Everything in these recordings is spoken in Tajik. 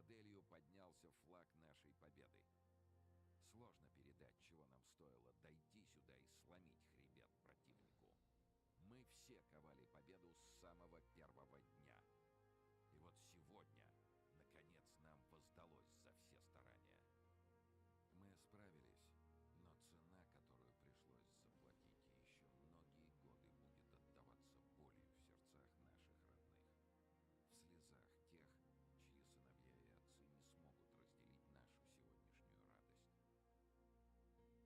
цитаделью поднялся флаг нашей победы. Сложно передать, чего нам стоило дойти сюда и сломить хребет противнику. Мы все ковали победу с самого первого дня. И вот сегодня, наконец, нам воздалось за все старания. Мы справились, но цена, которую пришлось заплатить, еще многие годы будет отдаваться болью в сердцах наших родных. В слезах тех, чьи сыновья и отцы не смогут разделить нашу сегодняшнюю радость.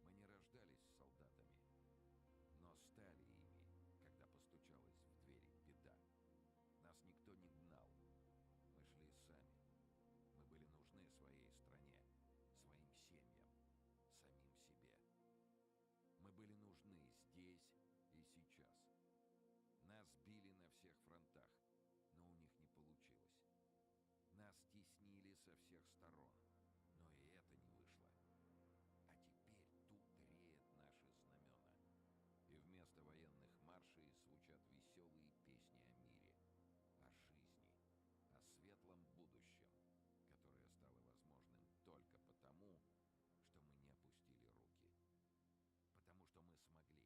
Мы не рождались солдатами, но стали ими, когда постучалась в двери беда. Нас никто не гнал. Мы шли сами. Мы были нужны своей стране, своим семьям, самим себе. Мы были нужны здесь и сейчас. Нас били на всех фронтах, но у них не получилось. Нас теснили со всех сторон, но и это не вышло. А теперь тут реют наши знамена. И вместо военных маршей звучат веселые песни о мире, о жизни, о светлом будущем, которое стало возможным только потому, что мы не опустили руки. Потому что мы смогли.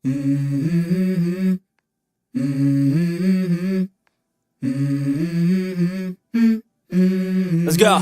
Let's go.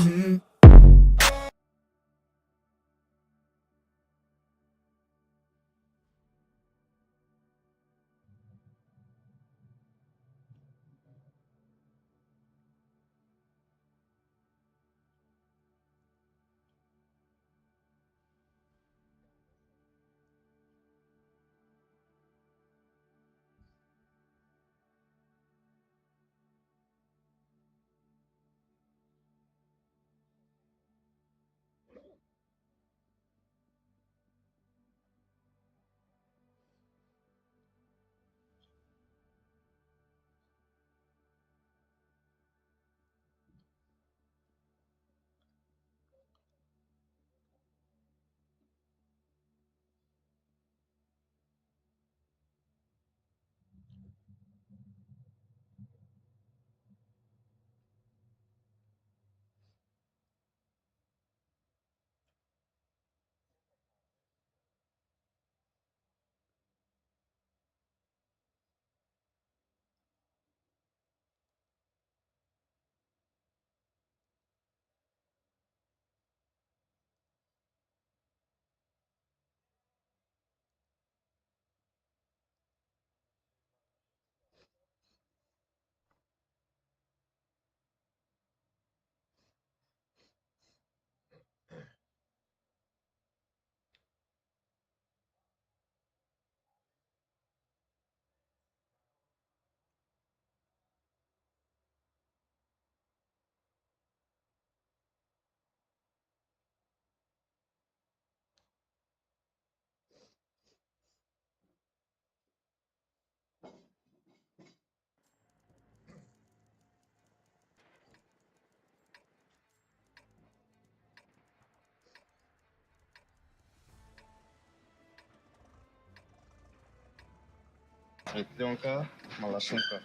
Пленка, малашумка.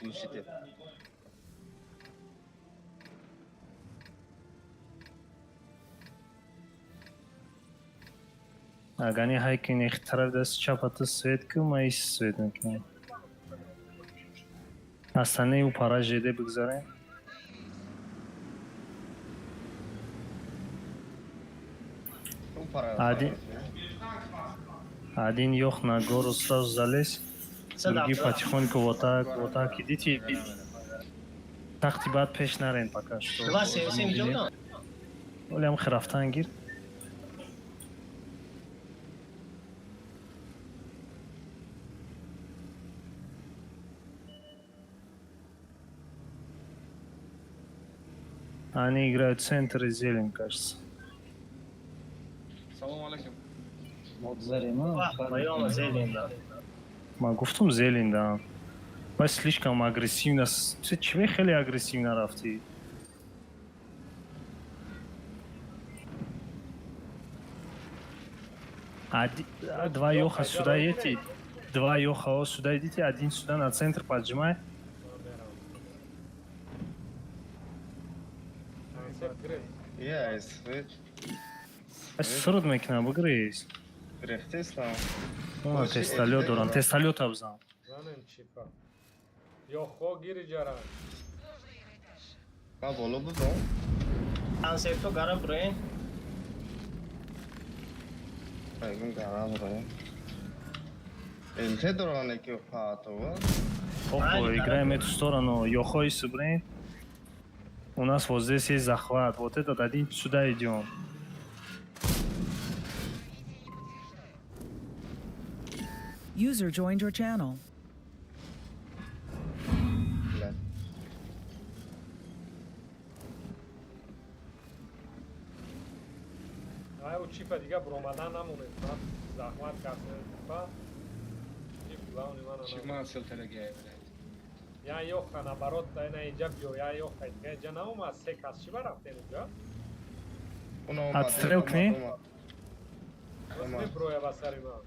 Слушайте. Агани хайкин ихтарав даст чапата свет ку ма ис свет мекунем. Астане у пара жеде бигзарем. Один, один ёх на гору сразу залез, другие потихоньку вот так идите. Тахти баъд пеш нарен пока что. Олям рафтан гир. Они играют центр и зелень, кажется. Салам алейкум. Ма гуфтум зелень, да. Вай слишком агрессивно. Чего хеле агрессивно рафти? Два ёха сюда едьте. Два ёха сюда идите, один сюда на центр поджимай. Суруд мекунам, бигрез. Тесталёт дорам, тесталёт абзам. Опа, играем эту сторону. Йохой субрин. У нас вот здесь есть захват. Вот этот один сюда идем. User joined your channel. Я ёха наоборот, на инҷа биё, я ёха инҷа наомад, се кас чӣ барафтен инҷа? Отстрел кни? Броя ба сари ман.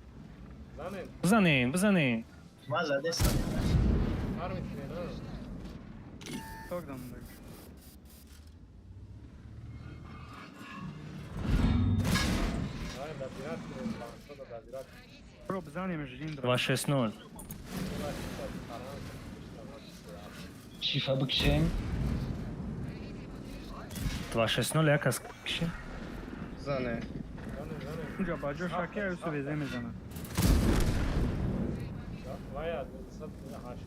Занен. Бизанен, бизанен. Ман задестам. Ҳар мекунен, а? Ай, дабират кунен, бансода дабират. Бро, бизанем жиндра. 2-6-0. Шифа бикшем. 2-6-0 як кас киши. Зане. Унҷа ба ҷо шаки аюсу везе мезанад. Вая 880.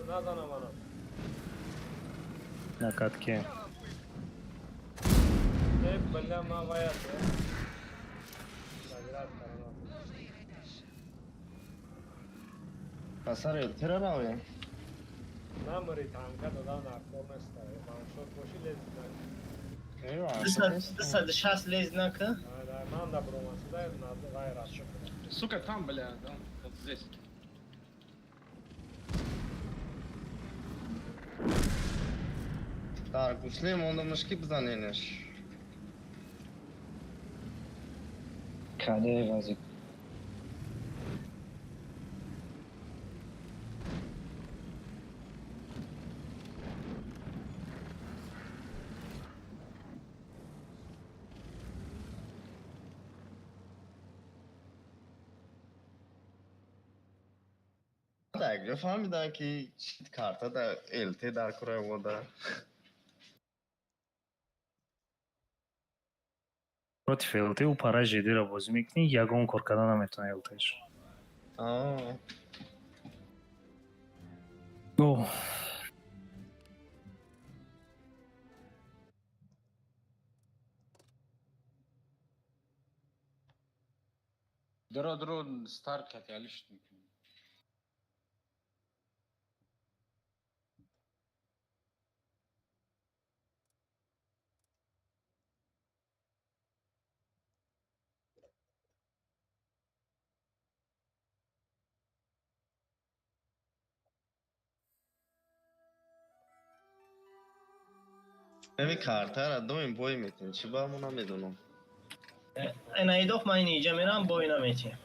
Назанам ана. На катке. Э, бля, ма вая. Наград карана. Пасар элтера равем. Намри танка дода наркор неста. Ваншот боши лез Э, 260 лез нака. Ман да бромасуда вай расчо. Сука, там, бля, да, вот здесь. Дар гусле мондамаш ки бизаненеш. Каде вази. Так, ҷо фаҳмидам ки чит карта да ЛТ дар кураи вода. Против ЛТ ӯ пара ЖД-ро бозӣ мекунӣ, ягон кор карда наметавонӣ ЛТ-ш. Аа. О, Дро, дро, старт кати, алиш мекунем. Ами картара доим бой метин, чӣ ба мо намедонам. Энаидоф ман инҷа мерам, бой наметиҳем.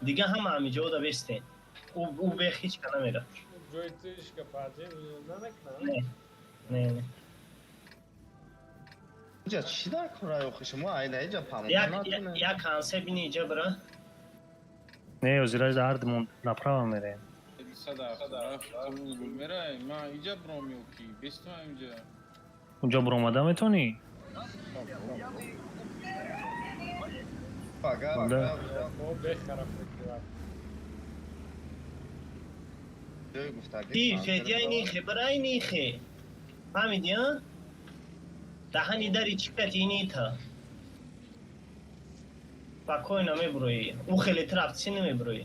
Дига ҳама ҳамиҷода бестен. Ӯ бех ҳеч ка намера. Ҷои тишка паде намекунам. Не. Не, не. Иҷа чӣ дар кураи охи шумо айда иҷа памон Як натонем. як ҳансе бини иҷа бира. Не, озираж ҳардимон направо мерем. 177 гул мерай, ма иҷа бром ё ки, бестам иҷа. Унҷо буромада метавонӣ? Пага. Да. О, бехара прикрывать. Ҷои гуфтагӣ. Ти федя инихе бира инихе. Фаҳмиди, а? Даҳани дари чӣ кати инита. Спокойно мебуроӣ. Ӯ хеле трафтси намебуроӣ.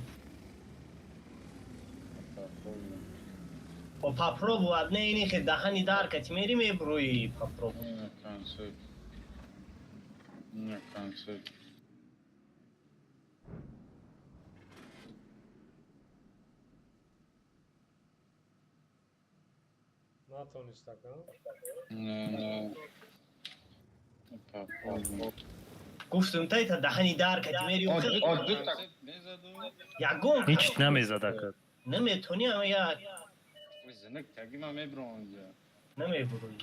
О, попробовать не инихе даҳани дар кати мери мебуроӣ попробуй. На концерт. На концерт. Натонистака. Не, не. Попробуй. Гуфтум тайта даҳани дар кати мери ӯ хеле О, дута мезаду. ягон Ҳеч намезад ака. наметонӣ ама як Ой, зинак таги ма мебром иҷа. намебуроӣ.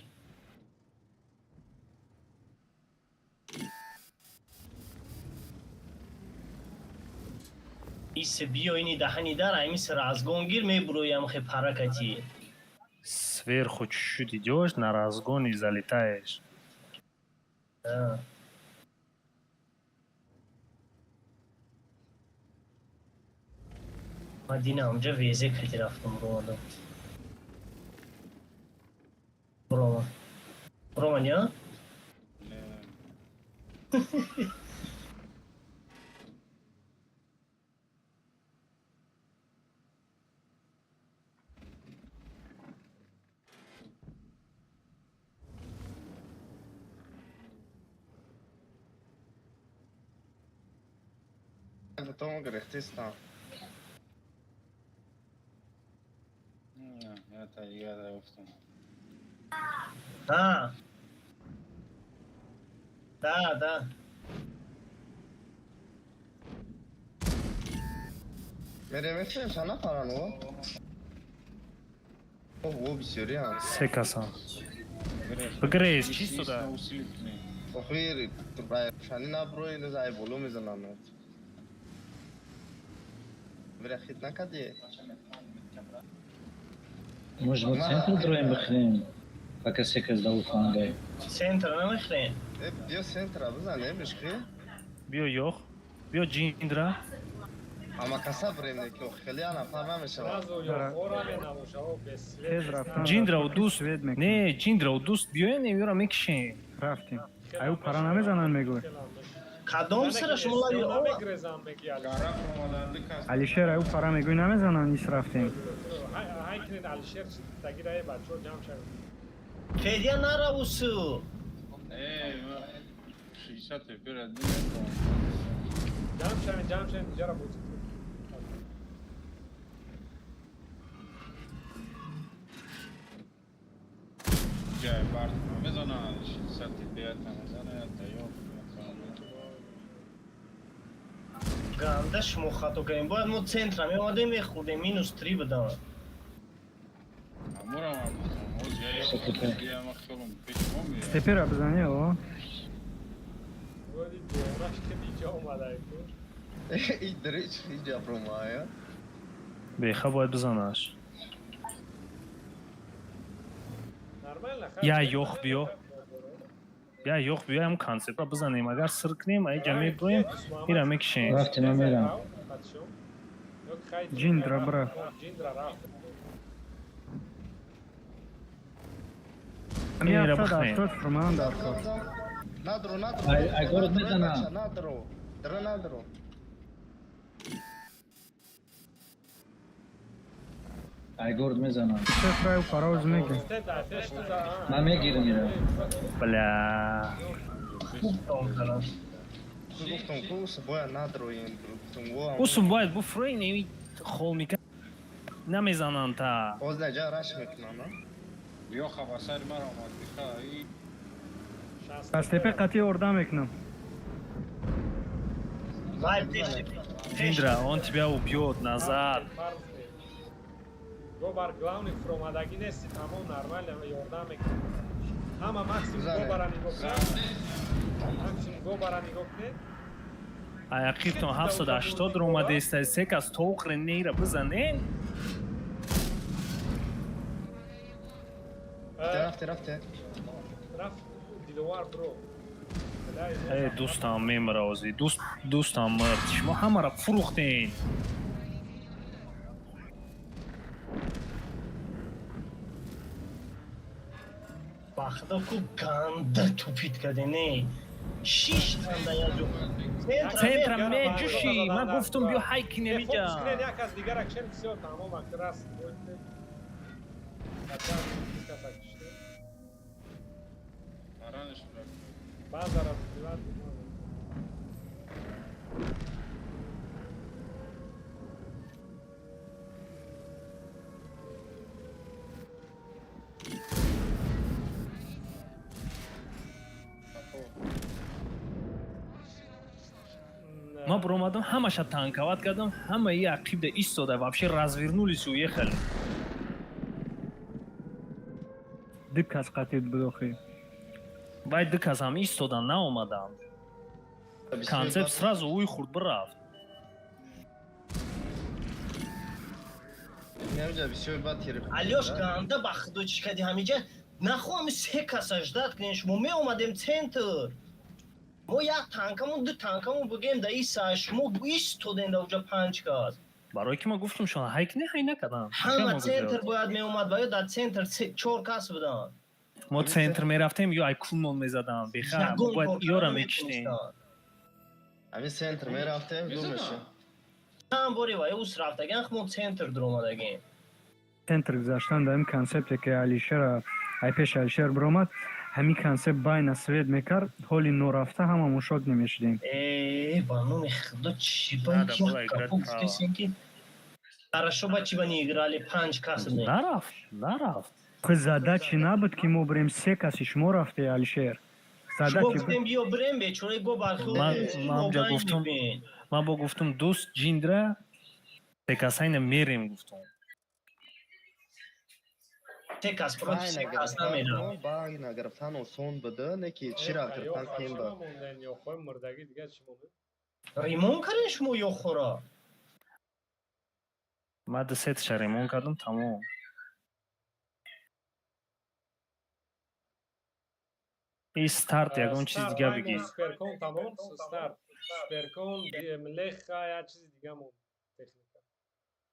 Исе биё ини даҳани дар аймисе разгон гир мебуроӣ амхе паракати. Сверху чуть-чуть идешь, на разгон и залетаешь. А. Ман дина онҷа везе кати рафтам ромадам. Рома. Романи, а? Не. Потом грехтиста. Не, я та я да уфтам. А. Да, да. Мерем мехоем чанд нафаран о? О, бисёриам. Се касан. Бигрез, чисто да. Усилит кунем. Охир шани наброи ай боло мезанам. Бира хит накади? Может, вот центр дроем бихрем? Пока сека сдал флангай. Центр намехрем. Биё центра бизан, мишки. Биё ёх. Биё ҷиндра. Ама каса брем неки, хеле нафар намешавад. Ҷиндрау дӯст. Не, ҷиндрау дӯст биёен, ёра мекишем. Рафтем. Аю пара намезананд мегӯй. Кадом сара шумо лаби Алишер аю пара мегӯй намезананд, ис рафтем. Федя наравусу. Ҷамъ шавем, иҷара бозӣ. Ҷай бард мезанад, 600 тепера мезанад, таёр. Ганда шумо хато кардем. Бояд мо центра меомадем, мехӯрдем, минус 3 будам. Тепера бизани, о. Беха бояд бизанаш. Я ёх биё. Я ёх биё, ҳам концептра бизанем. Агар сир кунем, ай ҷа меброем, ира мекишем. Рафтем, ман мерам. Ҷиндра бира. Ира бихрем. Фурман дар кор. Надро, надро. Ай город мезанам. Надро. Дра надро. Ай город мезанам. Чефраю пароз меги. Ман мегирам ира. Бля. Гуфтам ку ус бояд надроем. Усу бояд буфроин, ими холмика намезананд та. Боз наҷа раш мекунам, Биё хабасари мара омад биха. Аз тепе қатъи орда мекунам. Ҷиндра, он тебя убьет назад. Гобар главный фуромадагӣ нести, тамом нормально ёрдам мекунад. Ҳама максимум гобара нигоҳ кунед. Максимум гобара нигоҳ кунед. Аяқибтон 780 ромадеста, се кас тоқре нейра бизанен. Рафте, рафте. Рафт Диловар бро. Э, дӯстам мемира озӣ. Дӯст, дӯстам мирд. Шумо ҳамаро фурӯхтен. Бахто ку ганда тупит кардем, не. Шиш танда я ҷо. Центра меҷуши. Ман гуфтум биё ҳай кинем иҷа. Фокус кунед як аз дигар акшен всё тамом ак раст. Базара Ман буромадам, ҳамаша танковат кардам, ҳамаи ақибда истода, вообще развернулись и уехали. Ду кас қатъи буд охи. Вай ду кас ҳам истодан, наомаданд. Концепт сразу уй хурд бирафт. Алёш ганда ба худо чӣ кардӣ ҳамиҷа? Нахоҳам се каса ждат кунем, шумо меомадем центр. Мо як танкамон, ду танкамон бугем да иса, шумо истодем да уҷа панҷ кас. Барои ки ман гуфтам шумо ҳай кунед, ҳай накардам. Ҳама центр бояд меомад, ва ё дар центр чор кас буданд. Мо центр мерафтем, ё ай кунмон мезадам, беха, бояд ёра мекиштем. Ҳамин центр мерафтем, зур мешид. Чанд бори ва ё ус рафтаган, мо центр дуромадагем. Центр гузаштан дар ин концепте ки Алишера ай пеши Алишер биромад, ҳамин концепт байна свет мекард, ҳоли норафта ҳамамон шок намешудем. Э, ба номи худо чӣ ба як капу гуфтесен ки хорошо ба чӣ ба не играли панҷ кас будем. Нарафт, нарафт. Хи задачи набуд ки мо бирем се каси, шумо рафте, Алишер. Шумо гуфтем биё бирем, бечора го бархӯ. Ман ҷа гуфтум, ман бо гуфтум дӯст ҷиндра се касайна мерем гуфтум. Се кас против се кас намерам. Байна гирифтан осон буда, не ки чира гирифтан қиин ба. Ёхои мурдагӣ дига чӣ монед? Ремонт кардем шумо ёхора? Ман ду сеташа ремонт кардам, тамом. И старт ягон чизи дига бигӣ. Суперкон тамом, старт. Суперкон, леха, як чизи дига монд. Техника.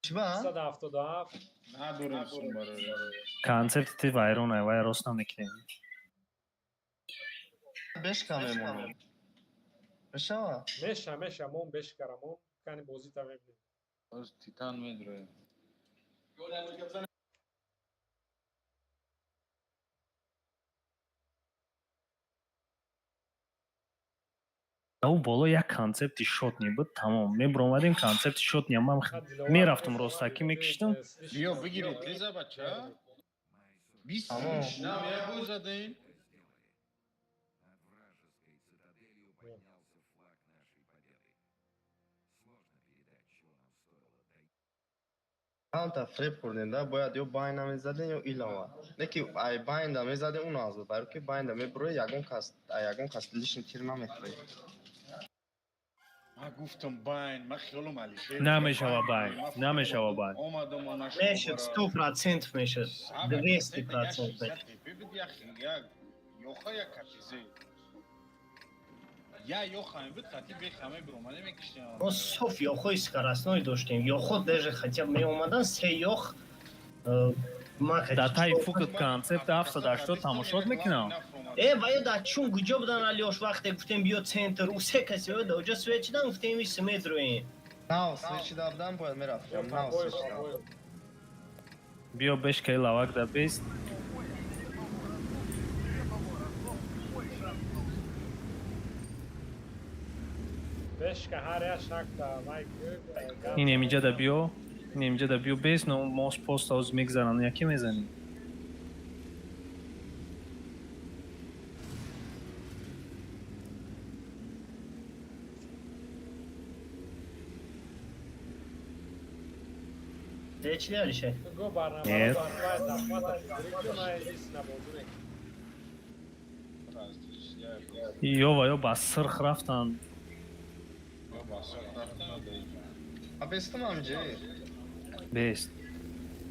Чӣ ба? 177. Надорем сум барои. Концепти ти вайрон ай, вай рост намекунем. Бешка мемонем. Мешава? Меша, меша, мон бешкара, мон кани бозита мебинем. Боз Титан медроем. Ау боло як концепти шотни буд, тамом. Мебуромадем концепти шотни, ман мерафтам ростакӣ мекиштам. Биё бигиред, леза бача. Бист Тамом. нам як бой задаем. Над вражеской цитаделью поднялся флаг нашей победы. Сложно передать, чего нам стоило дойти. Ҳамта фреб хӯрдем да, бояд ё байна мезадем ё илова. Не ки ай байнда мезадем он аз буд, барои ки байнда мебурои ягон кас, ай ягон кас лишний тир намехӯред. Ман гуфтам байн, ман хиёлам Алишер. Намешава байн, намешава байн. Омадам ана Мешуд, 100% мешуд. 200% мешуд. Ёха як капизе. Я ёха буд хати бехаме биромада мекиштем. Мо соф ёхои скоростной доштем. Ёхо даже хотя бы меомадан се ёх ма Да таи фукат концепт 780 тамошот мекунам. Э, ва ё да чун куҷо будан Алиош вақте гуфтем биё центр, у се каси ё да уҷо свет шидан гуфтем ис медроем. Нав свечида будан бояд мерафтем, нав свечида. Биё бешкаи лавак да бест. Бешка ҳар як шакта вай. Ин эмиҷа да биё, ин эмиҷа да биё бест, но мост пост оз мегзаранд, яке мезанӣ. Свет шиди Алишер? Го барнама Нет. вай захвата шуд, на бозӣ мекунем. Ё ва ё ба сирх рафтанд. А бестам амҷи. Бест.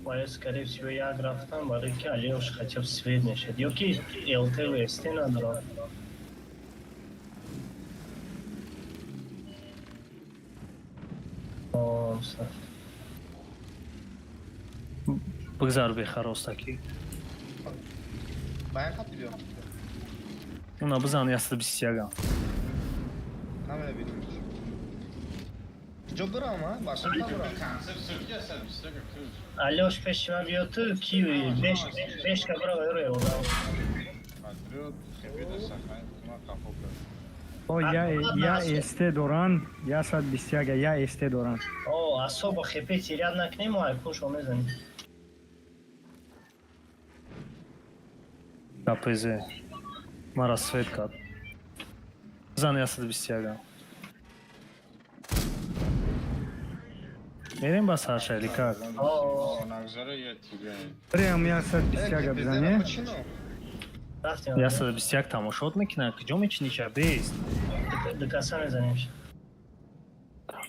Ва ё скорее всего як рафтан барои ки Алиош хотя бы свет мешуд. Ё ки ЛТ СТ надорам. О, Бигзар беха ростакӣ. Байн хати биё. Уна бизан 121. Намебинем. Ҷо бирам, а? Башам та бирам. Алиош пеши ман биё ту ки беш бешка бира ва ёро ёрдам. О, я я СТ доран, я 121, я СТ доран. О, особо хп терять накунем, мо айкуншо мезанем. КПЗ. Мара свет кард. Бизан 121. Мерем ба саршайли как? О, Прям я 121 бизане. рафтем. 121 тамошот мекунад, куҷо мечиниша бест? Ду каса мезанем.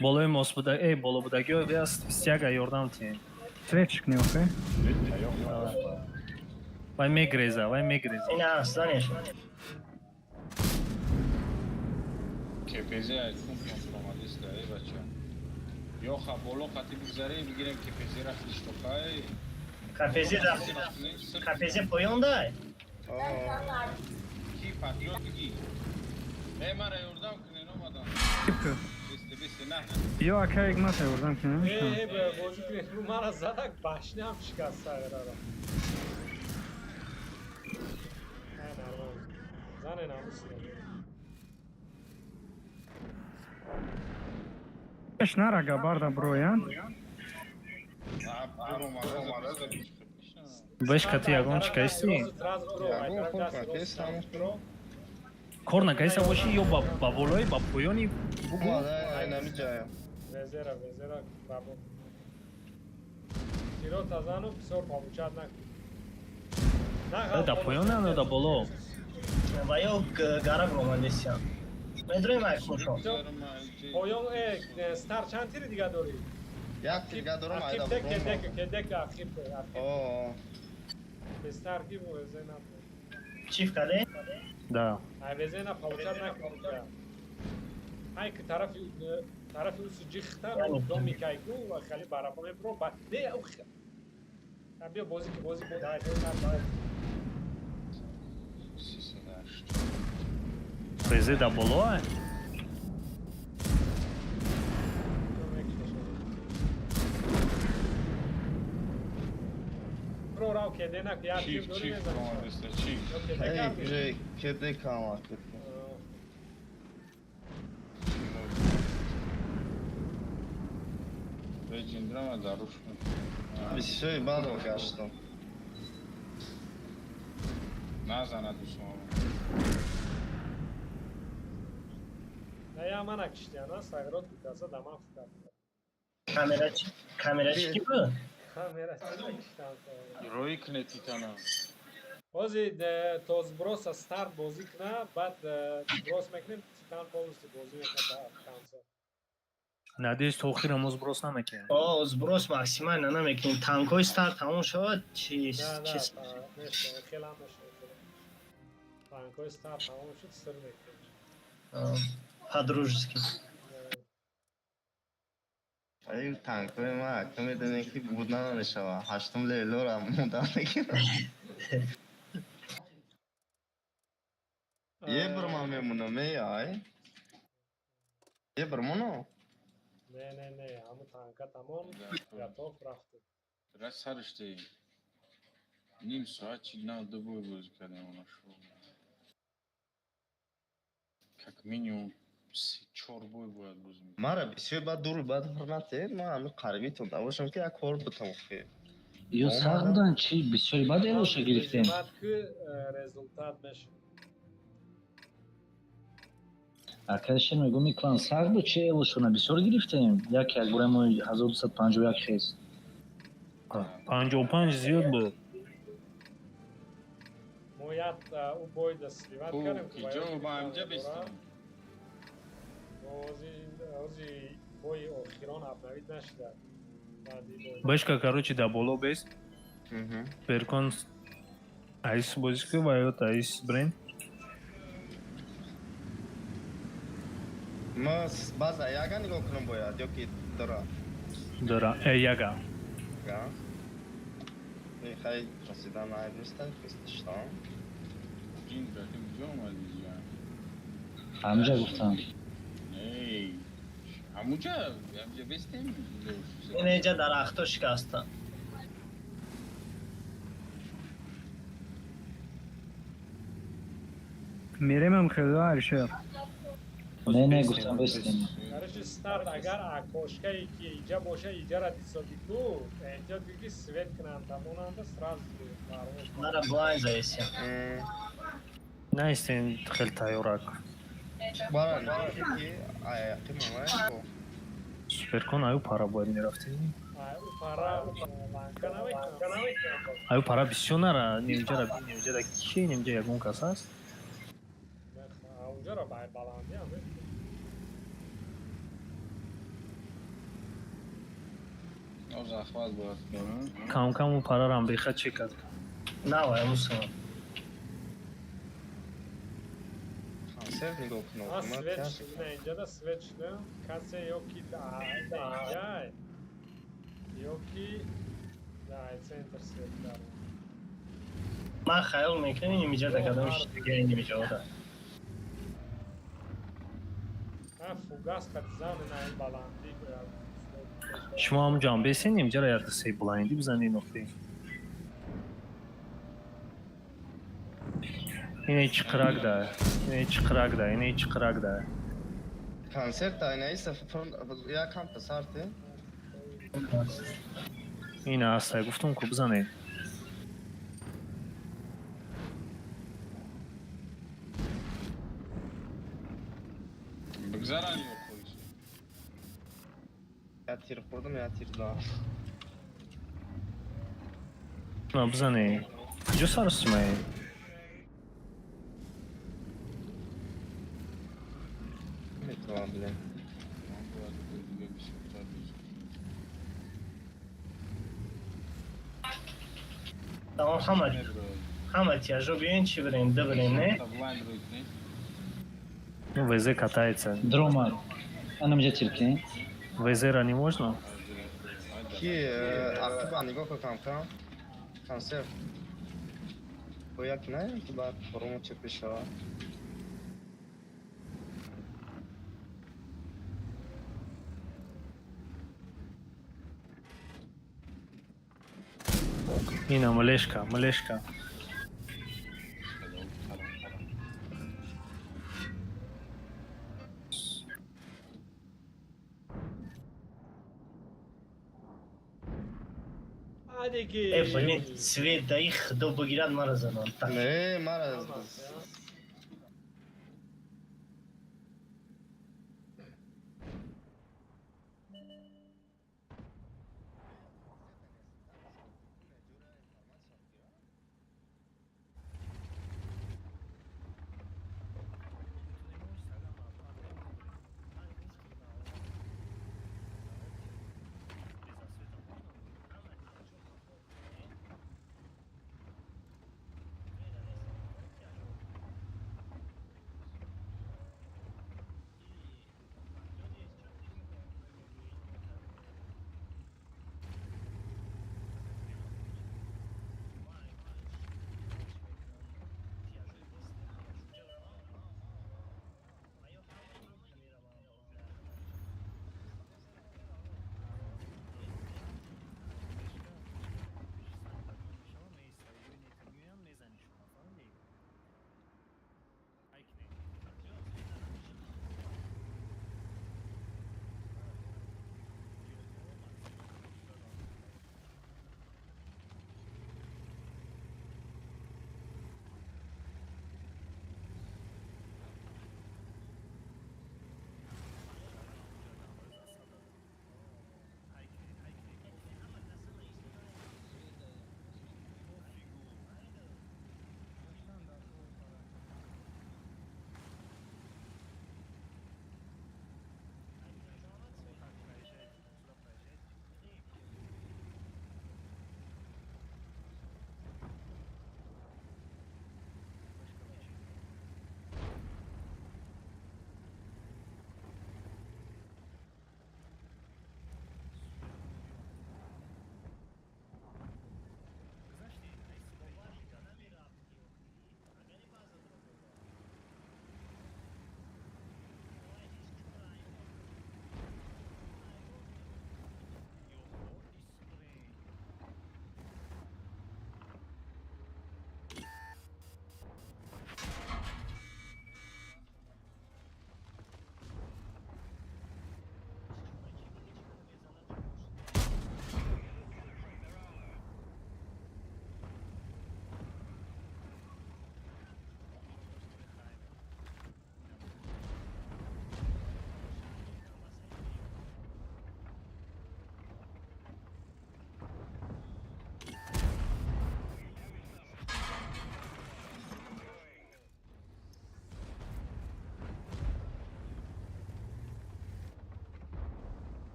Болои мост буда, эй, боло будагиё 121 ёрдам тиҳем. Светчик не охе? Вай мегреза, вай мегреза. Ина занеш. КПЗ айкун контромадиста, эй бача. Ёха боло қати бигзаре, бигирем КПЗ ра хиштокай. КПЗ рафт. КПЗ поён дай. Ки патриот биги. Э, мара ёрдам кунен омадан. Бесте, бесте, на. Биё ака як мата ёрдам кунем. Э, бозӣ кунед, мара задак башням шикаста рара. Не, нормально. Зане намус. Пеш нара габарда броян. Бешка ти ягон чӣ кайсти? Ягон кор кайсам. Кор накайса боши ё ба болои, ба поёни бугу? Ай намиҷая. Везера, везера, бабо. Тирота зану, бисёр получать накун. Да поён на да боло. Ва ё гара бромадесиям. Медроем айкуншон. Поён стар чанд тири дига дорӣ? Як тир дига дорам, айда. Ахиб кедек, кедек ахиб. О. Стар ки везена. Чиф каде? Да. Ай везена получат накард. Ай ки тарафи усу ҷихта доми кайку ва хали барабон мебро ба не биё бозӣ ки бозӣ бо дай дай. Везе да боло ай? Про рав кедена ки як Чиф, чиф, чиф. Эй, уже кедек ама. Беҷиндрама даруш. Бисёри бадо гаштам. Назана дусмон. На я мана киштиана сагрот кутаса даман фукар. Камера чи? Камера чи ки буд? Камера чи киштан. Рӯи кне титана. Ҳози то сброса старт бозӣ кна, баъд сброс мекунем, титан полностью бозӣ мекунад до конца. Надеюсь, то охира мо сброс намекунем. О, сброс максимально намекунем. Танкои старт тамом шавад, чи чи хелам мешавад. Танкои старт тамом шуд, сир мекунем. По-дружески. Ай танкои ма акну медонем ки буд намешава. Ҳаштум левелора мудам мегирам. Е бир ман мемонам, эй ай. Е бир моно? Не, не, не, ҳаму танка тамом, готов рафтем. Раз сариште. Ним соат чи на ду бой бозӣ кардем она шо. Как минимум чор бой бояд бозӣ мекардем. Мара бисёр бад дур бад ҳурмате, ман ҳами қарибитон набошам ки як кор бутам хе. Ё сар будан чи бисёри бад элоша гирифтем. Бад ки результат мешавад. Акаши мегӯм клан сар буд чи элошона бисёр гирифтем. Як як бура мо 1251 хез. 55 зиёд буд. Мо як ӯ бойда сливат кардем. Ки ҷо ба ҳамҷа бестем. Ози бои охирон обновить нашуда. Башка, короче, да боло бест. Беркон айс бозӣ ки ва ё айс брен. Ма база яга нигоҳ кунам бояд ё ки дора? Дора, яга. Га. Хай расидан айб неста, хестиштам. Ҷиндра ки куҷо омадӣ ҷа? Ҳамҷа гуфтам. Эй, ҳамуҷа, ҳамҷа бестем? Инеҷа дарахто шикаста. Меремам хело Алишер. Не, не, гуфтам бестем. Короче, старт агар окошкае ки иҷа боша, иҷара дисоди ку, эҳтиёт кун ки свет кунанд, тамонанда сразу парвоз. Мара блайн заесям. Наистен хел тайёрак. Бара, ки аяқи мамай. Суперкон аю пара бояд мерафтӣ. Аю пара ланка намекунам. Аю пара бисёр нара, нимҷара нимҷара ки нимҷа ягон кас аст? Унҷаро баландӣ ҳам Захват бояд кунем. Кам-кам у парарам беха чекад. На, вай, мусо. Концерт нигоҳ кунам. А свет шуд, на инҷа да свет шудам, касе ё ки да инҷа, ё ки да центр свет дорам. Ман хаёл мекунам инҷа да кадом шига инҷа да. А фугас қад зан на ин баландӣ. Шумо ҳам ҷам бесен инҷара як се блайнди бизанед нохти. Ине чиқирак да, ине чиқирак да, ине чиқирак да. Концерт ина иса як камта сарте. Ина астай гуфтум ку бизанед. Бигзаран ё хоҳиш. Я тир хӯрдам, я тир додам. На бизанед. Куҷо саросимаи? Метавонам билем. Ман бояд дига бисёртар бизанам. Тамом ҳама ҳама тяжо биёин чӣ бирем, ду бирем, не? Блайнд рӯй кунед. Ну, ВЗ катается. Дрома. Анамҷа тиркин. ВЗ-ра не можно? Ки ақиба нигоҳ кун кам-кам. Концерт. Бо як не, ки баъд форумо чӣ пешава. Ина, млешка, млешка. Адиги. Э, блин, свет даи худо бигирад мара занон. Не, мара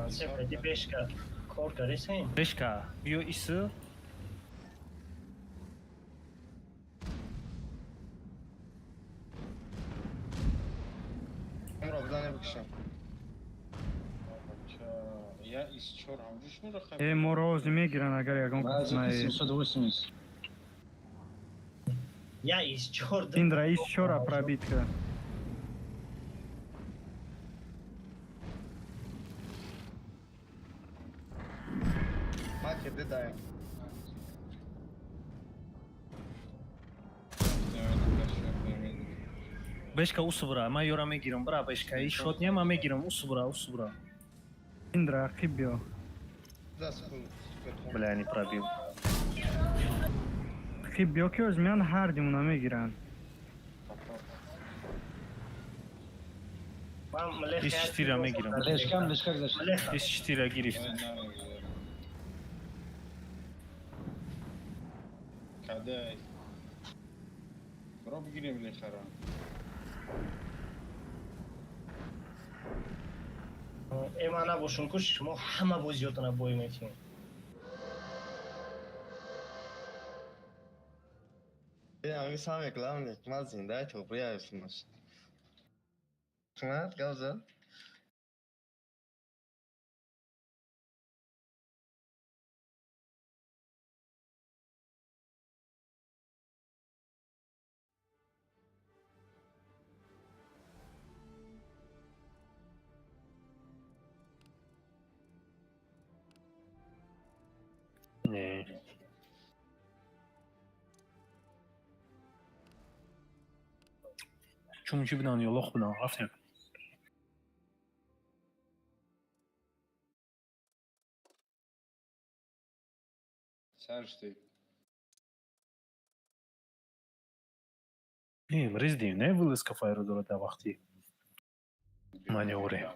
Концерт кади бешка кор каресем. Бешка, биё ису. Умро бизане бикшам. Я из чор ҳамҷӯш мерафтам. Э, моро ози мегиранд, агар ягон кас Вазифа наед. 780. Я из чор Индра из чора пробитка. КД даем. Бешка усубра, ман ёра мегирам, бра бешка, и шот не, ман мегирам, усубра, усубра. Индра, ақиб биё. Бля, не пробил. Ақиб биё ки оз меян ҳар димуна мегиранд. Из четыре мегирам. Лешкам, лешка гузашт. Из четыре гирифт. Кадай. Бро бигирем лехара. Эма набошун куш, шумо ҳама бозиётона бой метиҳем. Ами самое главное, ма зинда тоғри аюсмаш. Хмат, гавза. Не. Чумчи бидан ё лох бидан, рафтем. Саршти. Не, рездим, не вылазка файру дора да вақти маневре.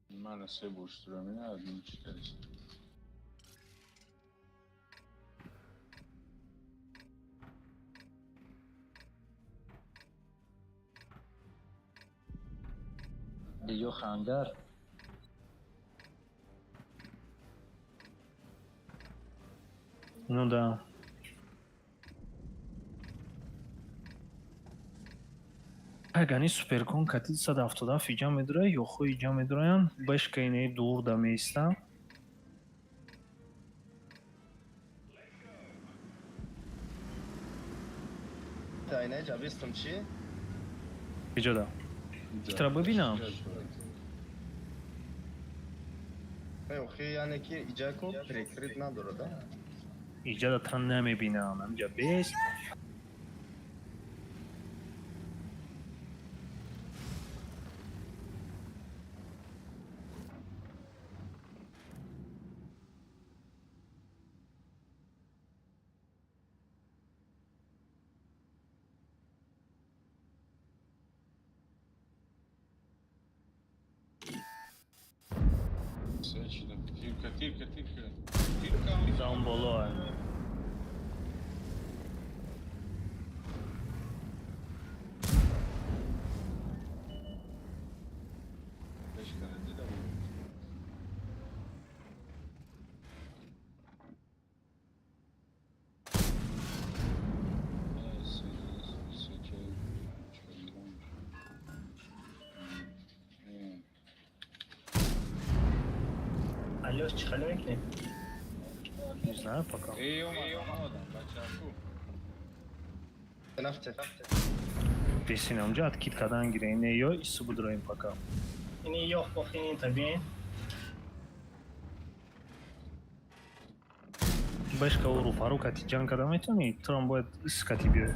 Мана се бош тура одну читались. Ё хангар. Ну да. Агани суперкон кати 177 иҷа медура, ёхо иҷа медураян, бешка инаи дур да меиста. Да, инаи ҷабистам чи? Иҷо да. Китра бибинам. Охи, яъне ки иҷа ку прикрит надорад, да? Иҷа да тра намебинам, амҷа бест. Тирка, тирка, тирка. Тирка. Даун боло. Алёш, чӣ хеле мекунем? Не знаю пока. Эй, омадам, бачаку. Нафте. Бесинам ҷа откид кардан гире, не ё ису будроем пока. Ини ёх бохин табин. Бешка уру фару кати ҷанг карда метавонӣ? Турам бояд ис кати биёй.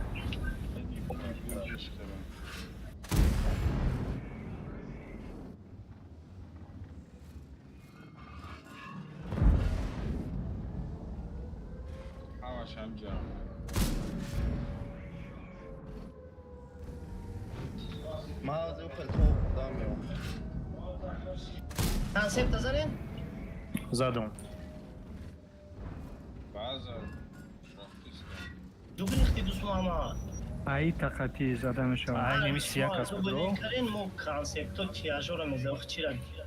Концепт занен? Задум. База. Рафтиста. Дугрихти дӯст Муҳаммад. Ай тақати зада мешавад. Ай немис як аз будро. Карин мо концепто тиажора мезавх чира гира.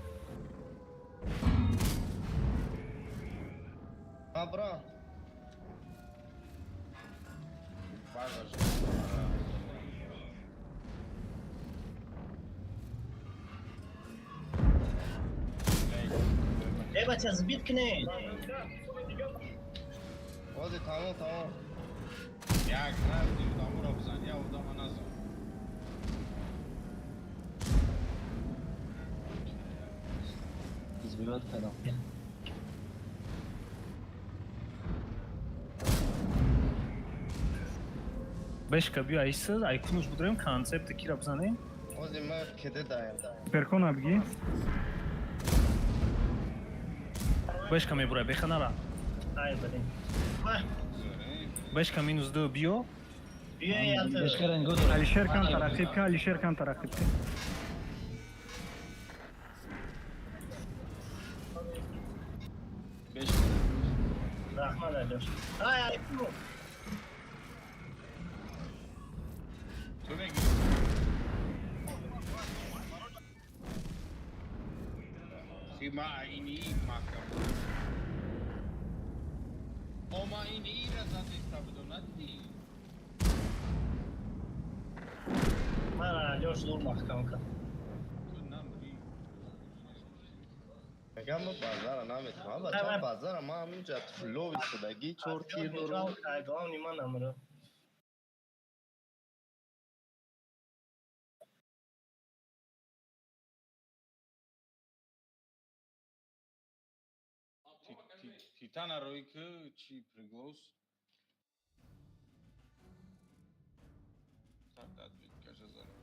Абра. База. Э, бача, сбит кне. Ози, тамом, тамом. Як раз одамуро бизан, я одама назан. Избивать кардам. Бешка биё айса, айкунуш будурем концепт кира бизанем. Ози ма кеде даем. Суперкона бигӣ. Бешка мебура, беха нара. Ай, блин. Вай, Бешка минус 2 биё. биё ята. Бешка нигоҳ дорад. Алишер кан тарақиб ка, Алишер кан тарақиб ка. Бешка. Раҳмат, Алёш. Ай, ай, ку. Ту мегирӣ? Хима ини маҳкам. Ома ини ира задеста будам, надидӣ? Мара Алёш зур маҳкам кард. Ту намри. Мегам ма базара наметавонам. Бача, базара ма ҳаминҷа флови шудагӣ чор тир дорам. Ай, главный ман намра. Титана рӯй ки чи приглос. Так, дад каша зара.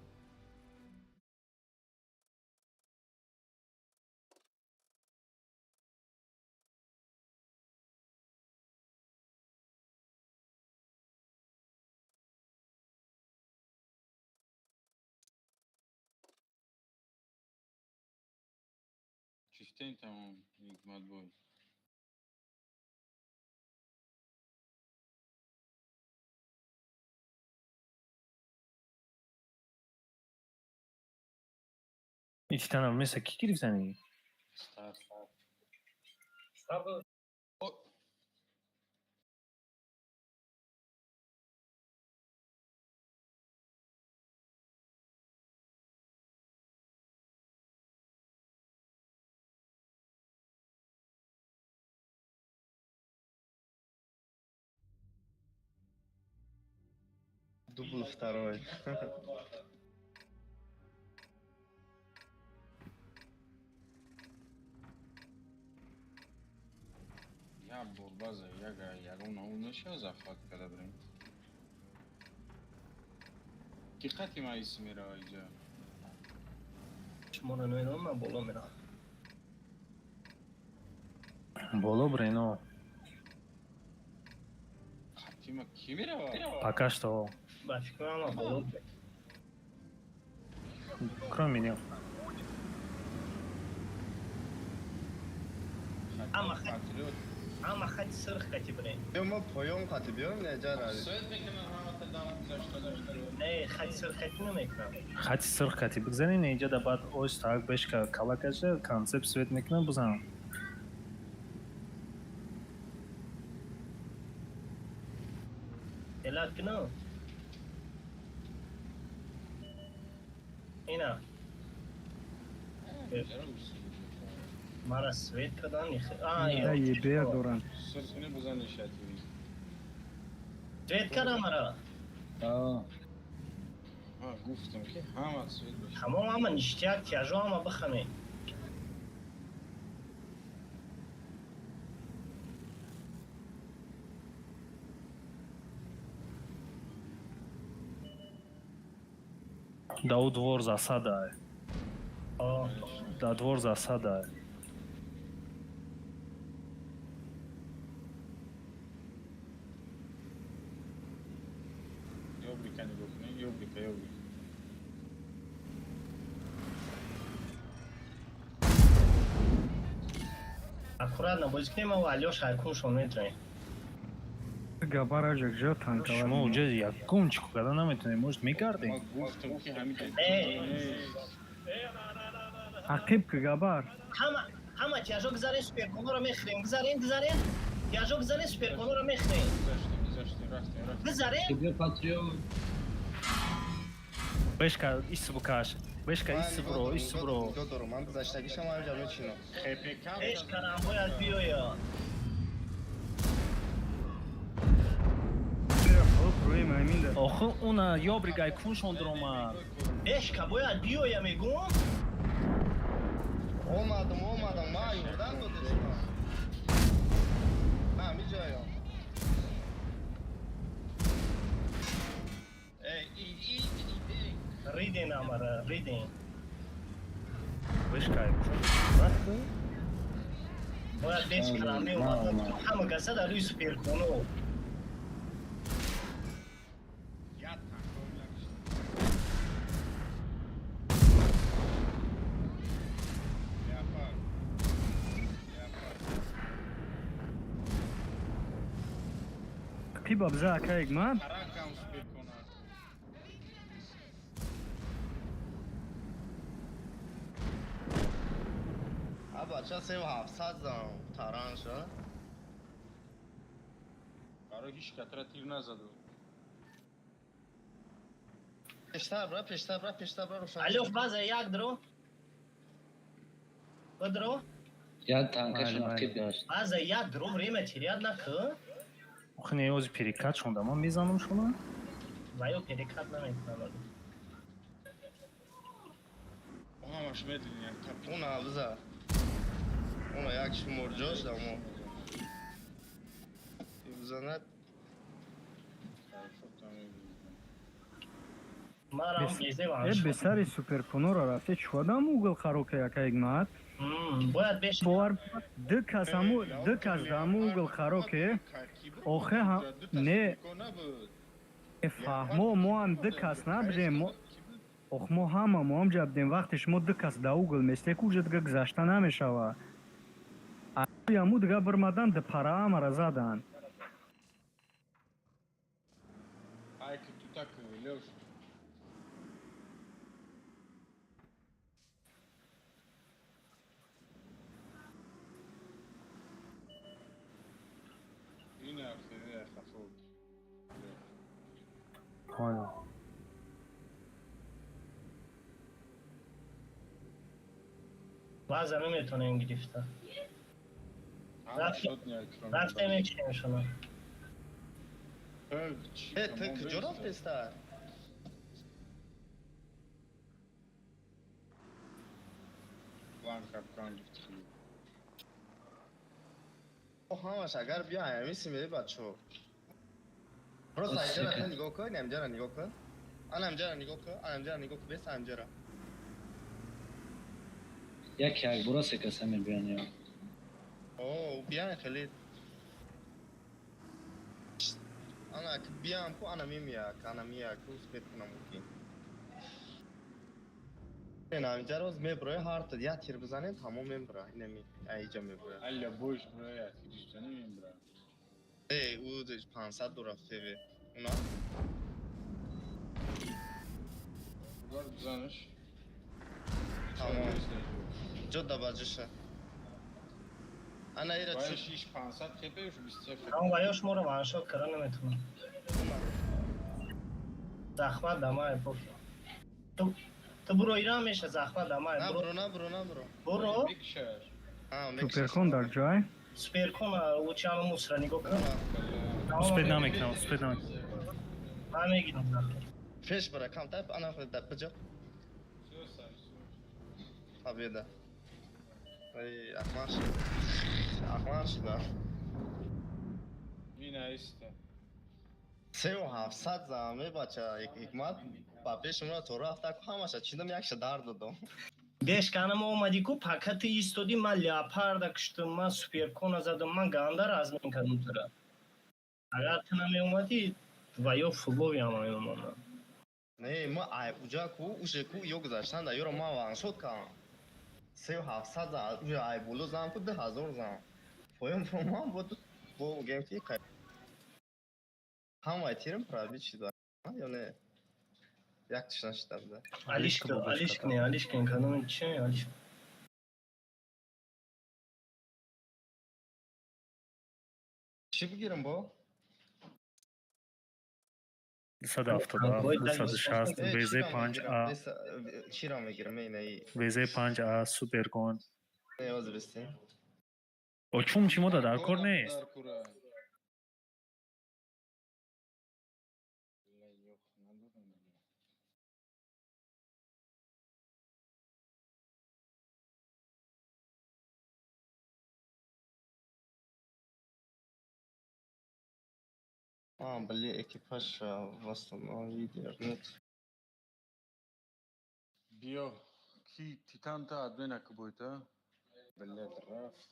Чистен тамом, ҳикматбой. И титана меса ки гирифтани? Стар. Стаб. Дубль второй. Я борбаза, яга, ягон ау наша захват карда бирем. Ки қати ма ис мерава иҷа? Шуморо намедонам, ман боло меравам. Боло брено. Қати ма ки мерава? Пока что. Ба фикрам, ман боло. Кроме меня. Ама хат- Патриот. Ама хати сирх кати бирем. Биё ма поён қати биём неҷара. Свет мекунам ҳамата дам гузашта дошта. Не, хати сирх кати намекунам. Хати сирх кати бигзанӣ, инҷа да баъд ос так бешка калакаша концепт свет мекунам бизанам. Элат кунам. Ина, мара свет кардан. А, Да, ебер доранд. Сирхни бизани шати. Свет кардам мара. А, Ҳа, гуфтам ки ҳама свет боша. Тамом, ҳама ништяк, тяжо ҳама бихаме. Да у двор засада. О, Да двор засада. Ёбрика нигоҳ кунед, ёбрика, ёбрика. Аккуратно бозӣ кунем, ава Алёш айкуншон метавонем. Габара ҷакҷа танкава. Шумо уҷа якум чико карда наметонем, может мекардем? Ма гуфтам ки ҳамин Не. Ақиб ки габар. Ҳама ҳама тяжо гузарен, суперконро мехӯрем. Гузарен, гузарен. Тяжо гузарен, суперконро мехӯрем. Гузаштем, гузаштем, рафтем, рафтем. Гузарен. Биё патриот. Бешка ис букаш. Бешка ис бро, ис бро. Нигоҳ дорум, ман гузаштагишам ҳаминҷа мечинам. ХПК. Пеш карам бояд биёя. Охи уна ёбрик айкуншон дуромад. Бешка бояд биёя мегум. Омадам, омадам, ма ёрдам додестам. Ҳамиҷаям. дидем. Вышка. Бояд беш калам меомад. Ҳама каса дар рӯи суперконо. Як танком накишт. Леопард. Леопард. Қиба бза акаек ман. Таранкам суперкона. А бача 3700 зам таран шуд. Барои ҳеч катра тир назаду. Пештар бра, пештар бра, пештар бра, Рушан. Алёх, база як дро. Бадро. Як танкашон Майли, ақиб гашт. База як дро время терять накун. Охи не ози перекат шонда ман мезанам шуна. Ва ё перекат намекунам. Ҳамаш медленно як тап. Уна биза. Уна як шумор ҷош дамо. Бизанад. Хорошо, там Марам безе Э, ванш. бесари суперконора рафте чуадам угол хароке акаек ман. Бояд беш Бовар ду кас ҳаму ду кас даму угол хароке. Охе не фаҳмо мо ҳам ду кас набудем. Ох мо ҳама мо ҳам ҷабдем вақте шумо ду кас да угол местек уҷа дига гузашта намешава. Аму дига бирмадан ду пара ҳамара задан. Ай, ки ту так Лёш. Ина феве хафот. Понял. База наметонем гирифта. Рафтем мекшем шуно. Э, ту куҷо рафтеста? План капкан гифти. О, ҳамаш агар биёй ҳамиси мери бачо. Просто инҷара ту нигоҳ кун, инҷара нигоҳ кун. Ана инҷара нигоҳ кун, ана инҷара нигоҳ кун, бес инҷара. Як як бура се каса мебиён ё. О, биён хеле. Ана биён ку ана мемияк, ана мияк, успеть кунам мумкин. Ина инҷа роз меброи ҳар та як тир бизанем, тамом мебра. Инами айҷа мебра. Алла бош бро, як тир бизанем мебра. Э, ӯ 500 дора феве. Уна Удар бизанаш. Тамом. Ҷо да баҷиша. Ана ира Баё чи 6 500 кепе уш 20 Ам ва ё шуморо ваншот кара наметонам. Захмат дамай боки. Ту буро ира меша захмат дамай. На Буро бро, на бро, на бро. буро Мекшаш. А, мекшаш. Суперкон дар ҷой. суперкон лучано мусра нигоҳ кун. Успеть намекунам, успеть намекунам. Ман мегирам захмат. Пеш бара, кам тайп, ана да баҷо. Всё, сар, всё. Победа. Ай, ахмар шуд. Ахмар шуда. Ина иста. 3700 заме бача, ҳикмат ба пеши мона то рафта ку ҳамаша чидам якша дар додам. Беш канам омади ку пакати истоди ман леопарда куштум, ман суперкона задам, ман ганда размен кардам тура. Агар ту намеомадӣ ва ё футболи ҳама мемонам. Не, ма ай уҷа ку, уже ку ё гузаштан да ёро ман ваншот кардам. 3700 зам, уже ай боло зам ку 2000 зам. Поён ман бо бо гем ки қай. Ҳамаи тирм пробит шуда. Ё не? Як тиш нашида буда. Алишка, алишка не, алишка не, кадом чи алишка. Чӣ бигирам бо? 277, 260, Э, ВЗ чиро 5 мегирам? А, Чиро мегирам? Ина и. ВЗ 5 А Суперкон. Не, оз бистем. О чум чи мода дар кор нест. Дар кура. А, блин, экипаж восстановить, вернуть. Биё, ки титанта адмена ки бойта? Блядь, рафт.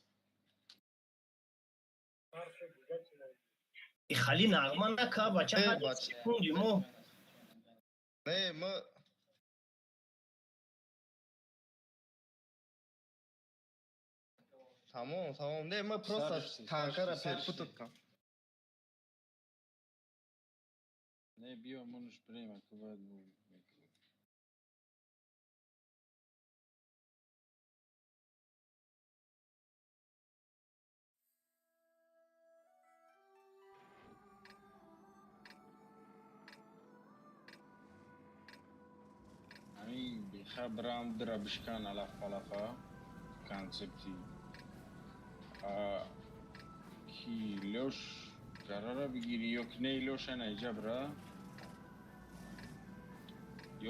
И хали нағма нака, бача, Э, ҳар бача. секунди мо. Не, ма тамом, тамом. Не, ма просто Саришти, танкара саришти, перепутал кам. Не, биё, монуш брем, ки бояд бу. Ҳамин бехабрам дира бишкан алаф палафа концепти. А, ки лёш гарара бигирӣ ё ки не лёша наиҷа бра?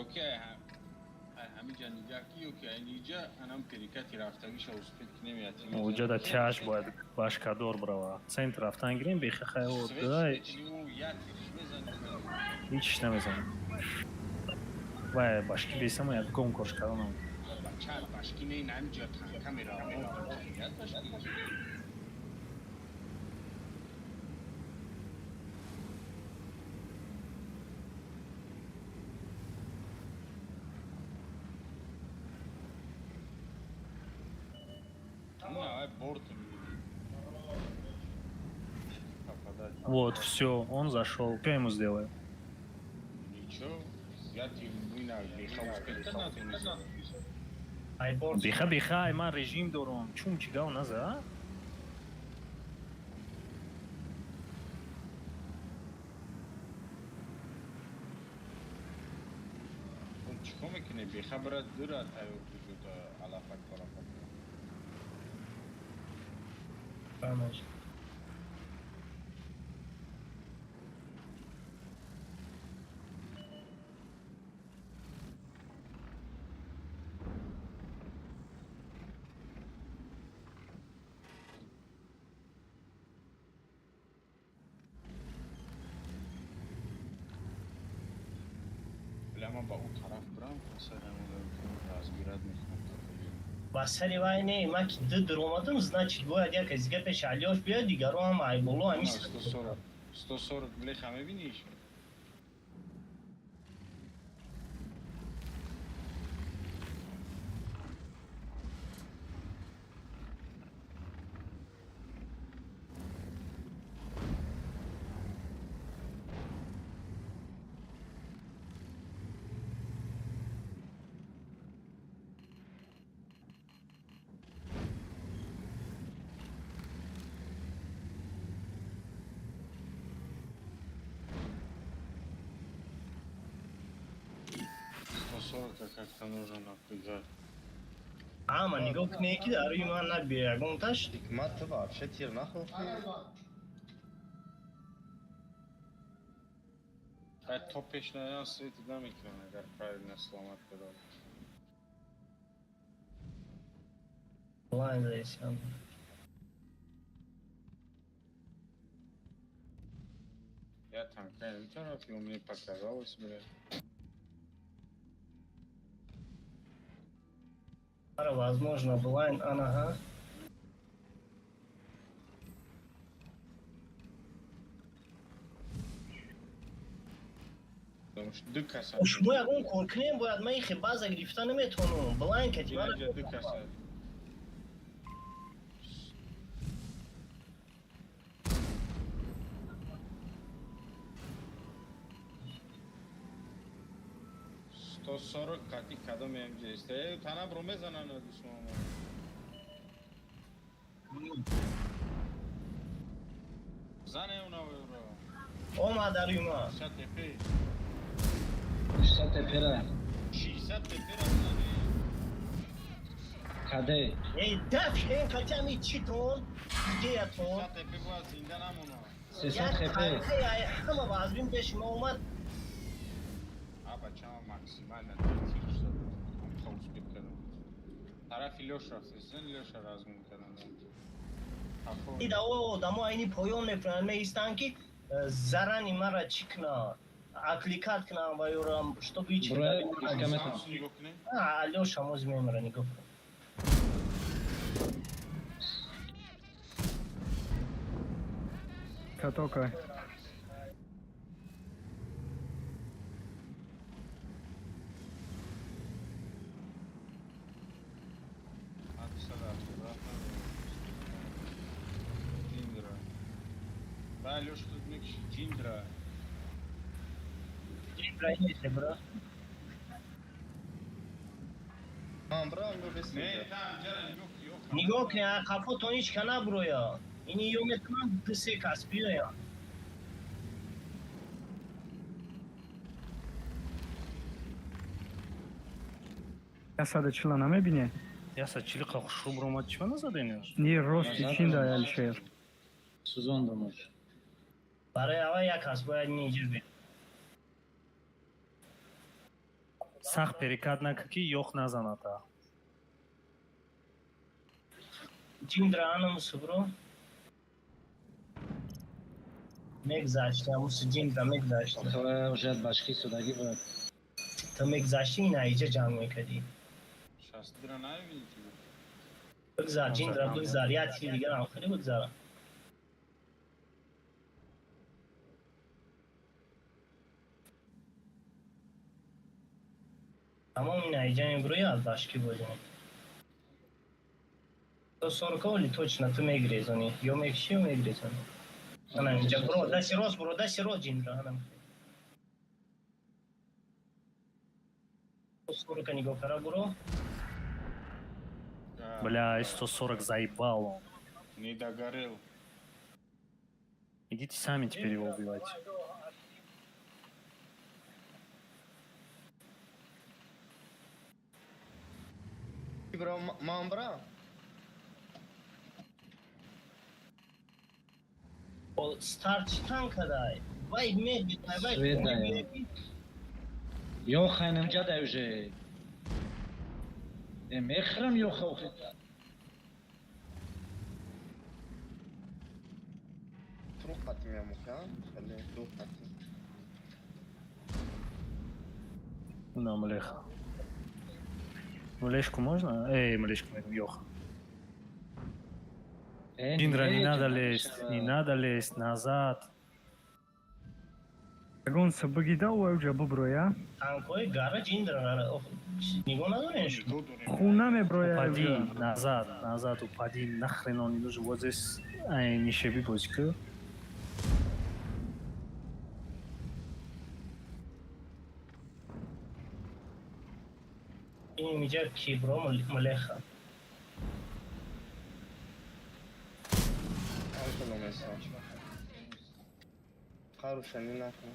Ё ки ай ҳамиҷа нигаҳ ки ё ки ай ниҷа анам перекати рафтагиша успеть ки немеяти. Уҷа да тяж бояд башкадор брава. Центр рафтан гирем, беха хай дай. Ҳеч намезанам. Вай башки бесама як гом корш карданам. Бача, башки не, ҳамиҷа танка мерава. Башки. На, ай борт попадать. Вот, все, он зашел. Что ему сделаю? Ничего, я ти ина беха успеть натонистам. Ай борт. Беха, беха, ай ман режим дорам. Чум чигав наза? Он чико мекунӣ? Беха брат дура тайёр буд алафак палафак. Фаҳмаш. Бля, ман ба ӯ тараф бирам, разбирать мекунам. Ба сари вай не, ман ки ду дуромадам, значит, бояд як аз дига пеши Алёш биёяд, дигаро ҳам ай боло ҳамин. 140, 140 блеха мебиниш? Как-то нужно напрягать. Ама нигоҳ кунед, ки дар рӯи ман набиё ягонташ. Ҳикмат, ту вообще тир нахӯрдӣ? Ай то пеш наям свет намекунам, агар правильно сломать кардам. Лайн заесям. Я танка не тараф, и мне показалось, блядь. Ара, возможно, блайн, анаҳа. Потому что ду каса. Шумо ягон кор кунем, бояд ман ихе база гирифта наметавонам. Блайн кати мара. Инаҷа ду каса. 140 қати кадом МЖ Э, танаб ро мезананд душман. Зане уна ро. Омад дар рӯи ман. 600 ТП. 600 тепера. 600 ТП ра зане. Каде? Эй, даф эн кати ҳами читон, идеятон. 600 ТП бояд зинда намона. 300 Як хп. танкаи ай ҳама вазбин пеши ма омад. А бачама максимально тир зад. Ҳам успеть кардам. Тарафи Лёш рафтесан, Лёша разгон кардам. Ида о одамо айни поён мекунанд, меистанд ки зарани мара чӣ кунад. Отвлекать к нам воюрам, чтобы ичи. А, Алёша, муз мемра, не говори. Катока. Алёша, тут мекши Джиндра. Джиндра есть, бро. Нигоҳ кунед, қафотон ҳеч ка наброя. Ини ё метавонам ду се кас биёянд. Ясада чила намебине? Яса чили қа хушрӯ биромад, чима назаден? Не, рости чин дай Алишер. Сӯзондамаш. Барои аввал як кас бояд ниҷир бе. Сахт перекат нака ки ёх назаната. Ҷиндра анамусу бро. Мегзашти, амусу ҷиндра мегзашти. Охе, уже башки судаги буд. Ту мегзашти ина иҷа ҷанг мекардӣ. Шастдра намебинӣ ки? Бигзар, ҷиндра бигзар, як тири дигарам хеле бигзара. Тамом ина иҷа меброи аз башки бозӣ мекунӣ. То 40 оли точно ту мегрезонӣ. Ё мекши, ё мегрезонӣ. Ана инҷа бро, дасти рост бро, дасти рост ҷиндра, ана. 140 нигоҳ кара бро. Бля, 140 заебал он. Не догорел. Идите сами теперь его убивать. Бро, мам, бра. Старт читан кадай. Вай меби, вай. Света. Ёха инамҷа уже. Мехрам ёха охи. Тру қати мемуха, хеле ду қати. На, млеха. Млешку можно? Эй, млешку, ёха. Индра, не надо лезть, не надо лезть, назад. Ягон сабагида уа буброя? Танкои гара Ҷиндра, нигоҳ надорем шумо? Хун намеброя. Упади, назад, назад, упади, нахрен он не нужен. Вот здесь, ай, не шеби бозика. Ин инҷа кибро мулеха. Қарушани накун.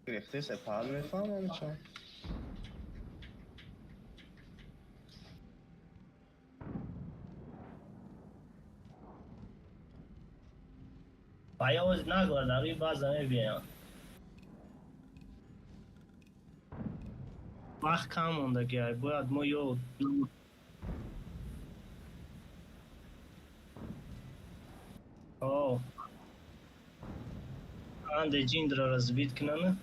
Гирифтеса пал мефаҳмам ча. Баёз нагвард, баъза мебиям. Вақт кам мондаги, бояд мо ё о анде ҷиндраро збит кунанд.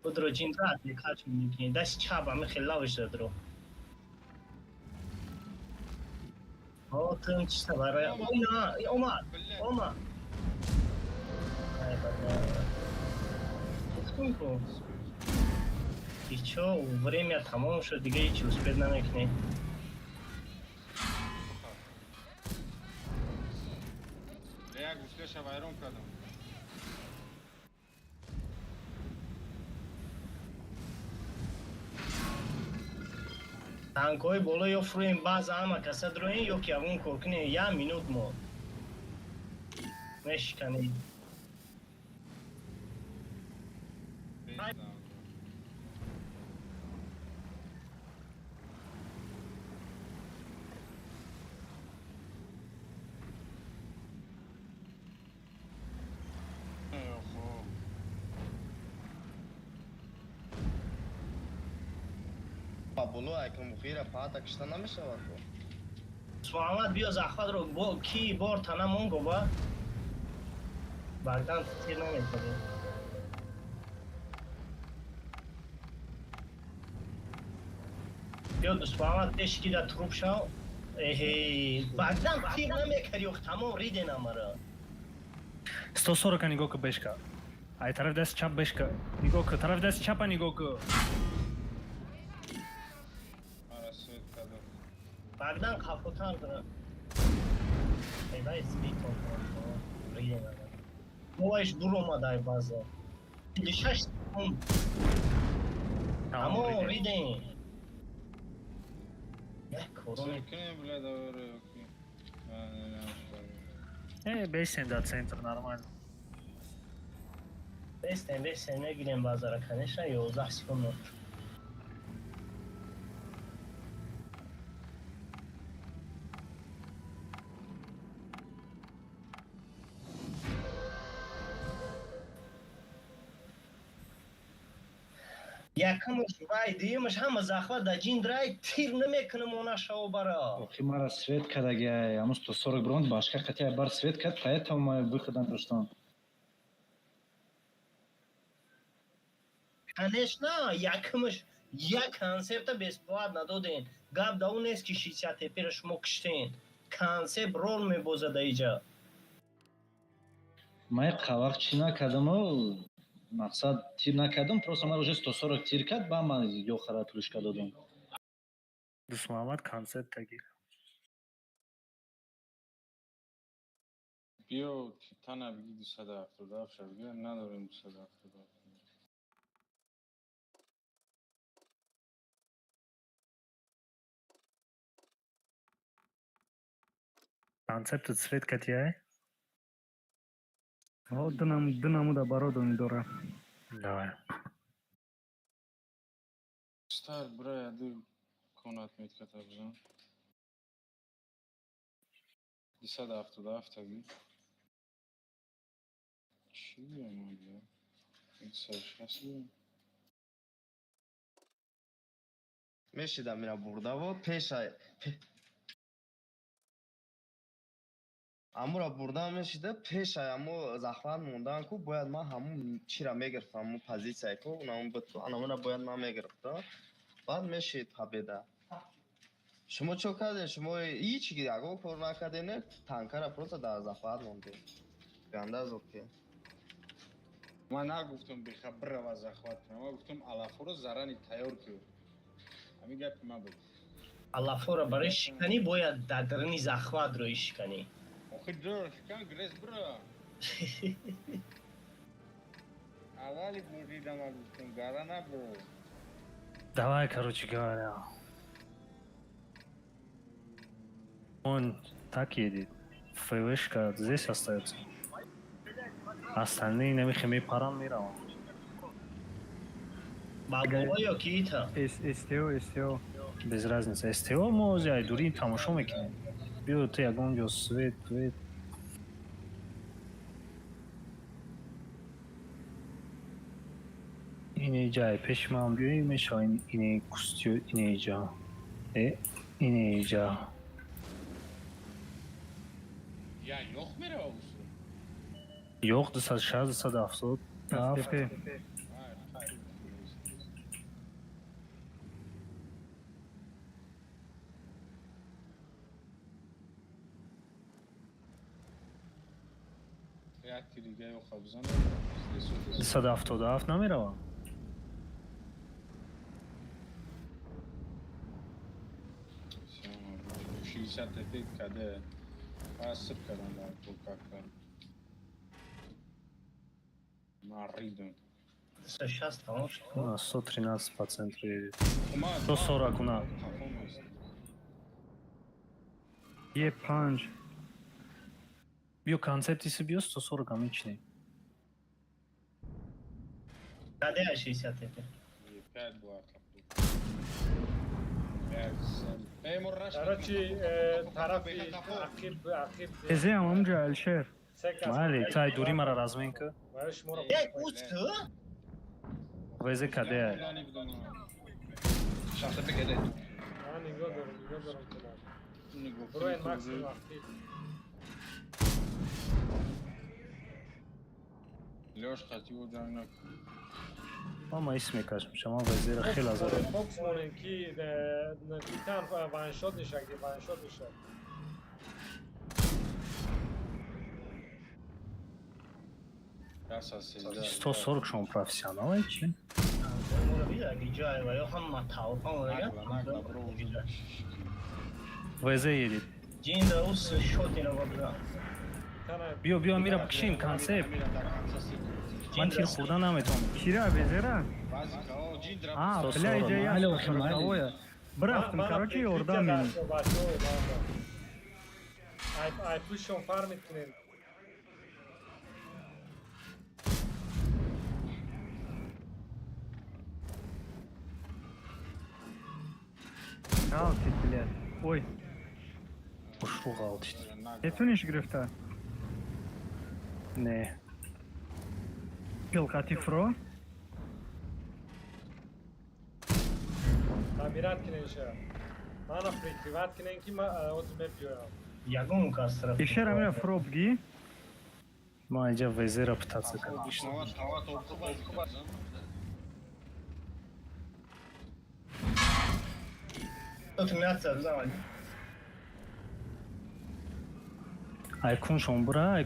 Худро ҷиндра отвлекать мекунӣ. Дасти чап ами хеле лавш дадро. О, тун чиста барои. Ой, на, омад, омад. Ай, бада. Гуфтум ку. Ичо, время тамом шуд, дига ҳеч успеть намекунӣ. Як гуслеша вайрон кардам. Танкҳои боло ё фурӯем баъза ҳама каса дроем, ё ки ягон кор кунем, як минут мо. Мешиканем. Охо. Боло айкам мухира пата кишта намешавад ку. Муҳаммад, биё захватро бо ки бор тана монго ба. Баъдан тир намекунӣ. Биё, Дӯстмуҳаммад, пеш ки да труп шав. Эҳе, баъдан тир намекарди, ох, тамом риден амара. 140 нигоҳ ку, бешка. Ай тарафи дасти чап бешка. Нигоҳ ку, тарафи дасти чапа нигоҳ ку. Мара свет кадом. Баъдан қафотар дора. Эй, спитон риден амара. Боаш дур омад ай база. 46 секунд. Тамом риден. Як корона. Сир кунем, бля, давай, окей. Бесен да центр нормально. Бестен, бестен, мегирем базара, конечно, 11 секунд. Якумш вай, дуюмш ҳама захват да ҷиндрай тир намекунам она шаво бара. Охи, мара свет кадаги, аму 140 бронд башка қатия бар свет кад, поэтому ма выхода доштам. Конечно, якумш як концепта бесплатно доден. Гап да он нест ки 60 тепера шумо киштен. Концепт рол мебозад иҷа. Ма вақт чӣ накардаму, мақсад тир накардам, просто мара уже 140 тир кард, ба ман ёхара плюшка додам. Дӯстмуҳаммад, концепт тагир. Биё, титана биги, 277 ша бигир, надорем 277. Концептат свет катияй? О, динам динамуда бародони дора. Давай. Стар, бра, яду конат метката бизан. 277 таги. Чӣ гӯям ман, бля? 160 гӯям. Мешидам ира бурдаво пеша амура бурда мешида, пешай аму захват мондан ку, бояд ман ҳамун чира мегирифтам, ҳамун позитсия ку, унамун буд ку, анамура бояд ман мегирифтам, баъд мешид победа. Шумо чо кардем? Шумо ҳеч ягон кор накардем, не, танкара просто дар захват мондем, ганда зуд ки. Ман нагуфтам бехабрава захват кунам, ман гуфтам алафоро зарани тайёр кун. Ҳамин гапи ман буд. Алафора барои шиканӣ бояд дар даруни захват рои шиканӣ. Охи, ҷо шикан, грес бра. Аввали бурдида ман гуфтам, гара набро. Давай, короче говоря. Он так едет. ФВшка здесь остается. Остальные намихи мепаран мераванд. Ба боло ё ки ита? СТО, СТО. Без разницы. СТО мо ози ай дури тамошо мекунем. Биё, ту ягон ҷо свет, свет. Ине ҷай пеши ман биёи мешава, ине кустиё, ине ҷа. Э, ине ҷа. Я ёх мерава усу. Ёх, 260, 270. СТП. Ай, як тирига ёха бизанам. 277 намерава. 60 тп каде. Асып кардам дар как Маридам. 160 тамом шуд. У нас 113 по центру едет. 140 у нас. Е5. Биё, концепти биё, 140 амични. Каде 60 тп? 5 буар. Короче, тарафи ақиб ақиб. Эзеам ҳамунҷа, Алишер. Се кас. Майли, тай дури мара разменка. Вай шуморо Як уст? ВЗ каде? Шахта пекеде. Ман нигоҳ дорам кунам. Броен максимум вақти. Лёш хати ӯ ҷанг накун. Мама ис мекашам, шама вазира хела зада. Фокус монем ки титан ваншот нишак, ваншот нишак. Сто сорок шон профессионал чи? ВЗ едет. Биё, биё, мира бикшим концепт. Ман тир хӯрда наметавонам. Кира безера? А, бля, иҷа я. Брафтам, короче, ёрдам мени. Ай пушон фармит кунем. Ғалтид, блядь. Ой. Ушу ғалтид. Метуниш гирифта? Не. Пилқати фро? Тамират кунен ша. Мана прикриват кунен ки ма оз мепиёям. Ягон кас рафт. Ишера мера фро бги? Ма иҷа везера птаца кардам. Айкун шомбура,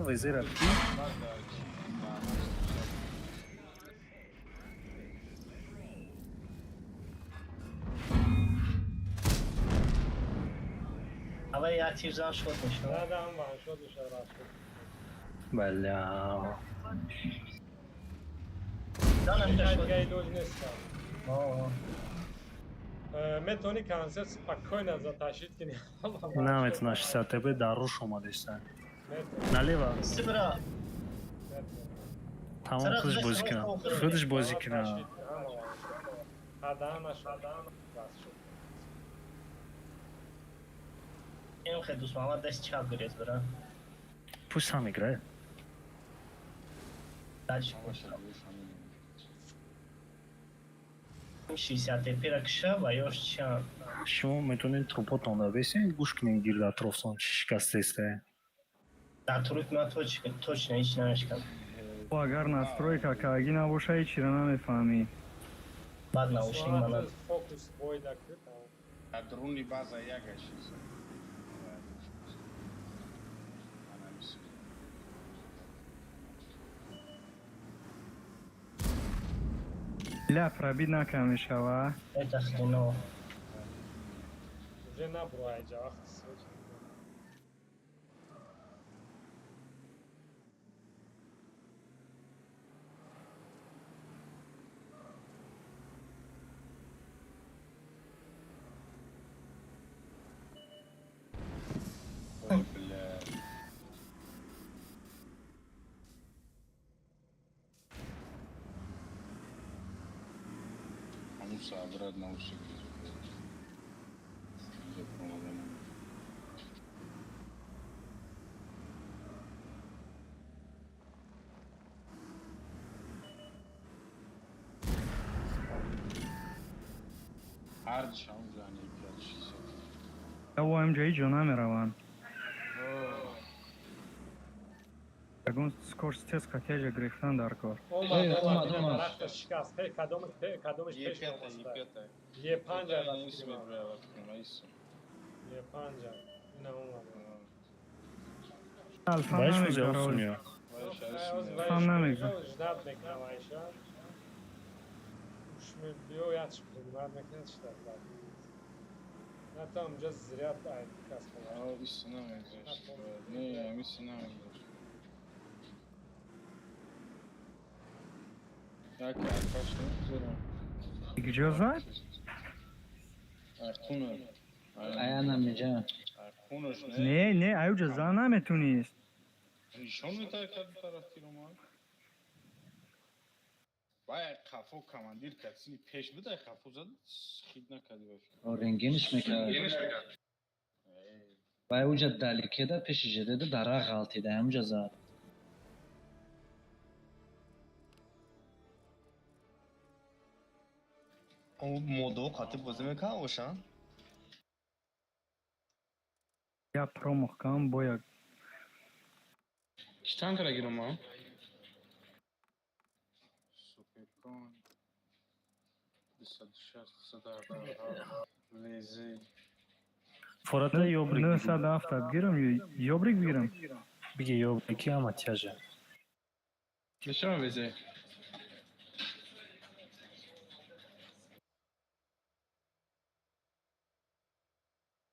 везера бги. Ава я тирзан шот мешавад. Да, да, шот мешавад. Бля. Метавонӣ концерт спокойно затащить кунӣ. Наметавонам 60 ТБ дар руш омадеста. Налево. Сибра. Тамом худаш бозӣ кунам. Худаш бозӣ кунам. Ин хел дӯст Муҳаммад даст чап гирифт бира. Пусть сам играет. Дальше. 60 ТП-ра киша ва ёш чанд. Шумо метавонед трупотон бесен, гӯш кунед гирд атрофтон чӣ шикастаиста. Дар труп ман точно ҳеч намешкам. Агар настройка каги набоша ҳечиро намефаҳмӣ. Баъд наушник мана. Фокус бойда кунед. Дар дуруни база як ашиса. Бля, пробит накам мешава. Это хреново. Уже набро айҷа вақти срочно. Ой, бля. Муса обратно усик. Ам ҷои ҷо намераванд. Ягон скорс тез қатияҷа гирифтан дар кор. Омад, омад. Шикаст. Кадомаш пеш омад. Е5 Е5. Ина омад. Алфа намегзарад. Алфа намегзарад. Ждат мекунам Айша. Уш биё як принимат мекунад штат. На там уже зря ай кас. А, ис намегзарад. Не, ис намегзарад. Так, алфаш намегзарад. Где зад? Архуна. Ая намеҷа. Архунаш не. Не, не, аюҷа зан наметунист. Нишон метаҳад кадом тараф тир омад? Вай қафо командир касини пеш буд, ай қафо зад, хит накарди ба фикр. Рентгенш мекард. Вай уҷа далекеда пеши жедеда дара ғалтида, ҳамуҷа зад. Модо қати бозӣ мекунам бошам? Я промах кам бояд. Чӣ танкара гирам а? Суперкон. 260 вези. Фората ёбрик. 970 гирам ёбрик бигирам. Биги ёбрики ама тяжа. Нишон вези.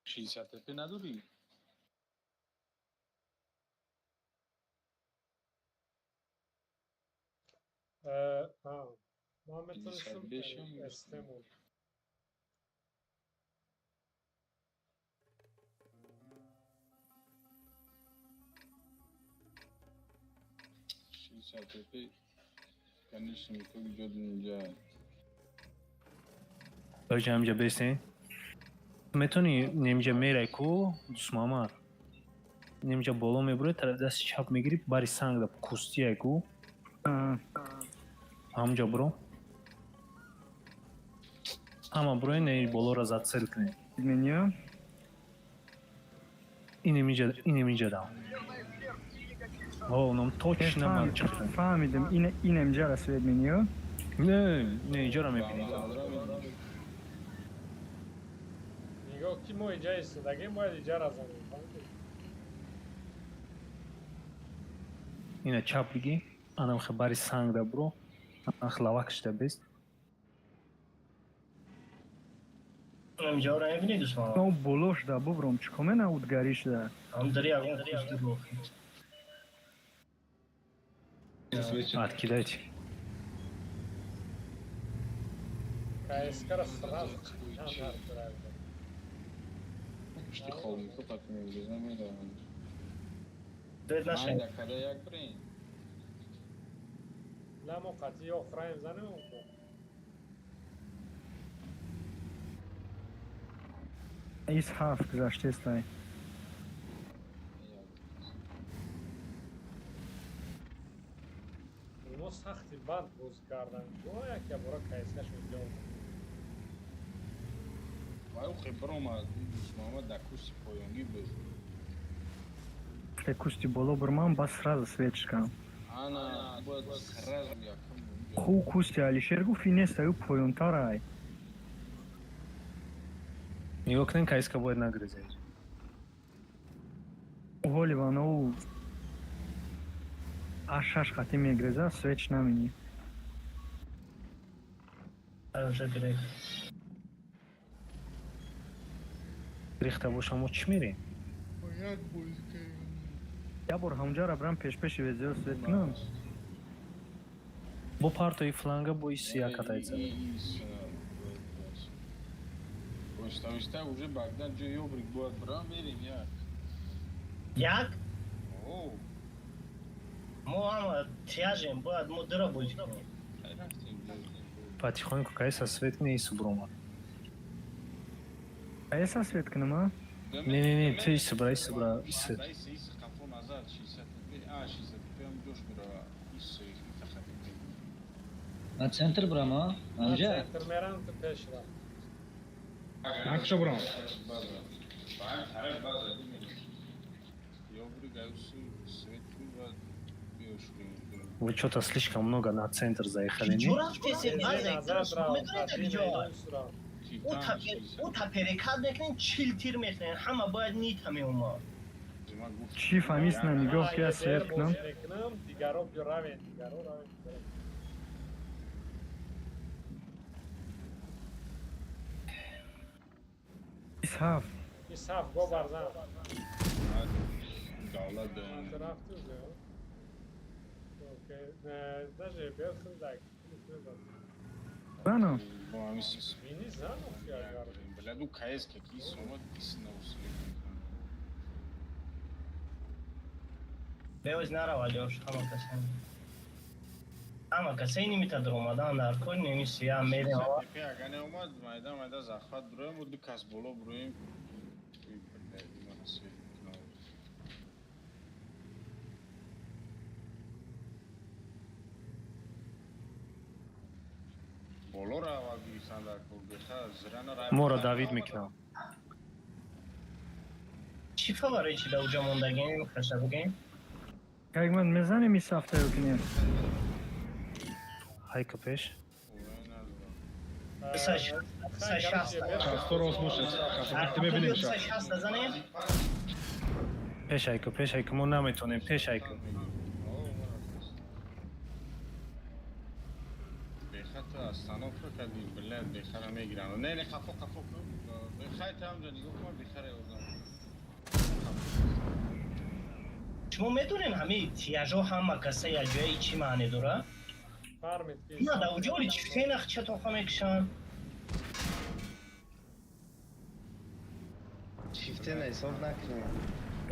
Шестьдесят ТП надури? Муҳаммад Эстемон. Шестьдесят ТП, конечно, никто идет нельзя. Оҷа ҳамҷа бесен. Метавонӣ немҷа мерай ку Дусмамад. Немҷа боло мебурӣ, тараф дасти чап мегирӣ, бари санг да кустияй ку. Ҳамҷа буро. Ҳама бурои не болоро зацел кунед. Меня? Инемиҷа дам. О, ном точно ман чиқдам. Фаҳмидам, инемҷара свет меню? Не, не, иҷора мебинӣ. Нигоҳ ки мо иҷа истодагем, бояд иҷара занем, фаҳмидӣ? Ина чап бигӣ, анам хабари санг да буро, анах лавакшда бест. Инамҷаро мебинӣ дӯстон? Мо болош да бубром, чӣ комена удгариш да? Ам дари ягон кусти бохи. Откидайте. КСК-ра сразу Пушти холмику так мегузам мераванд. Дед нашай. Майда када як брин. Ла мо қатъи охраем занем ку. Ис ҳафт гузаштестай. Оно сахти банд бозӣ кардан. О як бора КСК-шон ҷо. Вай ухе биромад, Дусмамад дар курси поёнгӣ буд. Те кусти боло бурман, бас сразу свет шикам. Ана, бояд сразу якум. Ху кусти Алишер гуфт инеста ӯ поёнтарай. Нигоҳ кунед, КСК бояд нагрезед. Ҳоли вано ӯ А6 қатӣ мегреза, свеч наминӣ. Уже грех. Рехта боша мо чӣ мерем? Я бор ҳамҷара брам пешпеши везео свет кунам. Бо партои фланга бо иси якатайца. Оҳиста оҳиста уже багдан ҷои ёбрик бояд бирам мерем як. Як? О. Мо ҳама тяжем, бояд мо дура бозӣ кунем. Потихоньку кайса свет кунӣ ису биромад. Кайса свет кунам, а? Не, не, не, ту ису бира, ису бира, ису. Ису, ису қафо назар 60 ТП, а 60 ТП ҳам ҷош мирава. Ису мутахатти. Ман центр бирам, а? Анҷа? Центр мерам, ту пеш ра. Акшо бирам. База. Ба тараф база бимирем. Ёбрик аюсу свет кун ва Вы что-то слишком много на центр заехали, не? Чё рафтесен база? Медонед куҷо? Ӯ та перекат мекунен, 40 тир мехӯрен, ҳама бояд нита меомад. Чӣ фаҳмист на нигоҳ ки аз свет кунам? Дигаро биё равен, дигаро равен. Ис ҳафт. Ис ҳафт, го барзан. Давлат Рафту зе. Окей, даже биё худак. Зано. Мини зано агар. Бля, ну КС какие сумма исна усили. Бевоз нарава ҷош, ҳама касен. Ҳама касен нимита даромадан дар кор немиси, я мерем. ТП ага не омад, майда майда захват буроем, ду кас боло буроем. Болора аввал гирифтан дар кор, беха зира нара. Моро давид мекунам. Чӣ фаваре, чи да уҷа мондагем, хаша бигем? Как ман мезанем ин сафта ё ки не? Ҳайка пеш. Шасто рост бошад. Мебинем. Занем. Пеш ҳайка, пеш ҳайка, мо наметонем, пеш ҳайка. Беха ту остановка кардӣ, блядь, бехара мегирам. Не, не, қафо, қафо кун. Бехай ту ҳамҷа нигоҳ кун, бехара ёрдам. Шумо медонед, ҳамаи тияжо ҳама каса якҷоя чӣ маъне дорад? Фармед. На, да уҷоли чӣ фенах чатоха мекушанд? Шифтена ҳисоб накунем.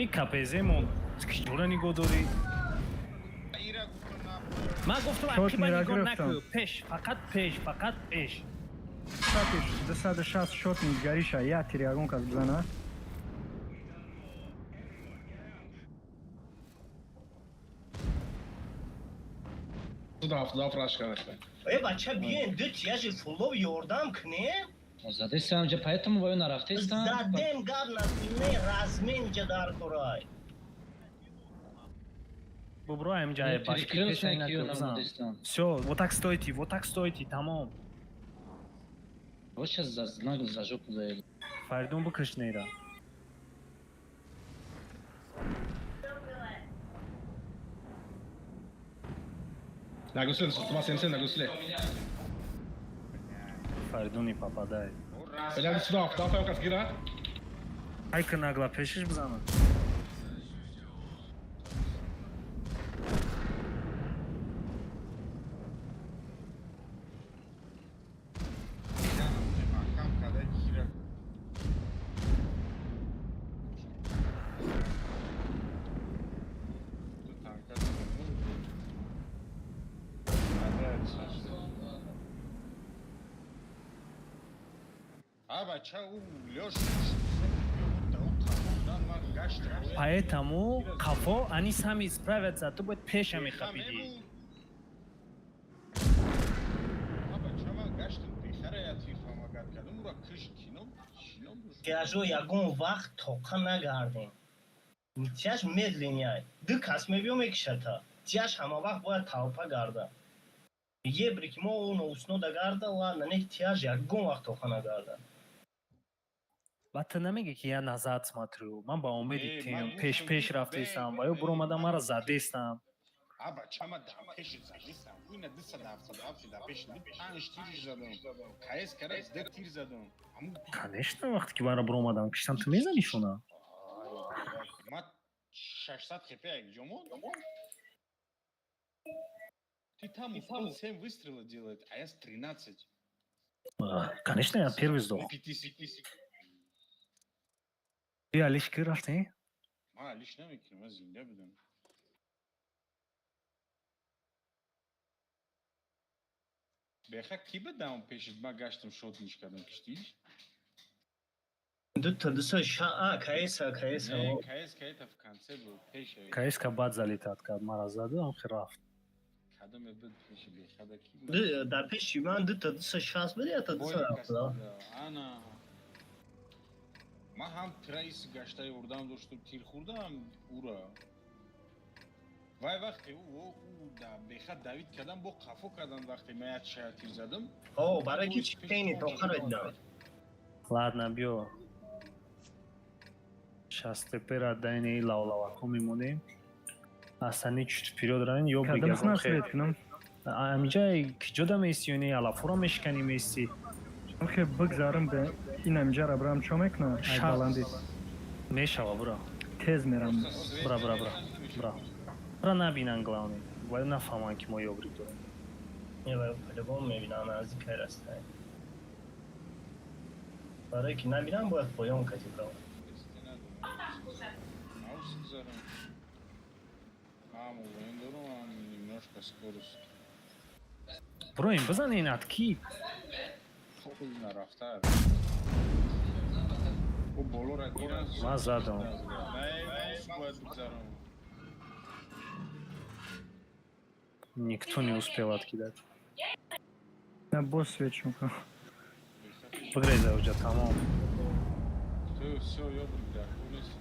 Ин капеземон киҷора нигоҳ дорӣ? Ира гуфтам на. Ман гуфтам Шот ақиба мера нигоҳ гирифтам. накун, пеш, фақат пеш, фақат пеш. Сатиш 260 шот нигариша, як тир ягон кас бизана. Даф раш карда. Э, бача, биёен, ду тияжи фуллов ёрдам кунем. Задестам ҷа, поэтому вою нарафтестам. Задем, гап не, размен ҷа дар корай. Бубро ҳамҷа башки пеш накун. Всё, вот так стойте, вот так стойте, тамом. Вот сейчас за знак за жопу заеду. Фаридун, бикаш нера. На гусле, Тома сенсей на гусле. Фаридун не попадает. Бля, сюда, даф кас гира. Ҳайка нагла пешиш бизана. Маҳкам карда кира. Ду танка дорем. Опять сошли. А бача, ӯ Лёш Поэтому қафо они сами справятся, ту бояд пеша мехапидӣ. А бача, ман гаштам, бехара я тир помогать кардам, ура киш кино шино. Тияжо ягон вақт тоқа нагардем. Тияж медленный. Ду кас мебиё мекушата. Тияж ҳама вақт бояд талпа гарда. Ебре ки мо оно уснода гарда, ладно, не, тияж ягон вақт тоқа нагарда. Баъд ту намегӣ, ки я назад смотрю, ман ба умеди Э, тим ман пеш гуфтам, пеш ки рафтестам бе, ва ё бе, буромада мара задестам. А бача, ма дар пеши задистам. Ина 277 дар пеши ду панҷ тириш задам. Каес кара ду тир задам. Аму Конечно, вақте ки мара буромадам киштам, ту мезанӣ шуна. Ма 600 хп як ҷо монд. Ты там успел 7 выстрела делать, а я с 13. Конечно, я первый сдох. 50. Бия, лиш ки рафтем. Ма лиш намекунам, ман зинда будам. Беха ки будам пешит, ма гаштам, шотниш кардам, киштиш? Ду та дуса ша, а, каеса, каеса. Не, каес каета в конце был, пеше. Каеска баъд залетать кард, мара заду, ам рафт. Кадаме буд пеши бехада ки? Ду дар пеши ман ду та 260 буд, я та 270. Ана. Ман ҳам трейс гаштаи урдам доштум, тир хӯрдам ура. Вай вақте ӯ да беха давид кардам, бо қафо кардан, вақте ман як шая тир задам. О, барои ки чпени тоқаро дидам. Ладно, биё. Шастепера дайни лавлавако мемонем. Астани чуть вперёд равем, ё Кадам бигазон знак хел. свет кунам? Амиҷа киҷо да мести ё не, алафура мешикани мести? Хе бигзарам бе ин амиҷара бирам, чо мекунам? Ай баландӣ. Мешава, бура. Тез мерам. Бура, бура, бура. Бура. Бура, набинан, главный. Бояд нафаҳманд, ки мо ёбрик дорем. Не, вай по-любому мебинам, наздикай растай. Барои ки набинам, бояд поён кати бирам. Маус гузарам. Ҳам уверен дорам, ҳам немножко скорость. Буроем, бизан ин атки. Хуб нарафта. Ӯ болора гиран. Ман задам. Не, маус бояд бигзарам. Никто не успел откидать. На боз свеч мекунам. Бигреза уҷа тамом. Ту всё ёбр дар нест.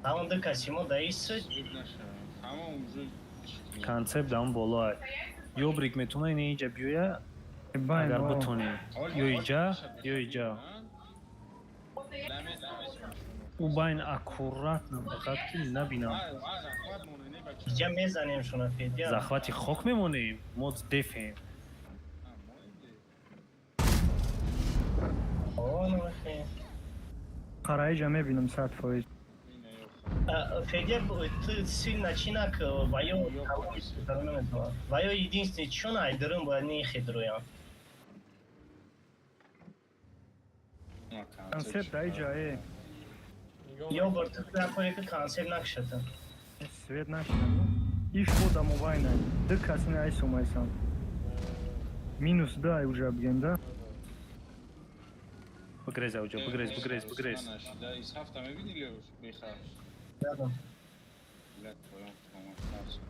Тамом ду каси мо да ис. Тамом уже. Концепт ам боло. Ёбрик метуна ин инҷа биёя. Агар битонӣ. Ё иҷа, ё иҷа. Ӯ байн аккуратно фақат ки набинам. Иҷа мезанем шуна Федя. Захвати хок мемонем, мо дефем. Қараиҷа мебинам 100%. Федя, ту сильно чинак ваё ваё единственный чун айдырым бояд не хедроям. Концепт аиҷа э. Ё бор ту накунӣ ки концепт накшата. Свет нашидам. Иш бода мобайна. Ду кас не айсум айсам. Минус ду ай уже бигем да. Бигрез ауҷа, бигрез, бигрез, бигрез. Из ҳафта мебини Леош бехар. Дадам.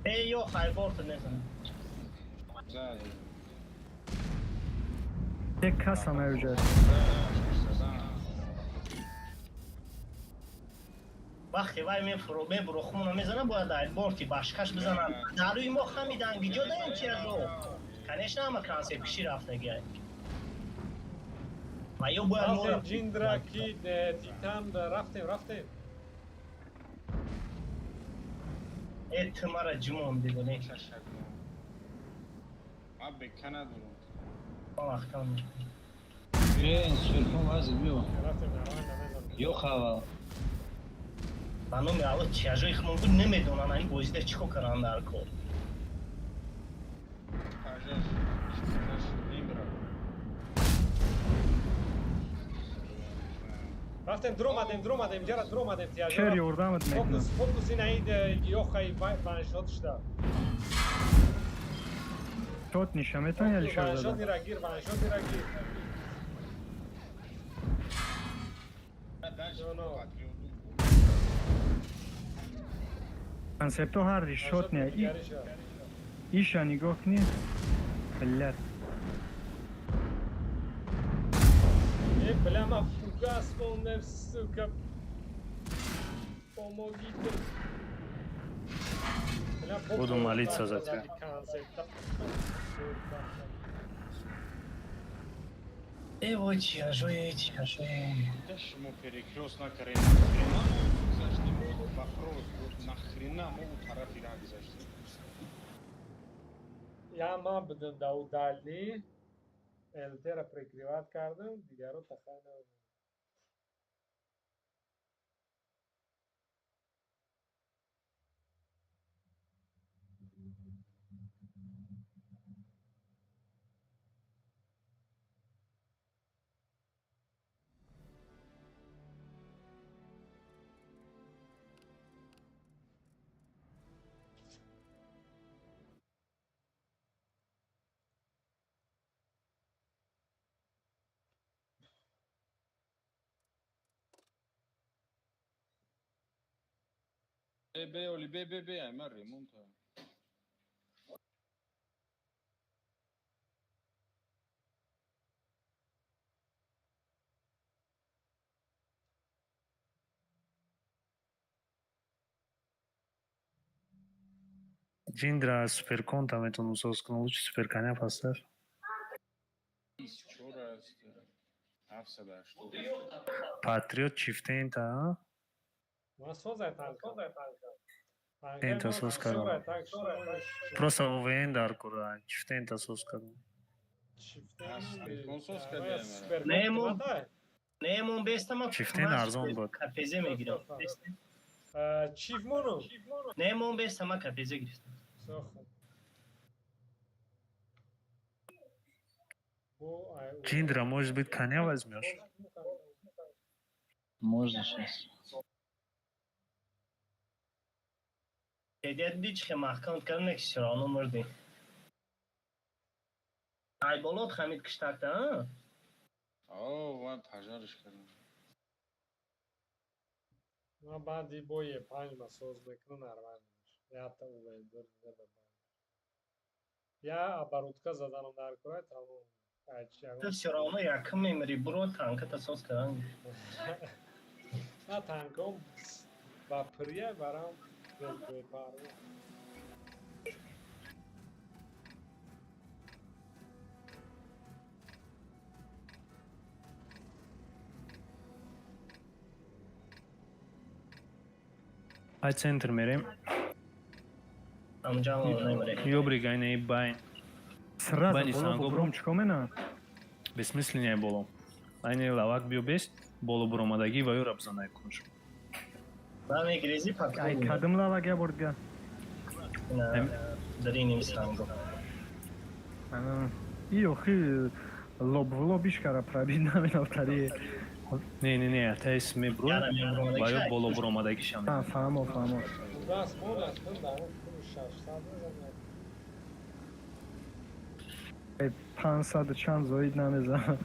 Э ё хайборт незан. Як кас ам ауҷа. Вақте вай мефуро мебуро хумона мезана бояд айборти башкаш бизанам. Дар рӯи мо хамидан гиҷо даем чиазо. Конечно ҳама концепт киши рафтагиай. Ва ё бояд мо Ҷиндра ки Титан рафтем, рафтем. Э ту мара ҷумон дидони. Ма бека надорам. Вақтам. Биёен суркон вази биё. Ё хавал. Ба номи Аллоҳ чиажои хумон буд намедонанд ин бозида чӣ кор карданд дар кор. Рафтем, дромадем, дромадем, ҷара дромадем тиажо. Шер ёрдамат мекунам. Фокус, фокус ин аид ёхай ваншот шуда. Шот ниша метавонӣ али шар Ваншот зада? ира гир, ваншот ира гир. Концепто ҳарди шот не. Иша нигоҳ кунӣ. Блядь. Э, бля, ма фугас мондем, сука. Помогите. Бля, Буду молиться за тебя. Э вой чиажои, чиажои. Шумо перекрёст накарем. Нахрена мо гузаштем? Вопрос, нахрена мо у тарафи ра гузаштем? Я ма будам да у дальний. ЛТ-ра прикриват кардам, дигаро тахай набудам. Бе, бе, оли, бе, бе, бе, ай, ма ремонта. Ҷиндра суперконта метавонам соз кунам, лучше суперконя поставь. 24 аст. 780. Патриот чифтента, а? Ма созай танка. Тента соз кардам. Просто ОВН дар кора, чифтента соз кардам. Не, не, мон бестама. Чифтен арзон буд. КПЗ мегирам. Чиф мону? Не, мон бестама КПЗ гирифтам. Ҷиндра, может быть, коня возьмешь? Можно сейчас. Федя диди чӣ хел маҳкам кардам, не ки всё равно мурдӣ. Айболот хамид киштакта, а? О, ман пожариш кардам. Ма баъди бо Е5 ма соз мекунам, нормально мешавад. Якта УВН дор неба. Я оборотка заданам дар кора тамом. Ту всё равно якм мемири, буро танката соз кардан. На танком ба пирия барам бепарво. Ай центр мерем. Ёбри гайнаи байн. Сразу Байни боло санго бубром чико мена? Бессмысленный боло. Айни лавак биё бест, боло буромадагӣ ва ёра бизанай кунш. Мегрези Ай кадым лавак я бурдга. Дариним санго. И охи лоб в лоб ишкара пробить наминавтари. Не, не, не, атайс мебро ва ё боло буромадагишам. А, фаҳмо, фаҳмо. Даст монад, дар 600 мезанад. 500 чанд зоид намезанад.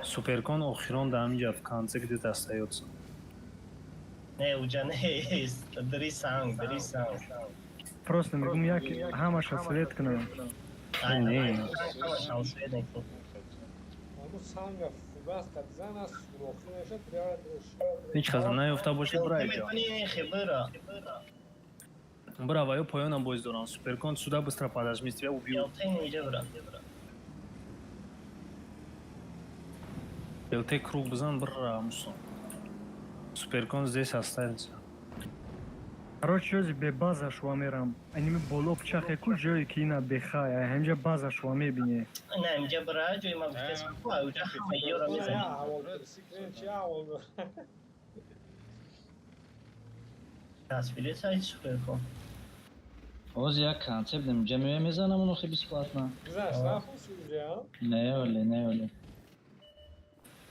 Суперкон охирон дар ҳаминҷа в конце где-то остаётся. Не, уҷа нест. Дари санг, дари санг. Просто мегум як ҳамаша свет кунам. Не. Ҳамашам свет мекунам. Ҳамун санга фугас қад зан аст, сурохӣ мешад, прямо Ҳеҷ хаза наёфта бошед, бира иҷо. Метавонӣ хебира. Бира ва ё поёнам боз дорам. Суперкон сюда быстро подожми, тебя убью. Инҷа бира. ЛТ круг бизан, бира мусон. Суперкон здесь останется. Короче, ёзи бе база шуа мерам. Аними боло пчахе ку ҷое ки ина бехай, ай ҳамҷа база шуа мебине. Не, инҷа бира, ҷои ма гуфтес ку, уҷа ҳама ёра мезанӣ. Тасвири сай суперкон. Ҳозир як концепт инҷа меоя мезанам оно хе бесплатно. Гузашт, рафт уҷа? Не, оле, не, оле.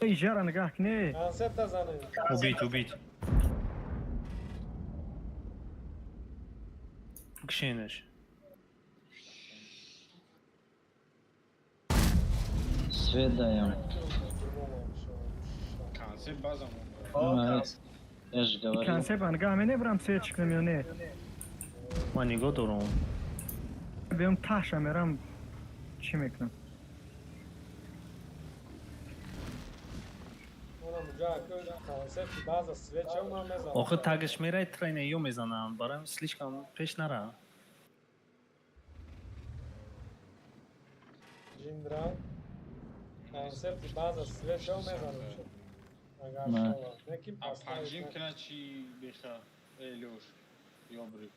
Иҷара нигаҳ кне. Концепта занем. Убить, убить. Кшенеш. Свет даем. Концепт базам. Я же говорил. Концепт нигаҳ менебрам свет чикнем ё не? Ман нигоҳ дорам. Биём таҳша мерам чӣ мекунам? Охи тагаш мерай трейна ё мезанам, барам слишком пеш нара. Ҷиндра концепти база свеча мезанам. Агар шава. Неким панҷим кина чи беха Элёш ёбри.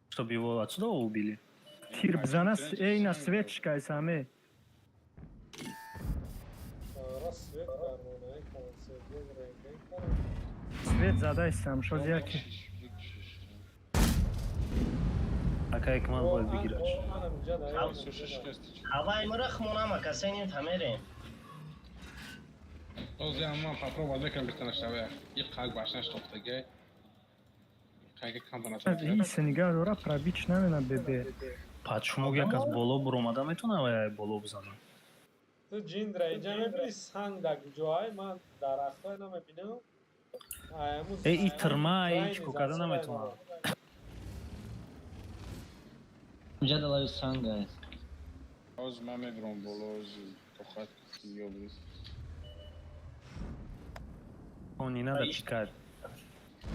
Чтобы его отсюда убили. Тир бзана эй на свечка саме. Свет задайсам, шоз яки. Акай кман бояд бигираш. Ҳавай мара хмонам акасеним тамерем. Ози амман попробовать мекунам битанашаве. И қаг башнаш тофтаге. Қаги кам банашаве. Иса нигаҳ дора пробич намена бебе. Пад шумо як аз боло буромада метавонам ай боло бизанам. Ту ҷиндра иҷа мебини санг дар куҷоай, ман дарахтҳое намебинам. Э, и тирма, ай чико карда наметавонам. Инҷа далави санг аст. Ҳозир ман мебирам боло, ҳозир тоқат ёбри. Он не надо пикать.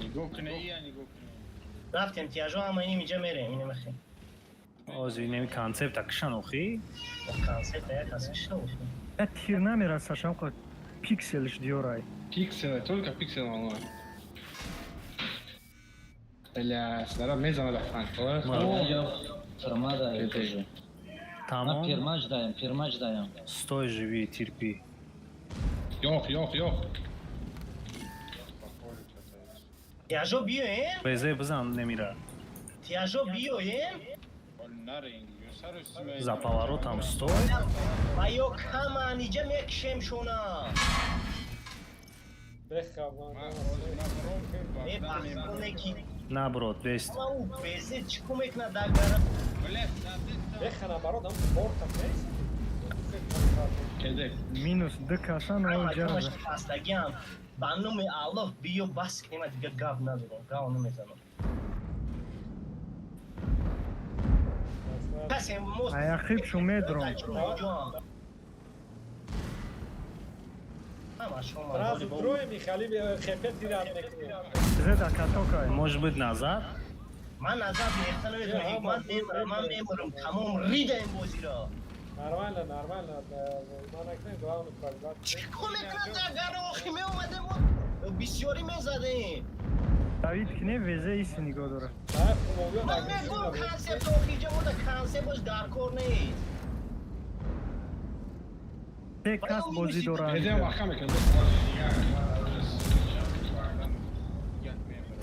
Нигоҳ куне, ия нигоҳ куне. Рафтем тияжо ҳама иним иҷа мерем, инем хе. Ҳозир инеми концепта кишан охи? Концепта як кас кишан охи. Я тир намерасашам қа пикселш диёрай. Пиксел, только пиксел мало. Бля, дара мезана да танк. Тирма даем тоже. Тамом. Пирмач даем, пирмач даем. Стой, живи, терпи. Ёх, ёх, ёх. Тияжо биёем? Безе бизан немира. Тияжо биёем? За поворотом стой. Ва ё каман иҷа мекшем шона. На, брат, бест. Безе чӣ кӯмек надагара? Бехана барот, ам борта нест. Минус ду касан о ҷара. Хастагиам. Ба номи Аллоҳ биё бас кунем, дигар гап надорам, гап намезанам. Касем мост. Аяқиб шу медром. Сразу дроем и хали хепе тират мекунем. Зеда катокай. Может быть, назад? Ман назад мехта наметавонам. Ман мемирам, ман мемирам. Тамом ридаем бозиро. Нормально, нормально. Ма накунем, главное прогресс. Чӣ кор мекунад агар охи меомадем бисёрӣ мезадем. Давид кине везе иси нигоҳ дора. Ман мегӯям концепт охи иҷа мода концепт дар кор нест. Се кас бозӣ доранд. Везе маҳкам мекунем.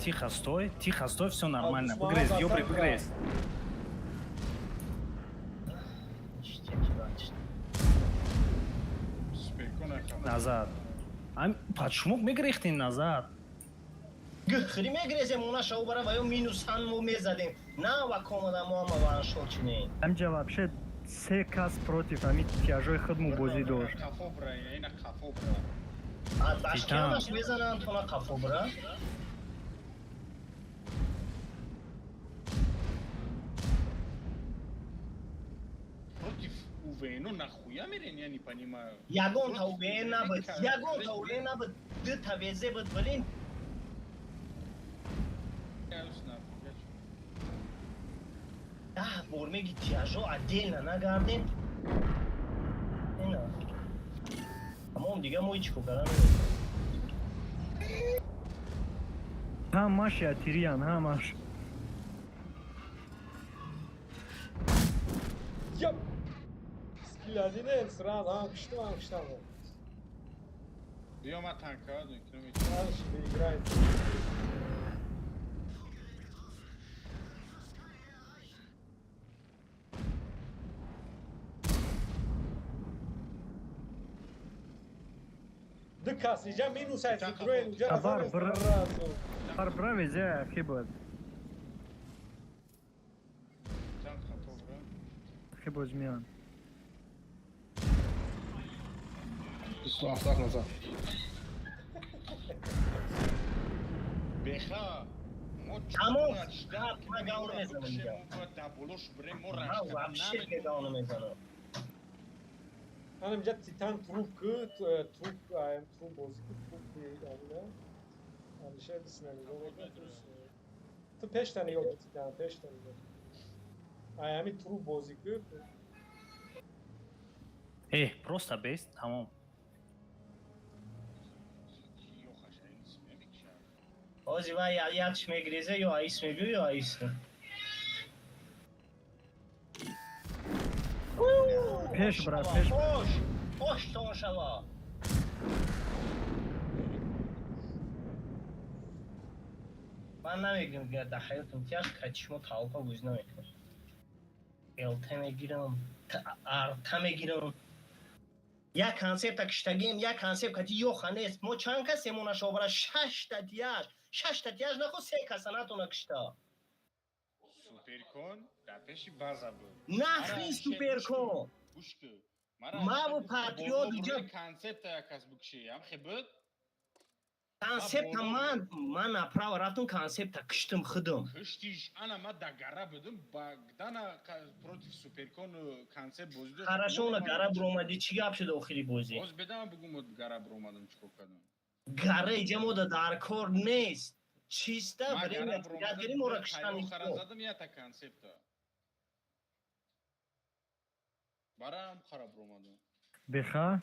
Тихо стой, тихо стой, все нормально. Выгрез, ёбри, выгрез. Назад. Почему мегрехтем назад? Хри мегрезем, она шаубара ва ё минус хан мо мезадем. На ва комада мо ама ваншот чинем. Ҳамҷа вообще се кас против ҳамин тяжои худму бозӣ дошт. Қафо бра, ина қафо бра. А башкиамаш мезананд тона қафо бра. Против УВН нахуя мерен, я не понимаю. Ягон та УВН набуд, ягон та УВН набуд, ду та ВЗ буд, блин. Даҳ бор меги тяжо отдельно нагардем. Ина. Тамом дига мо ҳеч кор карда наметавонем. Ҳамаш ятириян, ҳамаш. Ёп! Скилл один, сразу, ҳам киштам, ҳам киштам. Биё ма танка Дальше играет. Ду кас иҷа минус ай зидроен уҷа Бар бар бра везе аяқи буд. Аяқи боз меян. 27 назад. Беха. Тамом, гап ман гавр мезанам дига. Ман вообще гавр мезанам. Ана инҷа Титан труп ку, труп, труп бозӣ ку, труп амина. Алишер бисна нигоҳ мекунад. Ту пешта нигоҳ ку Титан, пешта нигоҳ. Ай ҳами труп бозӣ ку. Эй, просто бест, тамом. Ҳозир вай якш мегиреза ё аис мегӯ ё аис. Пеш бра, пеш. Ош, ош тон шава. Ман намегирам дигар дар ҳаётам тяж кати шумо талпа бозӣ намекунам. ЛТ мегирам, арта мегирам. Як концепта киштагем, як концепт кати ёха нест. Мо чанд касем она шобара? Шашта тяж. Шашта тяж нахо се каса натона кишта. Суперкон дар пеши база буд. Нахри суперкон. Гӯш ку. Маву патриот иҷа концепта як кас бикши. Ам хе буд? Концепта ман направо рафтум концепта киштим худум. Киштиш, ана ма да гара будум, Багдана против суперкон концепт бозӣ дошт. Хорошо, она гара буромадӣ, чӣ гап шуд охири бозӣ? Боз бедама бугум гара буромадам чӣ кор кардам. Гара иҷа мода дар кор нест. Чиста время гирим ора киштан. Задам ята концепта. Барам хара буромадам. Беха?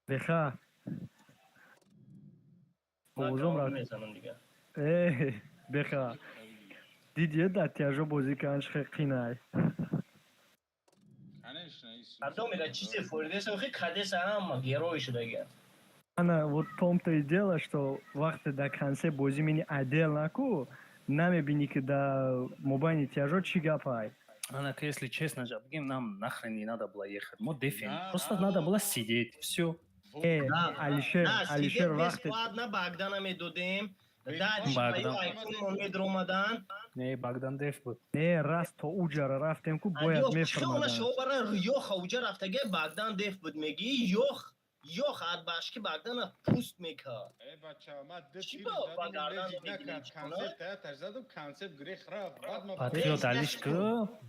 Беха. Овозом рафт. Э, беха. Дидия дар тяжо бозӣ кардан чӣ хел қинай. Ардомира чизе фоидеса охи кадеса ҳама герой шудага. Ана вот том-то и дело, что вақте дар конце бозӣ мини отдел наку, намебинӣ ки дар мобайни тяжо чӣ гапай. Ана, если честно же, нам нахрен не надо было ехать. Мы дефим. Просто надо было сидеть. Все. Э, Алишер, Алишер вақте бесплатно Багдана медодем. Багдан медромадан. Не, Богдан деф буд. Не, раст то уҷара рафтем ку бояд мефармадан. Шобара ёх уҷа рафтаге Богдан деф буд меги ёх. Ё хатбашки багдана пуст мекард. Э бача, ма ду Чӣ тир ба задум, гардан лезид мегирем, накард. чӣ кунад? Концепт таяташ задум, концепт грех рафт. Баъд ма Патриот алиш ку.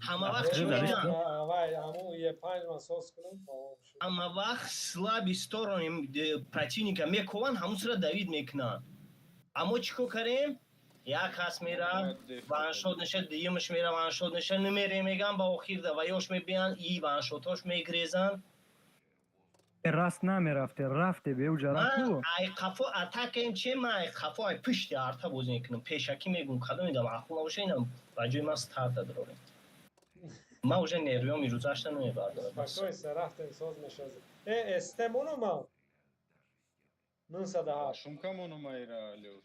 Ҳама вақт чӣ Патриот алиш мегӯянд? ку. Вай, ҳамун Е5 ман соз кунам, тамом шуд. Ҳама вақт слабый стороны противника мекованд, ҳамун сира давид мекунанд. Аммо чӣ кор кардем? Як кас мера, ваншот неша, дуюмаш мера, ваншот неша, намере меган, ба охир да ва ёш мебиян, и ваншотош мегрезанд. Раст намерафте, рафте беуҷа Ман ку. Ай қафо атакаем че, ман ай қафо, ай пушти арта бозӣ мекунам. Пешакӣ мегум, кадом идам ақл набоша, инам ба ҷои ман старта дорем. Ман уже нервиём ирӯзашта намебардорам. Спокойся, рафтем, соз мешавад. Э, СТ монумал. 907. Шумка монумайра, Лёш.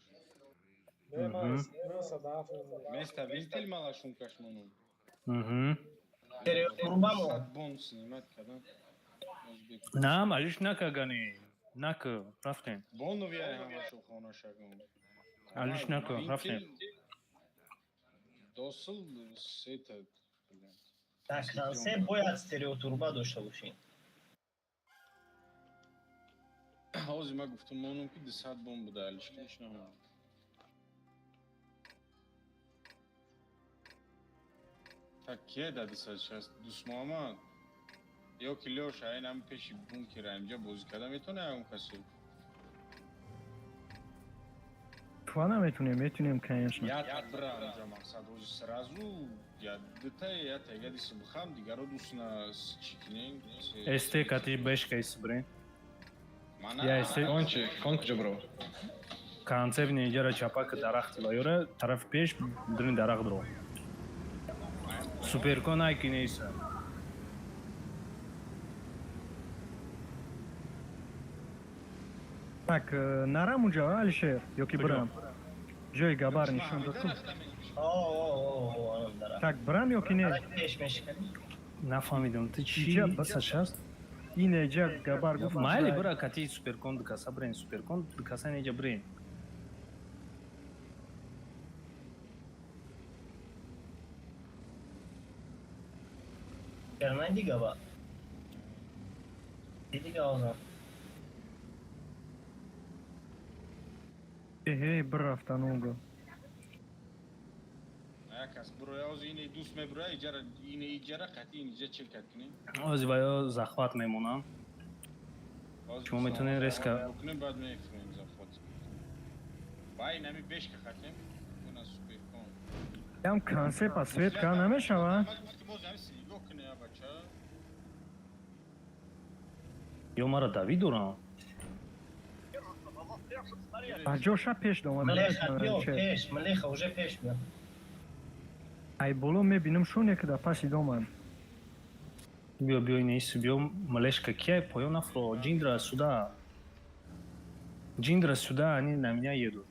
Не, ман 907 монум. Места винтил мала шумкаш монум. Мгм. Рубамо. Сад бон снимать кардам. На, алиш нака гани. Нака, рафтем. Бонови ай ҳамашо хона шагум. Алиш нака, рафтем. Досыл сета, блин. Дар концепт бояд стереотурба дошта бошем. Ҳозир ман гуфтам монум ки 200 бон буда, алиш ки намонум. Так кие да 260? Дусмуҳаммад ё ки Лёша, айн ҳами пеши бункера инҷа бозӣ карда метавона ягон касе? Чуа наметунем, метунем, конечно. Я бра инҷа мақсад ҳозир сразу я дута я тегади субхам дигаро дусна чӣ кинем. СТ кати бешка исбрен. Я СТ Кон чи? Кон куҷо бро? Концепт неҷара чапак дарахти ва ёра тарафи пеш дрин дарахт дро. Суперкон ай ки неиса. Так, нарам уҷа, Алишер, ё ки бирам? Ҷои габар нишон дод ку. Так, бирам ё ки не? Пеш мешиканӣ. Нафаҳмидам, ту чӣ? Иҷа 260? Ин иҷа габар гуфт. Майли бира кати суперкон дукаса брен, суперкон дукаса неҷа брен. Кернай дига ба. Дига озам. Эҳе, бир рафтан онго. Як кас буроя, ҳозир ини дӯст мебуроя, иҷара ини иҷара қатъи ин иҷа чел кад кунем. Ҳозир ва ё захват мемонам. Ҳозир Шумо метавонед резко букунем, баъд мефурем захват. Ба ин ҳами бешка хатем, уна суперкон. Ям концепт свет ка намешава? Ман гуфтим ҳозир ҳами нигоҳ куне, я бача. Ё мара давид дорам. А ҷоша пеш домад. Млеха биё пеш, млеха уже пеш биё. Ай боло мебинам шоне ки да паси доманд. Биё, биё, неис, биё, малешка, кия поён нафро, Джиндра сюда. Джиндра сюда, они на меня едут.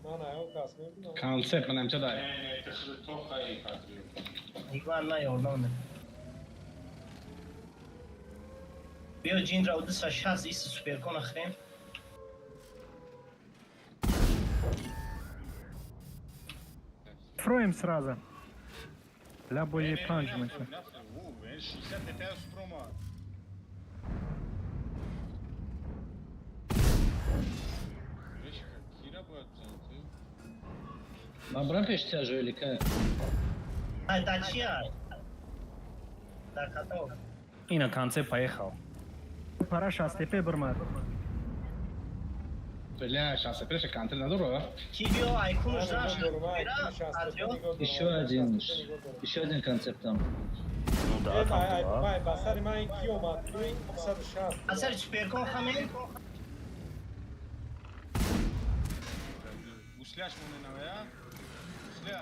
Ман ай кас мебинам. Концепт манам ча дай. Не, не, то хаи патриот. Иван на ёрдам. Биё ҷиндра 260 иси суперкон ахрем. Фроем сразу. Ля бо Е5 меша. 60 тепеа супрома. Бешка, кира бояд бизанӣ ту? Ман брам пеш тя жоили ка. Ай да чи ай? Да каток. Ина концепт поехал. Пара 65 бирмад. Бля, шанса пеша контр надора. Ки биё ай кунуш заш. Еще один, еще один концепт там. Ну да, там два. Вай, ба сари ман ин ки омад? Туи 160. Асари суперкон хамен. Гусляш моненавая? Гусля.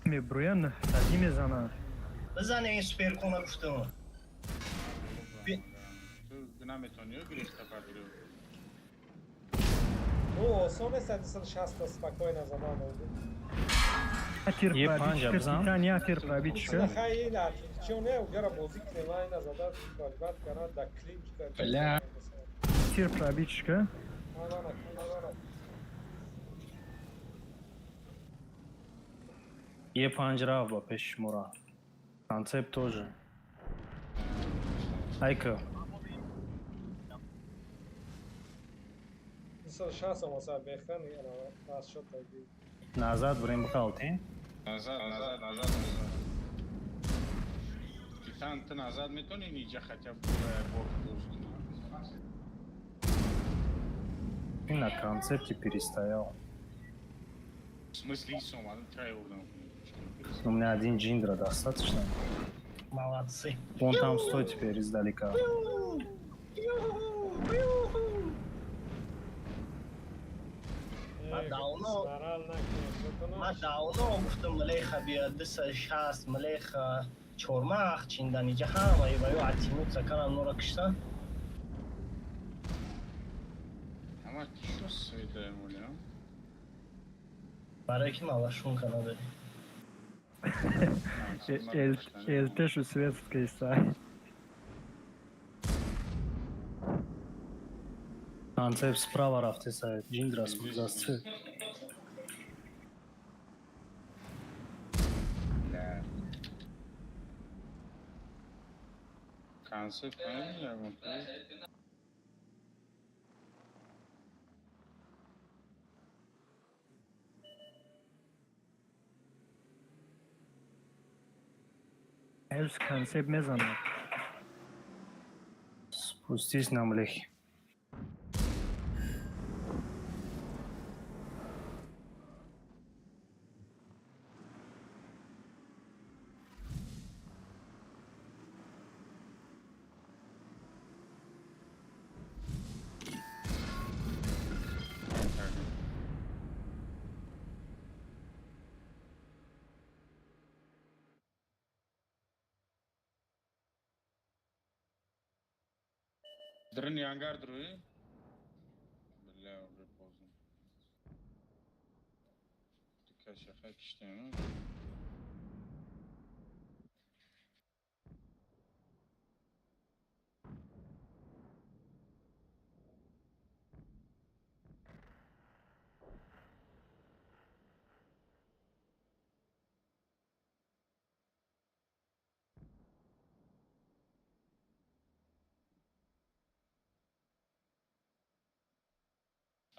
Меброя наҳсадӣ мезанад. Бизане ин суперкона гуфтам. Ту наметавонӣ ё гирифта патриот? Ну, осон нест 260 спокойно задан. Тир Е пробить панҷа шка, бизан. Титан, я тир пробить шка. Хай ин архивчио не, угара бозӣ кунем, ай назада борьба кара да клинч да. Бля. Тир пробить шка. Е панҷ рафт ба пеши шумора. Концепт тоже. Айка. 260 омаса бехтан расчёт таги. Назад бурем бихалтем. Назад, назад, назад, назад. Титан, ты назад метони ниҷа хотя бы бор дӯст кунӣ? Ты на концепте перестоял. В смысле ис омадам, трай урдам. У меня один джиндра достаточно. Молодцы. Вон там стой теперь издалека. Ма давно Ма давно гуфтам, млеха бия 260, млеха чормах чиндан иҷа ҳамаи ва ё атимутса канам нора киштан. Ама чё светае моля? Барои ки малашунка надорӣ. ЛТ-шу светская ста. Концепт справа рафте сайт. Джиндра за. Бля. Концепт ягон. Элс концепт мезанад. Спустись на млехи. Дрни ангар друи? Бля, уже поздно. Ты каша киштем,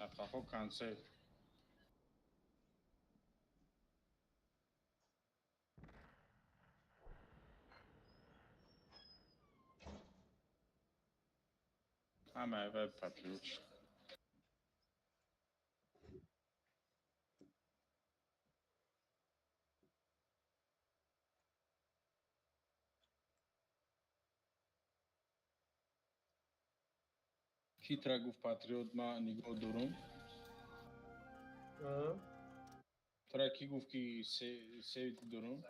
А какой концерт? Ама веб патриот. Ки тра гуфт патриот, ма нигоҳ дорум? Тра ки гуфт, ки севит дорум?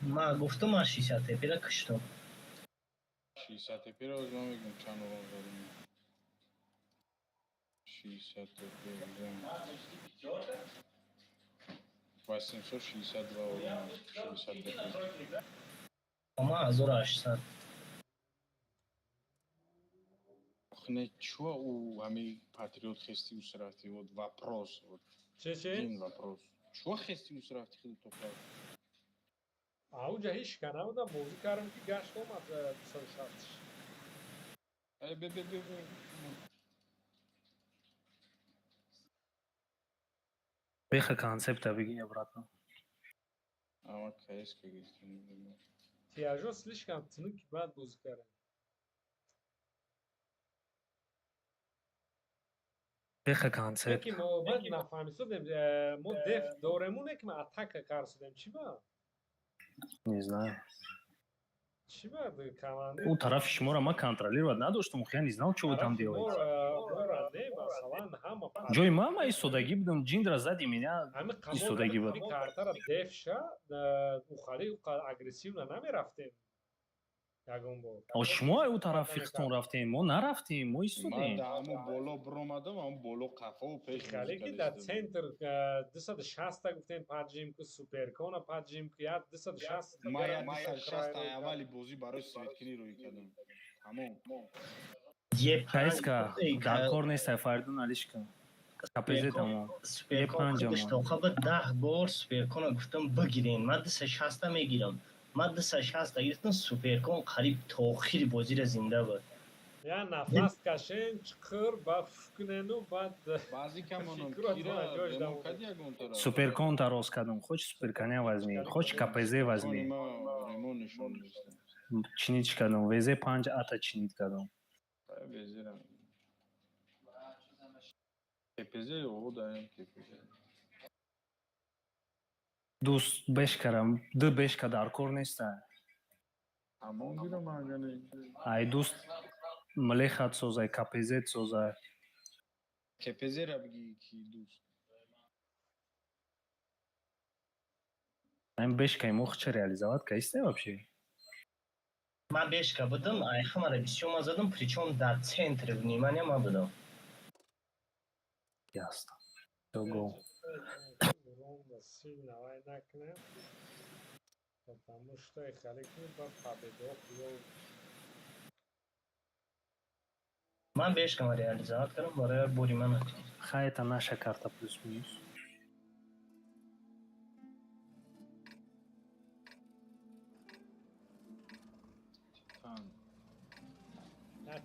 Ма гуфтум, ма 60 тепира киштум. 60 тепира оз ма мегум чанд урон задум. 60 тепира 862 урон 60 тепира. Ма 1800. Не, чё у ами патриот хести усрафти? Вот вопрос, вот. Че че? Один вопрос. Чё хести усрафти хиду тока? Ауҷа ҳеч ка набудам, бозӣ кардам, ки гашт омад 260. Ай, бе бе бе бе. Беха концепта бигӣ обратно. Ама КС ка гирифтем. Тиажо слишком тунуки бад бозӣ кардам. Беха концепт. Ки мо бад нафаҳмисодем, мо деф доремуне, ки ма атака карсудем, чӣ ба? Не знаю. Чӣ ба команди? У тарафи шуморо ма контролировать надоштум, я не знал, что вы там делаете. Мора не, масалан, ҳама Ҷои ма ма истодагӣ будам, Ҷиндра сзади меня ҳами истодагӣ буд. Картара деф ша, ухали агрессивно намерафтем. Ягон бор. О, шумо ӯ тараф фиқтон рафтем, мо нарафтем, мо Ман истодем. да ҳамун боло биромадам, ҳамун боло қафову пеш Хеле ки дар центр 260-та гуфтем поджим ку, суперкона поджим ку, я 260. Ман я 260 аввали бозӣ барои светкунӣ рӯй кардам. Тамом. Каиска, дар кор нестай, Фаридун Алишка. КПЗ тамом. Суперкон худаш тоқаба 10 бор суперкона гуфтам бигирен, ман 260-та мегирам. Ман 260-та гирифтам, суперкон қариб то охири бозиро зинда буд. Я нафас кашен, чиқир ба фукнену баъд Баъзи камонам Суперкон тароз кардам. Хочешь суперконя возьми, хочешь КПЗ возьми. Чинить кардам, ВЗ 5 ата чинить кардам. КПЗ о даем КПЗ. Дӯст бешкарам, ду бешка дар кор неста. Ҳамон гирам агане. Ай дӯст млехат созай, КПЗ созай. КПЗ ра биги ки дӯст. Айн бешкаи мо хча реализовать кайсте вообще? Ман бешка будам, ай ҳамаро бисёр ман задам, причём дар центри внимания ман будам. Ясно. Всё, go. Сильно вай накунем, потому что хеле ки ба победо ё. Ман бешкама реализовать кардам, барои бори ман накунед. Хай, это наша карта плюс-минус.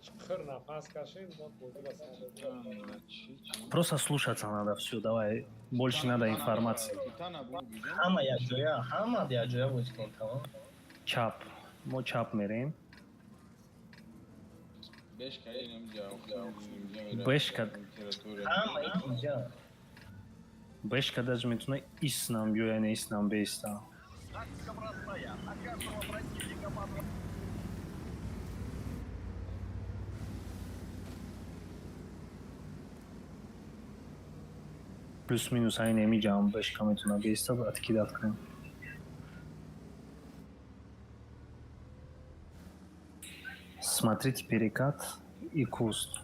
Чиқир нафас кашем, баъд бозиро сар. Просто слушаться надо, всё, давай. Больше надо информации. Ҳама якҷоя, ҳама якҷоя бозӣ кунем, тамом. Чап. Мо чап мерем. Бешка инамҷа. Бешка. Ҳама инҷа. Бешка даже метуна иснам биёя, не иснам беиста. Тактика простая. На каждого противника по два. Плюс-минус айн эмиҷам бешка метуна беиста, откидать кунем. Смотрите перекат и куст.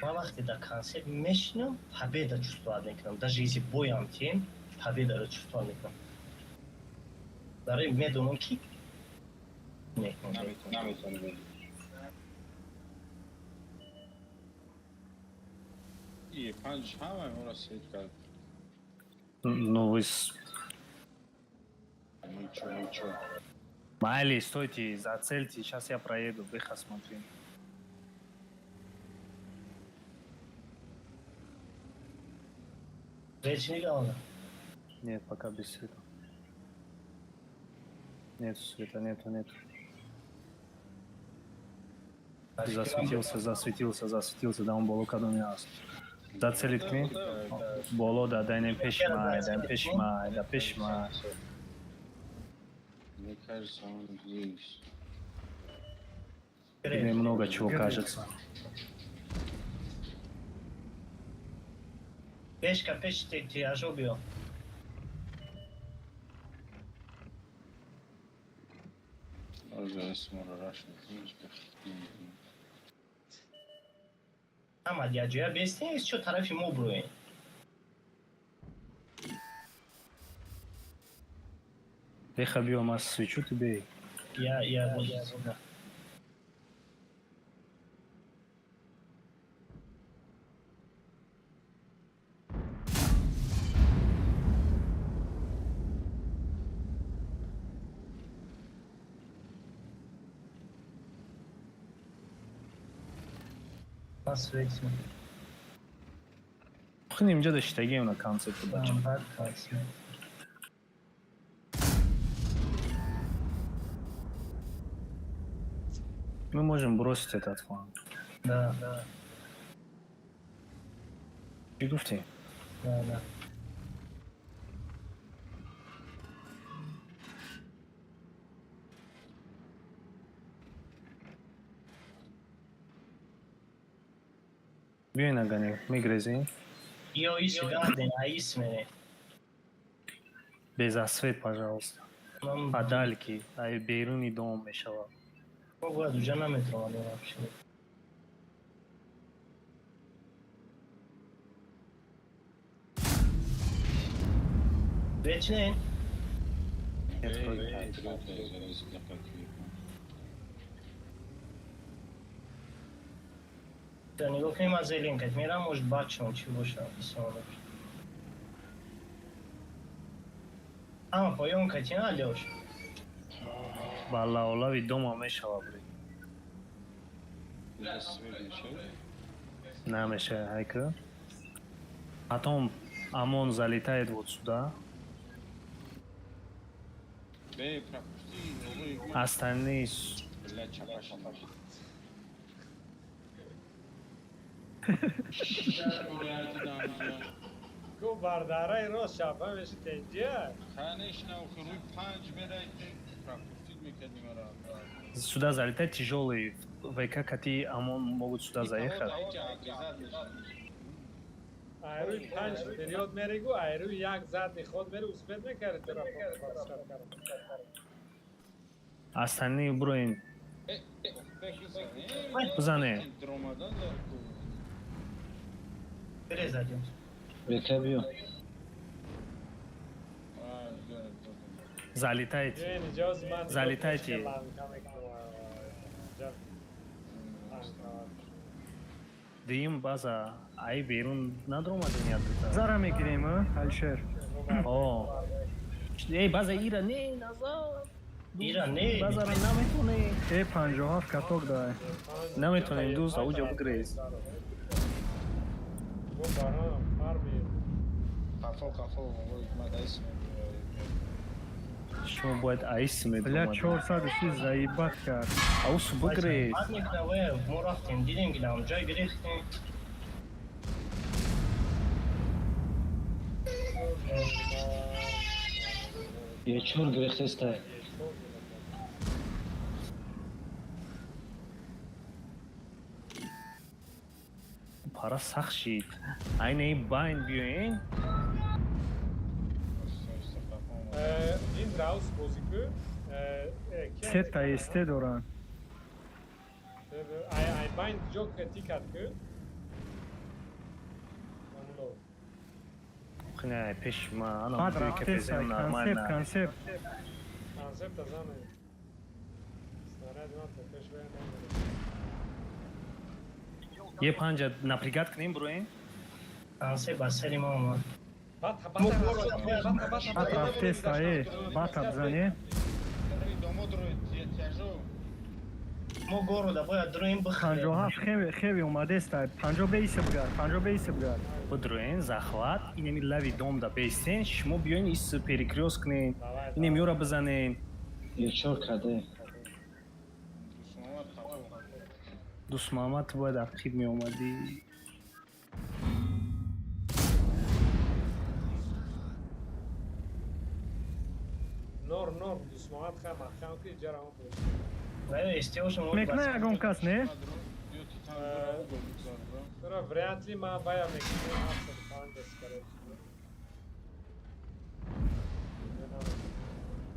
Ман вақте дар концерт мешинам, победа чувствовать мекунам. Даже если боям тем, победаро чувствовать мекунам. Барои медонам ки мекунам. Наметонӣ. И панҷ ҳамаи моро свет кард. Ну вы. Ну чё, ну чё. Майли, стойте, зацельте, сейчас я проеду, беха смотри. Речи. Нет, пока без света. Нет света, нету, нету. Засветился, засветился, засветился, да он боло кадом яст. Зацелит ми? Боло да, дай не пешма, дай пешма, да пешма. Мне кажется, он здесь. Тебе много чего кажется. Бешка пеш тиражо биё. Може моро раш Ҳама якҷоя бестем, чо тарафи мо буроем. Беха биё, ма свечу тебе. Я я. Светим. Хни инҷа даштагием на концерту бача. Бад концерт. Мы можем бросить этот фланг. Да. Чӣ гуфтӣ? Да. Биёй нагани, мегрезем. Ё ис гарден, а ис мере. Без освет, пожалуйста. Подальки, ай беруни дом мешава. Мо бояд уҷа наметавонем вообще. Вечнен. Нигоҳ кунем, аз зеленкат мерам, может, бачам чӣ боша, бисонаш. Ама поён кати, Алёш. Ба лавлави дома мешава, бри. Намеша, ҳайка. Потом ОМОН залетает вот сюда. Бей, пропусти. Остальные. Бля, чапаш. Ку бардараи рост шафа меши тенҷия. Конечно, рӯи панҷ мерай, пропустить мекардӣ маро. Сюда залетает тяжелый. ВК кати ОМОН могут сюда заехать. Айрӯи панҷ вперёд мерегу, айрӯи як задний ход мери, успеть мекарди тура. Остальные броин. Бизане. Березадем. ВК биё. Залетайте. Залетайте. Дуюм база ай берун надромадем як дута. Зара мегирем, а, Алишер. О. Эй, база ира не, назад. Ира не. Базара наметонем. Э, 57 каток давай. Наметонем, дӯст, ауҷа бигрез. Қафо, қафо, ма дайс. Шумо бояд айс Бля, медомад. 430 заебать кард. Аус бигрез. Бад мекунаве, мо рафтем, дидем ки дар ҷой гирифтем. Е чор гирехтестай. Пара сахт шид. Айнаи байн биёен. Ин раус бозӣ ку. Сета СТ доранд. Ай байн ҷо тикат ку. Не, пеш ма ана Баъд ки рафтестай, пезем концепт, нормально. концепт. Концепта зане. Снаряд ман то пеш вая намерем. Е панҷа напрягать кунем, броен. Концепт ба сари мо омад. Бата, бата, бата, бата. Баъд рафтестай, э, бата бизане. Мо города бояд дуроем бихӯрем. 57 хеви хеви омадестай. 50 бейса бигар, 50 бейса бигар. Бидроен захват, инеми лави дом да бестен, шумо биёен ис перекрёст кунен, инем ёра бизанен. Е чор каде. Дӯст Муҳаммад, ту бояд ақиб меомадӣ. Нор, нор, дӯст Муҳаммад хай маҳкам ки ҷара он буд. Вая истиёшон. Мекна ягон кас, не? Тура вряд ли ман вая мекунем 75 скорее всего.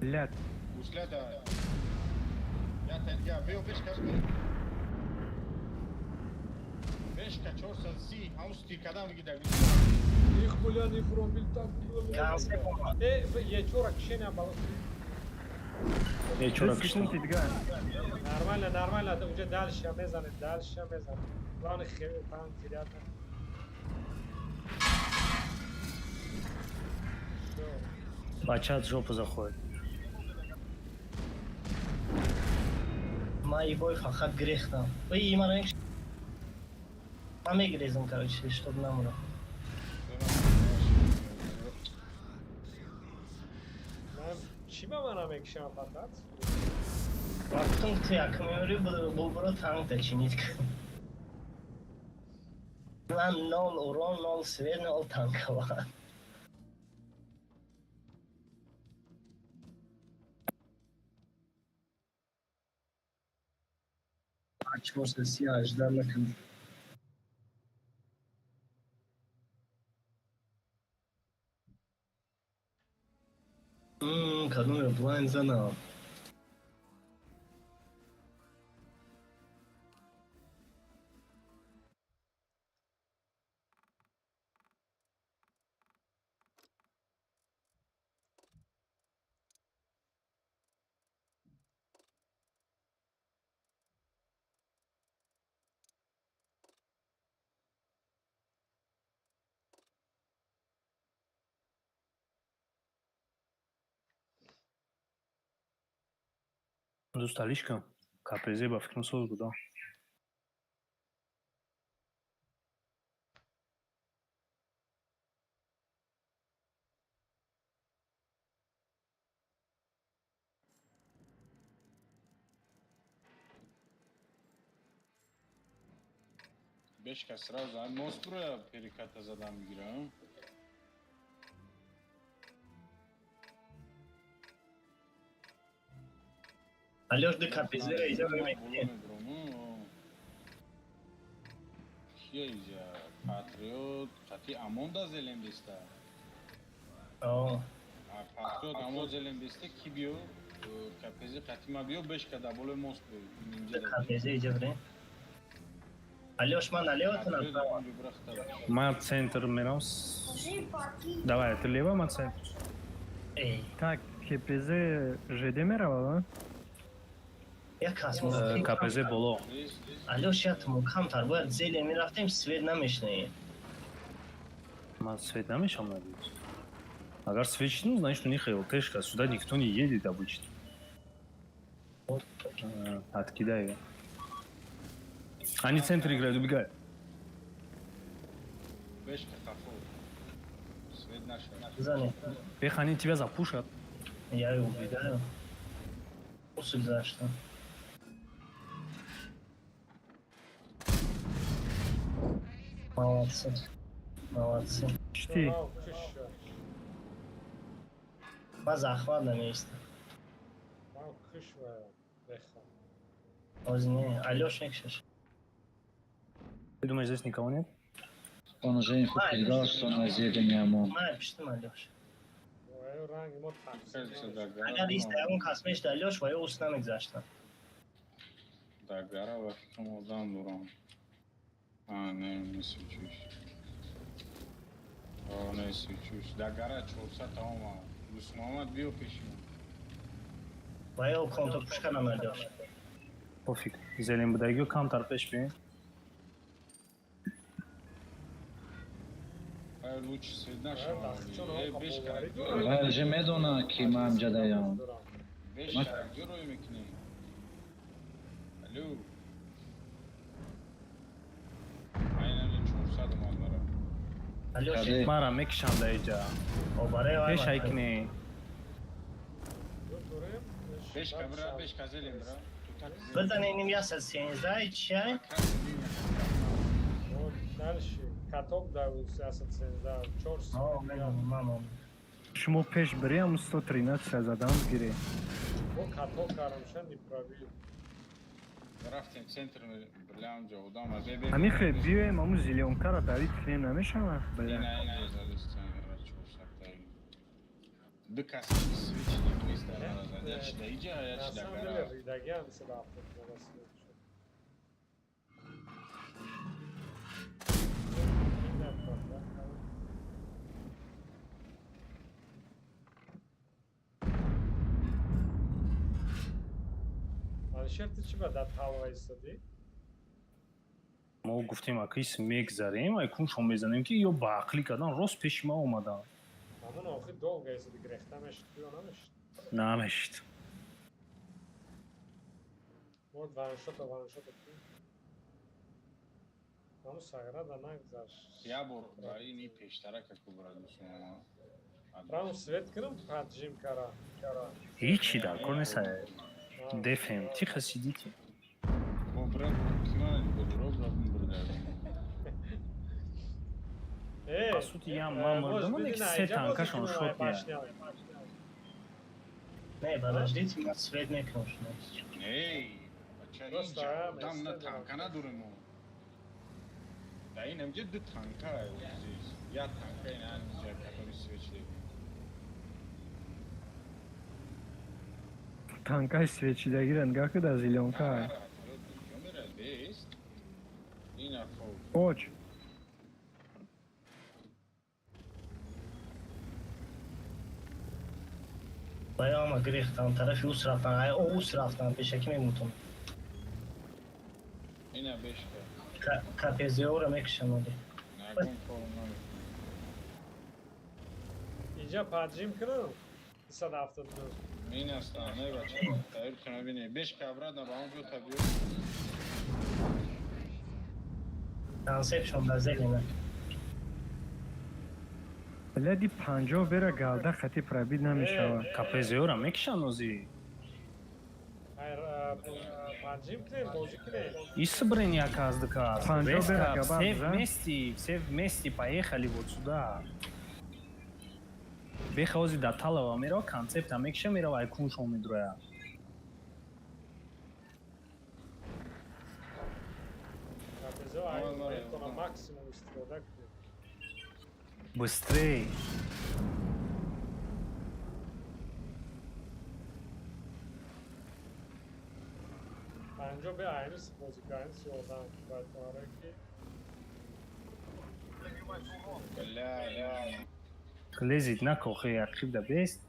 Блядь. Гуслята. Я биё, бешкаш, бешка 430 ҳамун стикадан бигида. Их булян, их ромбил так. Концепт омад. Э, е чора кишеня бало. Е чора Ду киштам. секунди дигар. Нормально, нормально, уже дальше мезанем, дальше мезанем. Главное, танк терять. Всё. Бачаат жопу заходит. Ман и бой фақат гирехтам. Ой, мара ман мегирезам, короче, чтоб намурам. Ман чӣ ба мана мекишам фақат? Вақтум ту якум мемурӣ, бубуро танкта чинит кун. Ман нол урон, нол свет, нол танкова. 430 накун. Кадомро блайн занам. Дӯст, Алишка, КПЗ ба фикрам соз буда. Бешка сразу мост бура переката задан мегирам. Алёш, ды КПЗ-ра иҷа мекунем. Кия иҷа? Патриот, қати Амон да зелем беста. Патриот Амон зелем беста, ки биё КПЗ қати ма биё бешка да болои мост бо. КПЗ иҷа бирем. Алёш, ман налево ту направо. Ман центр мерам. Давай, ты лево, ман центр. Так, КПЗ ЖД мерава, Як кас КПЗ боло. Алёш, як камтар бояд зеле мерафтем, свет намешнаем. Ман свет намешам, надеюсь. Агар свет ну, значит, у них ЛТшка. Сюда никто не едет обычно. Откидай ее. Они центр играют, убегай. Бешка хафу. Свет наша. Эх, они тебя запушат. Я и убегаю. Усик за что? Молодцы. Молодцы. Чти. Ма захват на месте. Оз не, Алёш мекшеш. Ты думаешь, здесь никого нет? Он уже инфу передал, что на зелени ОМОН. Ман пиштим Алёш. Агар иста ягон кас мешда Алёш, ва ё ус намегзаштам. Да гара ва фикрам одам дорам. А, не, не свечуш. О, не свечуш. Да гара 400 омад. Дӯстмуҳаммад биё пеши ман. Ва ё контр пушка нам Алёш. Пофиг. Зелен будагиё камтар пеш биёем. Вай уже медона, ки ман ҷадаям. Мара мекишам да иҷа. Пеш айкне. Бизанем 113 чай. Дальше каток да 113 400. Шумо пеш бирем 113 задам гире. Мо каток карамша не пробил. Рафтем центр билям ҷо одам аз Ҳамихе биёем аму зелёнкара давид кунем намешава? Бля. Ду кас свич нест я чи да иҷа, я чи да гара. Ридагиам 170 свет. Алишер, ту чӣ ба дар талва истодӣ? Мо гуфтем, акис мегзарем, айкун шо мезанем, ки ё ба ақлӣ кардан рост пеши ма омадан. Ҳамон охир долго истодӣ, гирехта мешид ё намешид? Намешид. Мо ваншота ваншота ки. Ҳамун сагра да нагзашт. Я бор ба ини пештара каку бара дӯстмуҳаммад. Равм свет кунам поджим кара. Ҳичи дар кор нест. Дефем, тихо сидите. По сути, я ман мурдам, леки се танкашон шот меяд. Не, подождите, ман свет мекунам шумо. Эй, бача, инҷа одам на танка надорем. Да ин амҷа ду танка азиз. Я танка ин анҷа который свеч дед. Танкаи свечидагира нигоҳ ку дар зелёнка. Оч. Ва ё ама гирехтан, тарафи ус рафтан, ай о ус рафтан, пешакӣ мемутам. Ина бешка. КПЗ-ро мекушам оли. Нагон кору намекунам. Инҷа поджим кунам? 272. Ин астан, эй бача. Тайёр кана бинӣ. Бешка обратно ба он ҷо та биё. Концепшон да зелена. Бляди 50 бера галда хати пробит намешавад. КПЗ-ра мекишанд озӣ. Хайр, панҷим кунем, бозӣ кунем. Исбрен як аз дка. 50 бера Все габар, да? вместе, все вместе поехали вот сюда. Беха ози да Талава мерава, концепта мекиша, мерава айкуншон медроя. КПЗ ай метона максимум истифода кунем. Быстрей. 50 бе аймис бозӣ кардем, си одам бояд боварӣ ки Бля, Лезет на кохе ақиб да бест.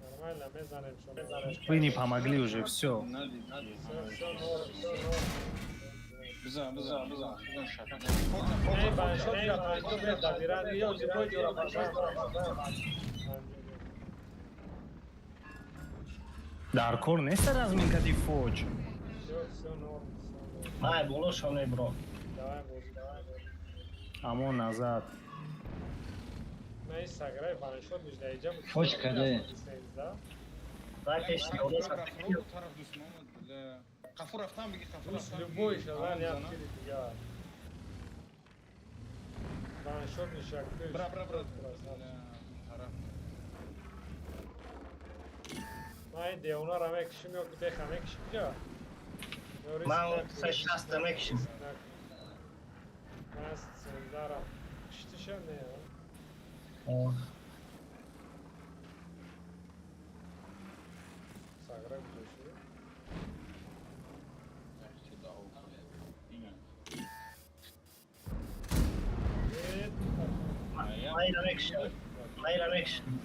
Нормально мезанем шо, мезанем. Вы не помогли уже, все. Надид. Всё, всё, норм, всё, норм. Бизан, бизан, бизан. Бизан шака. Не, баншот ира 50 бе дабиран, ё любой ҷора башан. Дар кор нест разминка ди фоҷ. Всё, всё норм, всё норм. Ай, болошон мебро. Давай бозӣ, давай бозӣ. Амон назад. На ин саграи ваншот ниждаиҷа буд. Фоҷ каде? Дай пеш Тараф тараф дӯст Муҳаммад, бля. Қафу рафтан биги, қафу рафтан. Любой шадан як Амон тири дигар. Ваншот нишак. Бра, бра, бра. Бля, тараф. Ман ин девонара мекушим ё ки беха мекушим ҷа? Ё риск Ман накунем, 60 мекушим. риск накунем. Ман сендарам. Куштиша не, а? Сагра куҷо шуд? Ина. Э, Майра мекушам. Майра мекушам.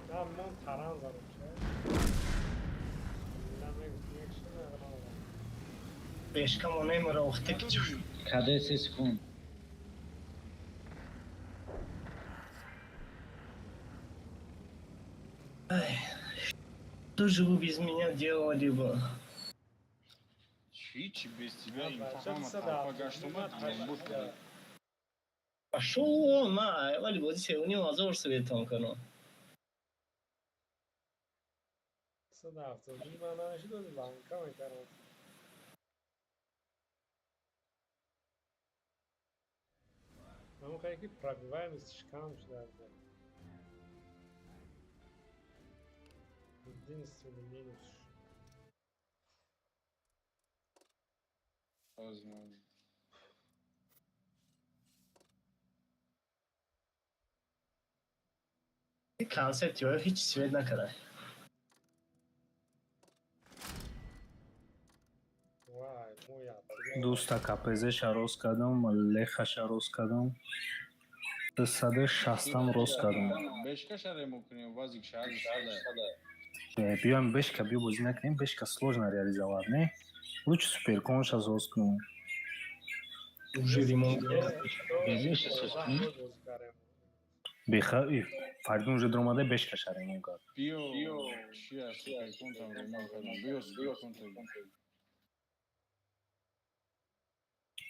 На, мон таран задам ша. На мегуфт мекушим, на надам. Бешкамо немера охте ки чуш. Каде 3 секунд. Что же вы без меня делали бы? Чӣ, чӣ без тебя Бача инфа ҳама сада тарафа гаштум, ҳафтоду буд. Пошел он, на, вали бози сеуни ҳазор светон кунам. 170 ман намешид, ози банка мекардам. Ман мехоҳам ки пробиваемость кам шуда. Единственный минус. Возможно. Концепт ё ҳеҷ свет накарда. Вай, моя. Дуста КПЗ ша рост кардам, леха ша рост кардам. 260 рост кардам. Бешка шаре мекунем, вазик шаҳри сада. Биёем бешка, биё бозӣ накунем, бешка сложно реализовать, не? Лучше суперкон ша соз кунем. Уже ремонт. Безеша соз кунем? Беха, Фаридун уже дромада бешка ша ремонт кард. Биё, чи аст, суперконтам ремонт кардам. Биё, суперконтам.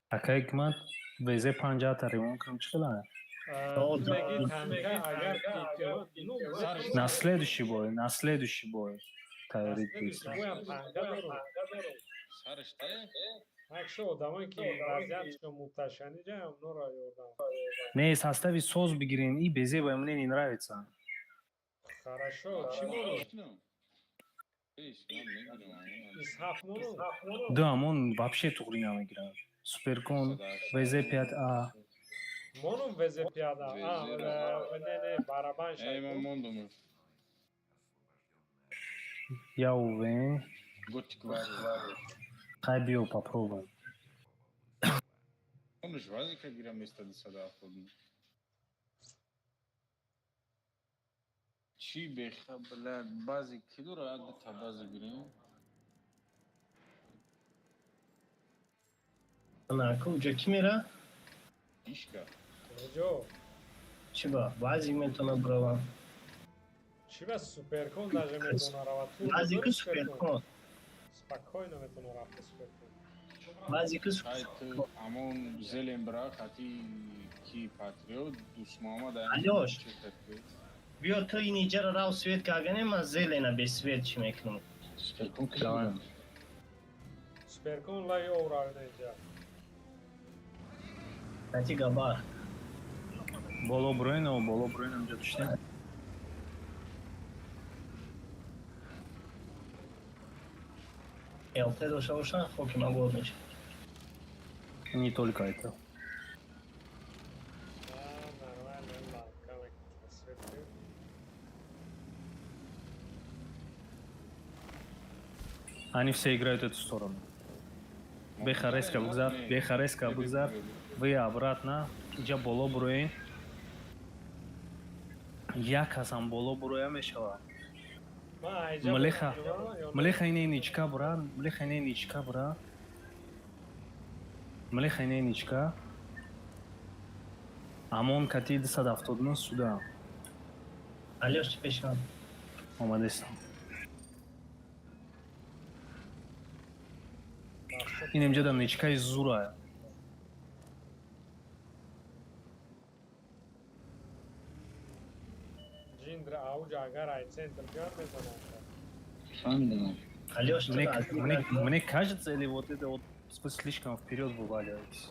Акай ки ман ВЗ 50 та ремонт кунам, чӣ хела? Меги танка агар ки ну На следующий бой, на следующий бой. Тайёрӣ бистам. боям танка дорум. Сараш те? Якшо одамое ки вазъиятшон муташанниҷа, онора ёрдам. Не, состави соз бигирен, и безеба мне не нравится. Хорошо, чӣ монум? Иш, ман мегирам. Исҳаф монум? Да, амон вообще туғри намегирад. Суперкон, ВЗ5А. Монум ВЗ5 А? Не, не, барабан. Эй, ман мондум. Я уверен. Готик вари. Хай биё попробуем. Онуш вазика гирам места 270. Чӣ беха, бля, бази ки дора, дута бази гирем? На, куҷа ки мера? Ишка. Куҷо? Чӣ ба? Баъзе метавонад бираванд. Чӣ ба суперкон даже метавона равад? Баъзе ки суперкон. Спокойно метавона рафта суперкон. Баъзе ки суперкон. Амон зелен бира хати ки патриот Дусмуҳаммад. Алёш. Биё ту ин иҷара рав свет кагане, ман зелена без свет чӣ мекунам? Суперкон кида? Суперкон лаи овравина инҷа. Хати габар. Боло броино, боло броино инҷа туштем. ЛТ дошта бошанд, хоки ман гол мешавад. Не только это. Они все играют эту сторону. Бехареска бигзар, Бехареска бигзар. Вы обратно, иҷа боло буроен. Як касам боло буроя мешавад. Млеха, млеха ине ничка бура, млеха ине ничка бура. Млеха ине ничка. Амон кати 279 сюда. Алёш, чӣ пешам? Омадестам. Ин инҷа дар ничкаи зура. Ҷиндра ауҷа агар ай центр биёд метавонад. Фаҳмидам. Алёш, мне кажется, или вот это вот вы слишком вперед вываливаетесь.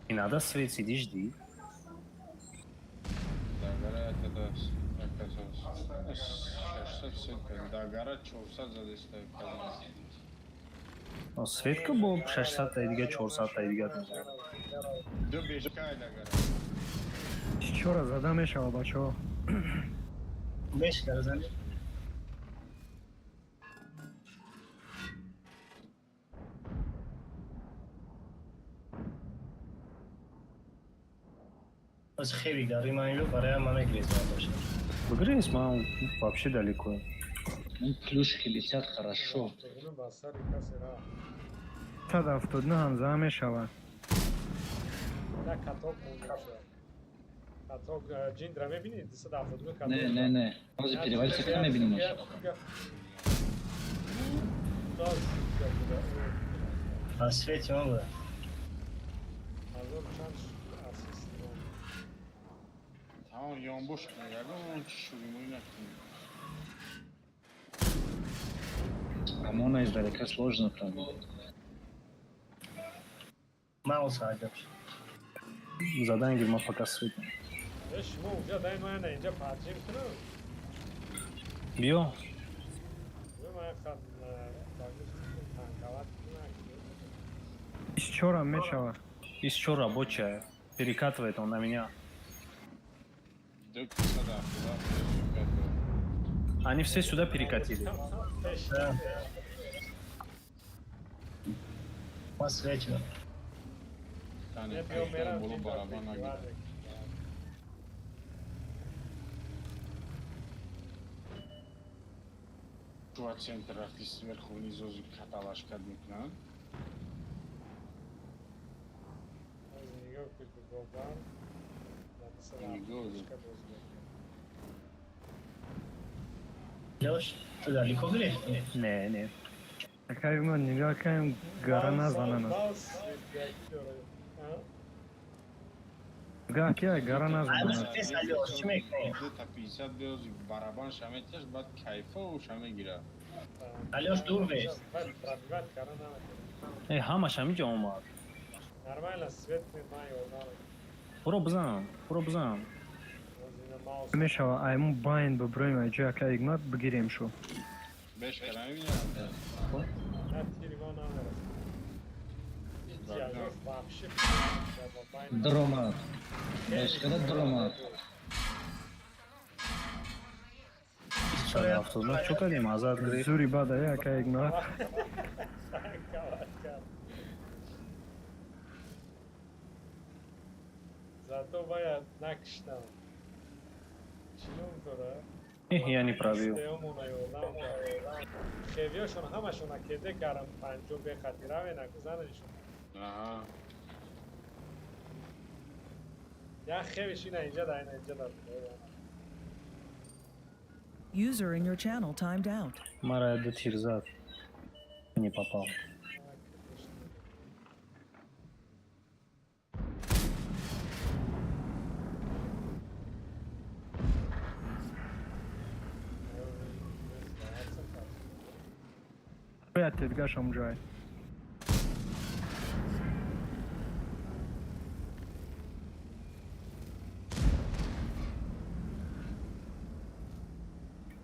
Не надо свет, сиди, жди. Светка бо 600 та дига 400 та дига. Чора зада мешава бачаҳо. Бешкара зани. Аз хеле гари ман инро барои ман мегрезам бошад. Выгрыз, ман вообще далеко. Ну, плюшки летят хорошо. 179 ҳам зада мешавад. На каток монда. Каток ҷиндра мебинӣ? 279 каток. Не, не, не. Ҳозир перевалиться кунам мебинем. Аз свети ман буда. Ҳазор чанд ассист. Тамом, ёнбош кун, ягон чӣ шуримоӣ накун. Амона издалека сложно пробить. Маус Алёш. Задан гир, ма пока свет. Шумо уҷа дай ман инҷа паджим кунам. Биё. Ман хат танкават кунам. 24 мешавад. 24 рабочая. Перекатывает он на меня. Они все сюда перекатили. Да. Посвечено. Чува центр рафти сверху вниз ози каталашкад мекунанд. Лёш, ту далеко гирифтӣ? Не, не. Акай ман нигоҳ кардем, гара назананд. Нигоҳ ки гара назананд. Алёш, чӣ мекунӣ? Дута 50 биёзи барабан шаметаш, баъд кайфо шамегира. Алёш, дур вест. Э, ҳамаш ҳамиҷа омад. Нормально, свет ман ёрдам. Буро бизан, буро бизан. Мешава, айму байн биброем айҷо ака игмат бигирем шу. Бешкара мебинам. Даромад. Бешкара даромад. 179 чӯ кардем, азад гирифт. Зури бада ака игмат. Зато бояд накиштам. Чӣ ном дора? Я не пробил. Хевиошон ҳамашон акеде карам панҷо бехати раве накузанашон. Аҳа. Я хевиш ина инҷа да, ина инҷа да. User in your channel timed out. Мара ду тир зад. Не попал. Бояд тедгашам ҷай.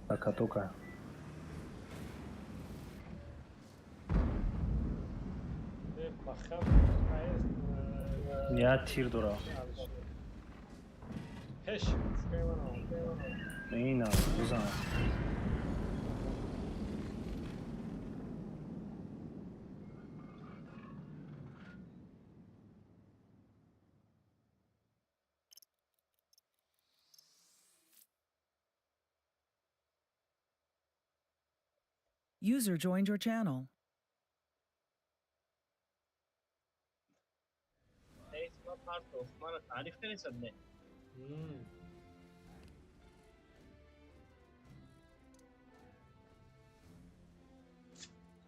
Пока только. Я тир дора. Пеш. Ина, бизан. User joined your channel. Мара таъриф кардесад не?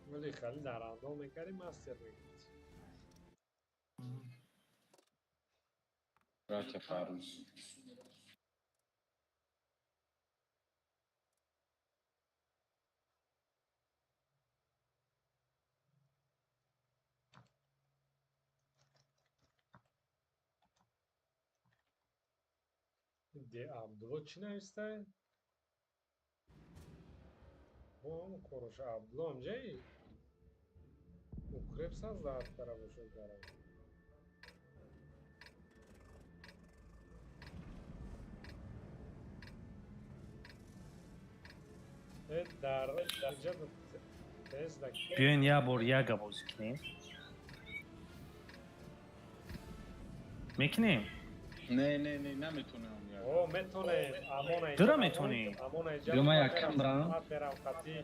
Вале хали дар андом мекардӣ, мастер мегирифтӣ. Братья Фаруз. Де Абдулло чӣ навистай? Бо корош Абдулло ҳамҷаи? Укреп саз кара бошад гарам. Э дар инҷа тез да. Биёин як бор яга бозӣ кунем. Мекунем? Не, не, не, наметонем. О, метонем. Амона Дура метонем. Амона инҷа. Биё ман якам брам. Берам қати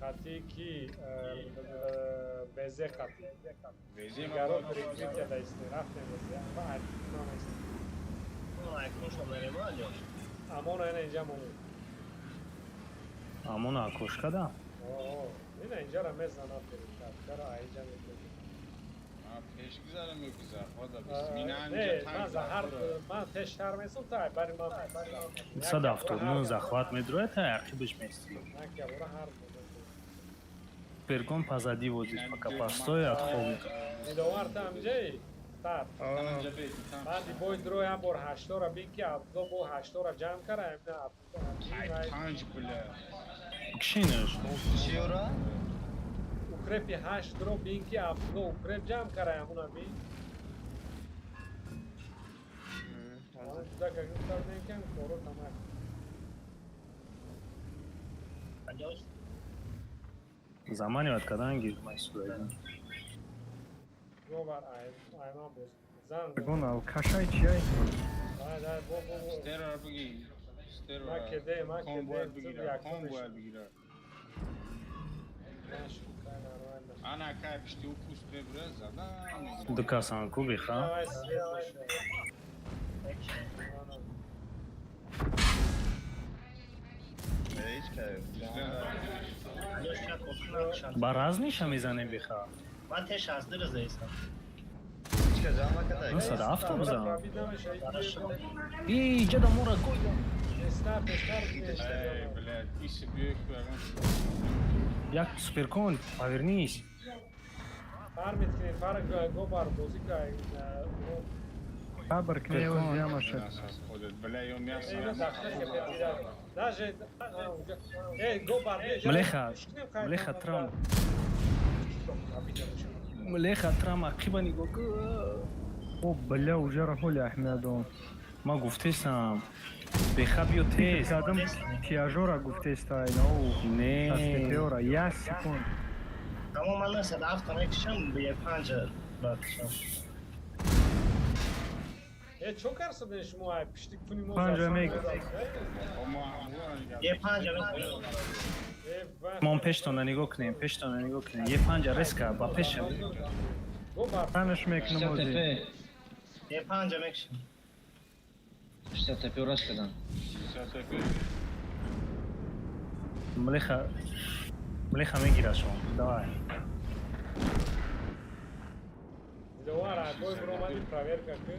қати ки везе қати. Везе Гаро прикрытие да исте. Рафтем везе. Ба намест. Амона ина инҷа монед. Амона акош када? О, ина инҷара мезанад перекат. Чара инҷа мекунад. Пеш гузарам ё ки захвата бисмина. Не, ман заҳар ман пештар месум та бари ман. 179 захват медрояд, та ақибаш местӣ. Пергон позади возит, пока постой, отходит. Дидовар та ҳамҷаи? Стар. Баъди бой дро як бор ҳаштора бин ки Абдулло бо ҳаштора ҷамъ кара, эмна Панҷ бля. Кшинаш. Чиёра? Укрепи ҳашт дро бин ки Абдулло укреп ҷамъ кара, ҳамуна бин. Кудака гуфта будем ки ҳам коро тамак. Заманивать кадан гир майсудаги. Говар айман боз. Зан. Гон алкашай чиай? Дай дай бо бо бо. Стерора бигир. Стерора. Македе, македе. Кон бояд бигира. Кон бояд бигира. Ана кай пишти укус мебура зада. Ду касан ку биха. Ба разниша мезанем биха. Ман те 62 заистам. 907 бизан. И ҷада мора гойда. Эй, блядь, иси биёй ку ягон. Як суперкон, повернись. Фармит кунед, фарқ гобар бозӣ кай. Абр кнео ямаша. Бля, ё мясо. Даже эй гобар. Млеха, млеха трам. Млеха трам ақиба нигоҳ ку. О, бля, уже раҳоли Аҳмедон. Ман гуфтесам. Беха биё тез. Кадам тиажора гуфтеста ина о. Не. Астепеора, як секунд. Тамом, ман 907 мекушам, бе 5 бакшам. Э, чо карсаден шумо ай пишти куни мо? Панҷа мег. Е панҷа мекушам. Мон пештона нигоҳ кунем, пештона нигоҳ кунем. Е панҷа резка ба пеша. Танаш мекунам ози. Е панҷа мекушам. 60 пё раш кардан. 60 пё. Млеха. Млеха мегирашон. Давай. Диловар, бой бромади проверка ки.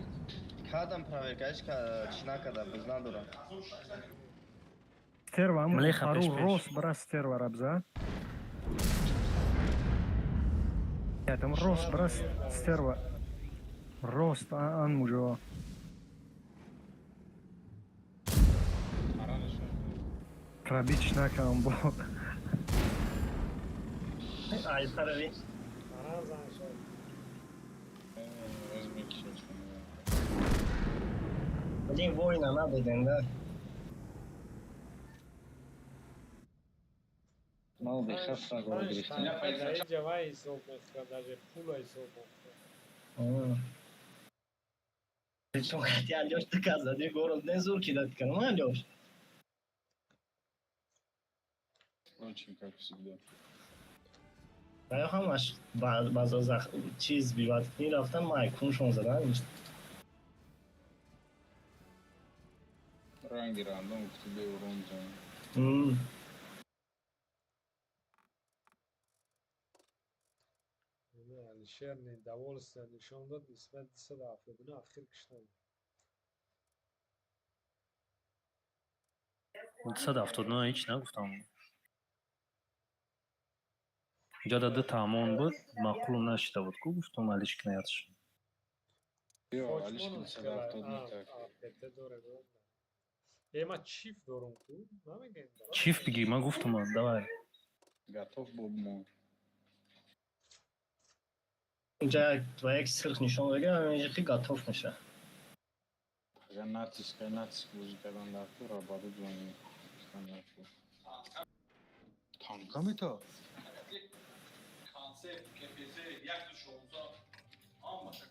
Кадам проверка, ҳеч чӣ накардам, биз надорам. Стерва, Млеха пару пеш пеш. рост бра стерва рабза. Я там рост бра стерва. Рост ан мужо. Пробить накам бо. Ай, парави. Парам зан шад. Блин, война надодем, да? Мал бехаф фрагро гирифтем. Инҷа вай ҳисоб мехӯрад, даже пула ҳисоб мехӯрад. Причем хотя Алёш доказали, город не зур кидать, ну, Алёш. Впрочем, как всегда. Я ҳамаш баъзо чиз биватни рафтан майкуншон задан. Ранги рандом к тебе урон зан. Алишер недовольство нишон дод нисбат 279 ахир киштан. 279 ҳеч нагуфтам. Ҷода ду таъмон буд, маъқулум нашида буд ку гуфтум Алиш кинаятш. Ё, Алиш 279 так. Э, ма чиф дорум ку? Намегем. Чиф биги, ман гуфтум, давай. Готов боб мо. Инҷа ба як сирх нишон дага, инҷа ки готов меша. Агар натиск, натиск бозӣ кардан дар ту рабаду ҷони дар ту. Танка мета? Концепт, КПЗ, 1.16 ҳамаша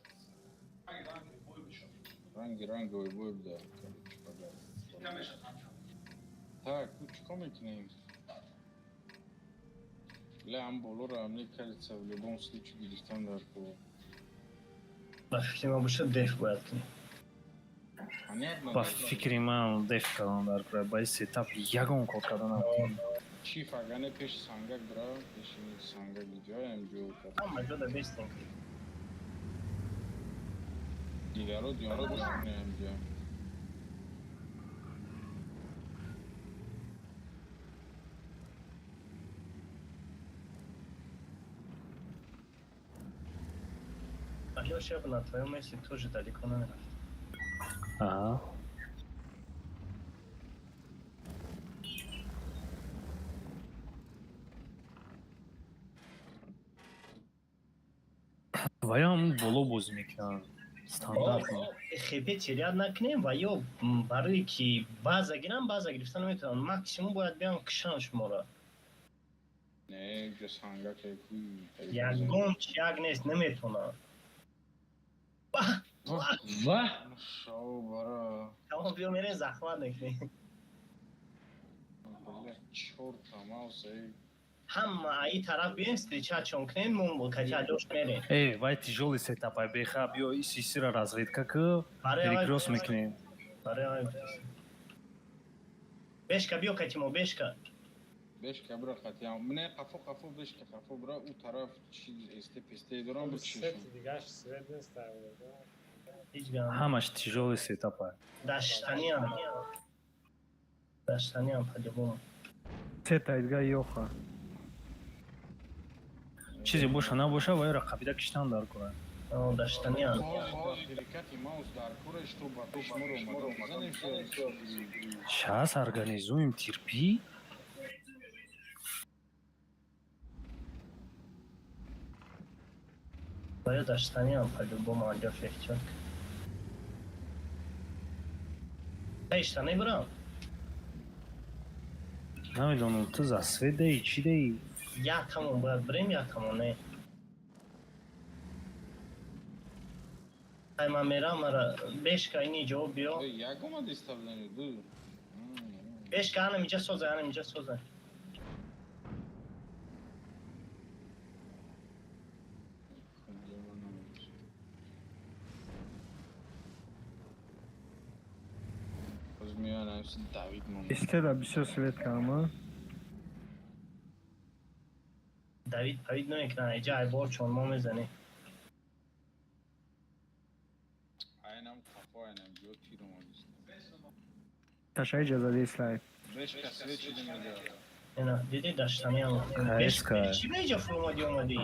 ранги ранги бой мешавад. Ранги ранги ой бой буда. Кам меша танка. Так, ку чикор мекунем? Ля, ам болоро, мне кажется, в любом случае гирифтан дар ку. Ба фикри ман боша деф бояд кунем. Понятно. Ба фикри ман деф кардан дар кура, ба сетап ягон кор кардан наметавонам. Чиф агане пеши сангак бира, пеши сангак ҷоям ҷо кард. Ҳама ҷода бестем. Дигаро дигаро бошем ҷо. Алёша, я бы на твоем месте тоже далеко намерафт. Ага. Ва ё ҳамун боло бозӣ мекунанд. Стандарт. ХП теряд накунем ва ё барои ки база гирам, база гирифта наметавонам. Максимум бояд биям кишам шуморо. Не, ҷо сангак ку. Ягон чи як нест, наметавонам. Ва? Шоу бара. Тамом, биё мерем захмат мекунем. Чорта маус эй. Ҳама аи тараф биёем встреча-чон кунем, мо кати Алёш мерем. Э, вай тяжёлый сетап ай беха, биё исисира разведка ку, перекрёст мекунем. Барои ай. Бешка биё кати мо, бешка. Бешка бира хати. Не, қафо қафо бешка қафо бира у тараф чи эсте песте дорам бу чи. Сет дигаш свет нест. Ҳамаш тяжёлый сетап ай. Даштаниам. Даштаниам по-любому. Сета идга ёха. Чизе боша набоша, вай рақабида киштан дар кура. Даштаниам. Ҳаракати маус дар кура, что ба пеш моро омадан бизанем. Щас организуем, терпи. Баё даштаниам по-любому, Алёш эҳтиёт кун. Эй, брам. Намедонам, ту за свет даи, чӣ даи? Я тамон бояд бирем, я тамон не. Ай, ман мерам, мара бешка ини ҷавоб биё. Як омад иставлени ду. Бешка анам иҷа созай, анам иҷа созай. Меян амси Давид мон. Истеда бисёр свет кама. Давид павид намекунад, иҷа айбор чонмо мезанӣ. Айнам қафо, айнам ҷо тир омадист. Таша иҷаза дислай. Бешка свет шида медиҳад. Ина, диди даштаниам. Каеска. Чӣ ба иҷа фуромадӣ омадӣ?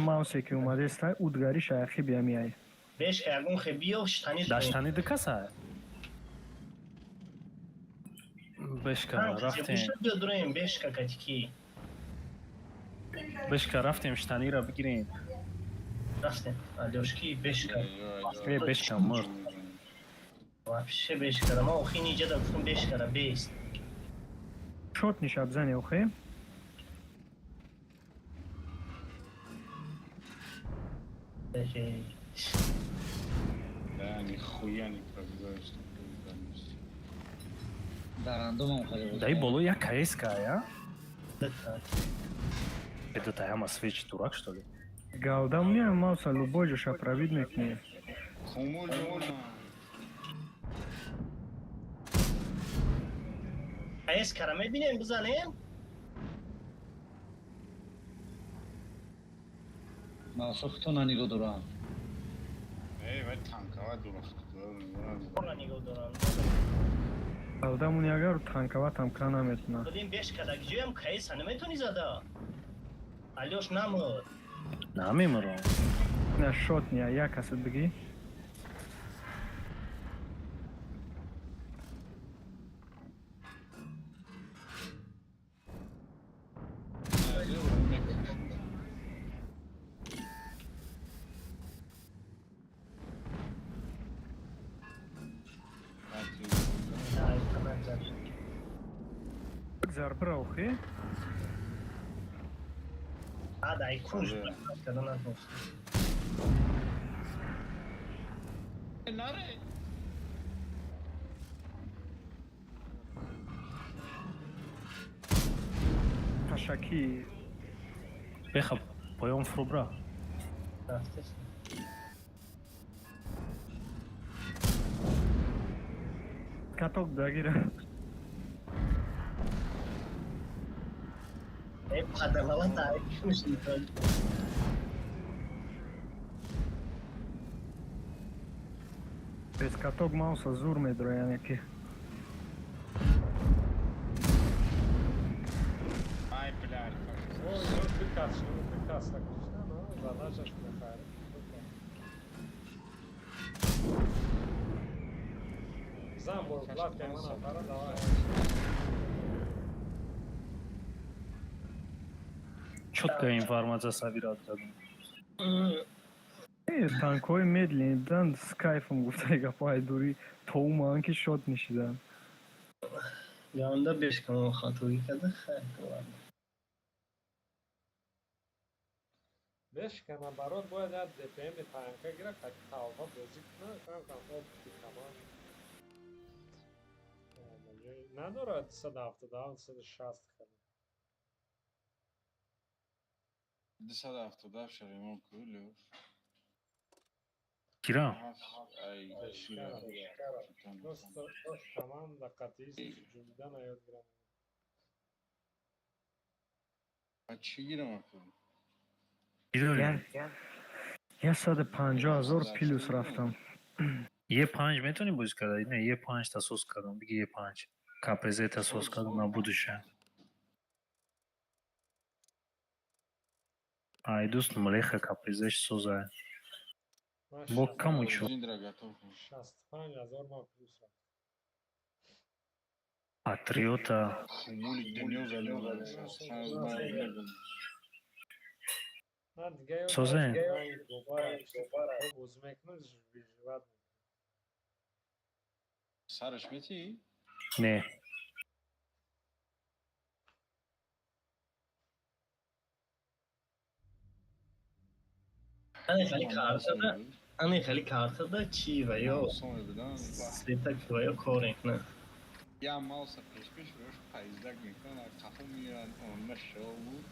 Маусе ки омадестай, удгари шаяхи биамиай. Бешка ягон хе биё штани. Даштани ду каса? Бешка рафтем. Биё дураем бешка катики. Бешка рафтем штанира бигирем. Рафтем. Алёшки бешка. Э, бешка мурд. Вообще бешкара. Ма охи ниҷа да гуфтам бешкара бест. Шот нишаб зани охе. Да, нихуя не пробиваешь. Дарандомам хеле. Дай боло як КСК, я? Это та ама свечи дурак, что ли? Галдам не мауса любой ҷоша пробид мекунӣ. Кумул ҷона. КСК-ра мебинем бизанем? Мауса худтона нигоҳ дорам. Эй, вай танкава дурахт. Ора нигоҳ дорам. Галдамун агар танкаватам ка наметуна. Додем бешка да ҷоям КС наметони зада. Алёш намуд. Намемурам. На шот не, як касат бигӣ. Бигзар бира охе. А, дай кунж када натонст. Наре. Ташаки. Беха, поём фуру бра. Рафтес. Каток дагира. Э, падалала дай кунж. Без каток мауса зур медро, яъне ки. Ай, блядь. Ой, ду кас, ду кас кушта, но задачаш бихайр. Зан бо Влад кай мана фара давай. Чёткая информация собирать дадум. Э, танкҳои медленный будан с кайфом гуфтаи гапҳои дури то умаан ки шот нишидан. Янда бешка мо хатогӣ када хайр. Ладно. Бешка наоборот бояд як ДПМ танка гира, как талба бозӣ кунад, кам кам опыти каман. Надорад 277, 260 када. 277 шаримон ку, Лёш. Кира? Ай, шира. Просто команда қатъист ҷумида наёд гирам. А чӣ гирам аку? 150 000 плюс рафтам. Е5 метавонӣ бозӣ карда? Не, Е5 та соз кардам. Биги Е5. КПЗ та соз кардам на будущее. Ай, дӯст, млеха КПЗ соза. Бо каму чо. Зиндра готов. 65 000 ма плюс рафтам. Патриота. Кумули дунё залил. Ман дига ёд Созе? бозӣ мекунам, биживат. Сараш мети? Не. Ане хали картада, ане хали картада чӣ ва ё светак ва ё кор мекунад. Я мауса пеш-пеш рош пайздак мекунад, қафо меояд, онна шоу буд.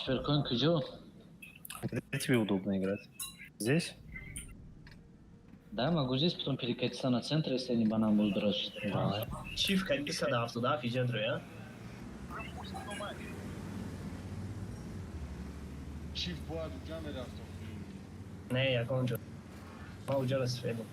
Суперкоин куҷо? Где тебе удобно играть? Здесь? Да, могу здесь потом перекатиться на центр, если они банан будут дрочить. Давай. Чиф кади 177 иҷа дроя. Чиф бояд уҷа мерафт. Не, ягон ҷо. Ма уҷара сфедем.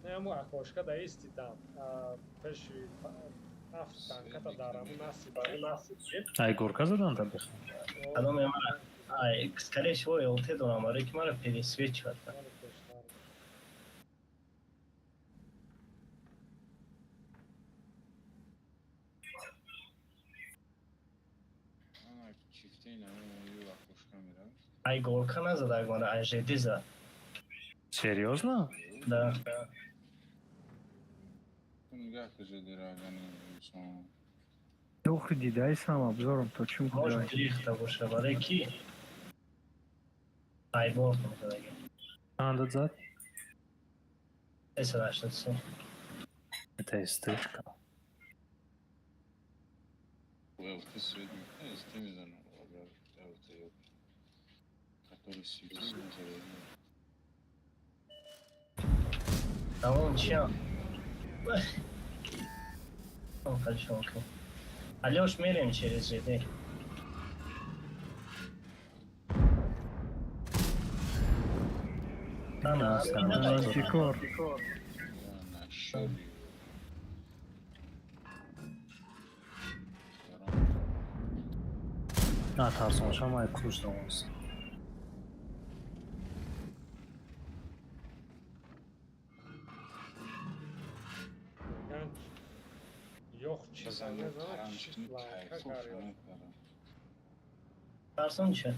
Не, ҳамун окошка да исти там. Пеши ҳафт танката дар ҳамун насиб. Ай горка задан та беха. Кадом мара? Ай, скорее всего, ЛТ дорам, аре ки мара пересвечивать. Ана чифтаи намемон ю окошка мерафт. Ай горка назад, мара, ай ЖД зад. Серьезно? Да. Ту нигаҳ куҷо дирагани инсон. Охи дидаисам обзором то чӣ Может, худой. рихта боша, барои ки ай борт мезадаги. Чанд зад? 383. Это СТшка. ЛТ свет мекунад, СТ мезанам. Агар ЛТ ё который светит мезанад. Тамом чиам? Хорошо, окей. Алёш, мерем через ЖД. Ана, Мантикор. Нашоди. На тарсоншам ай куш домост. Меган ёх чиза мезанад, чифт ланка кар ёх. Тарсон ча?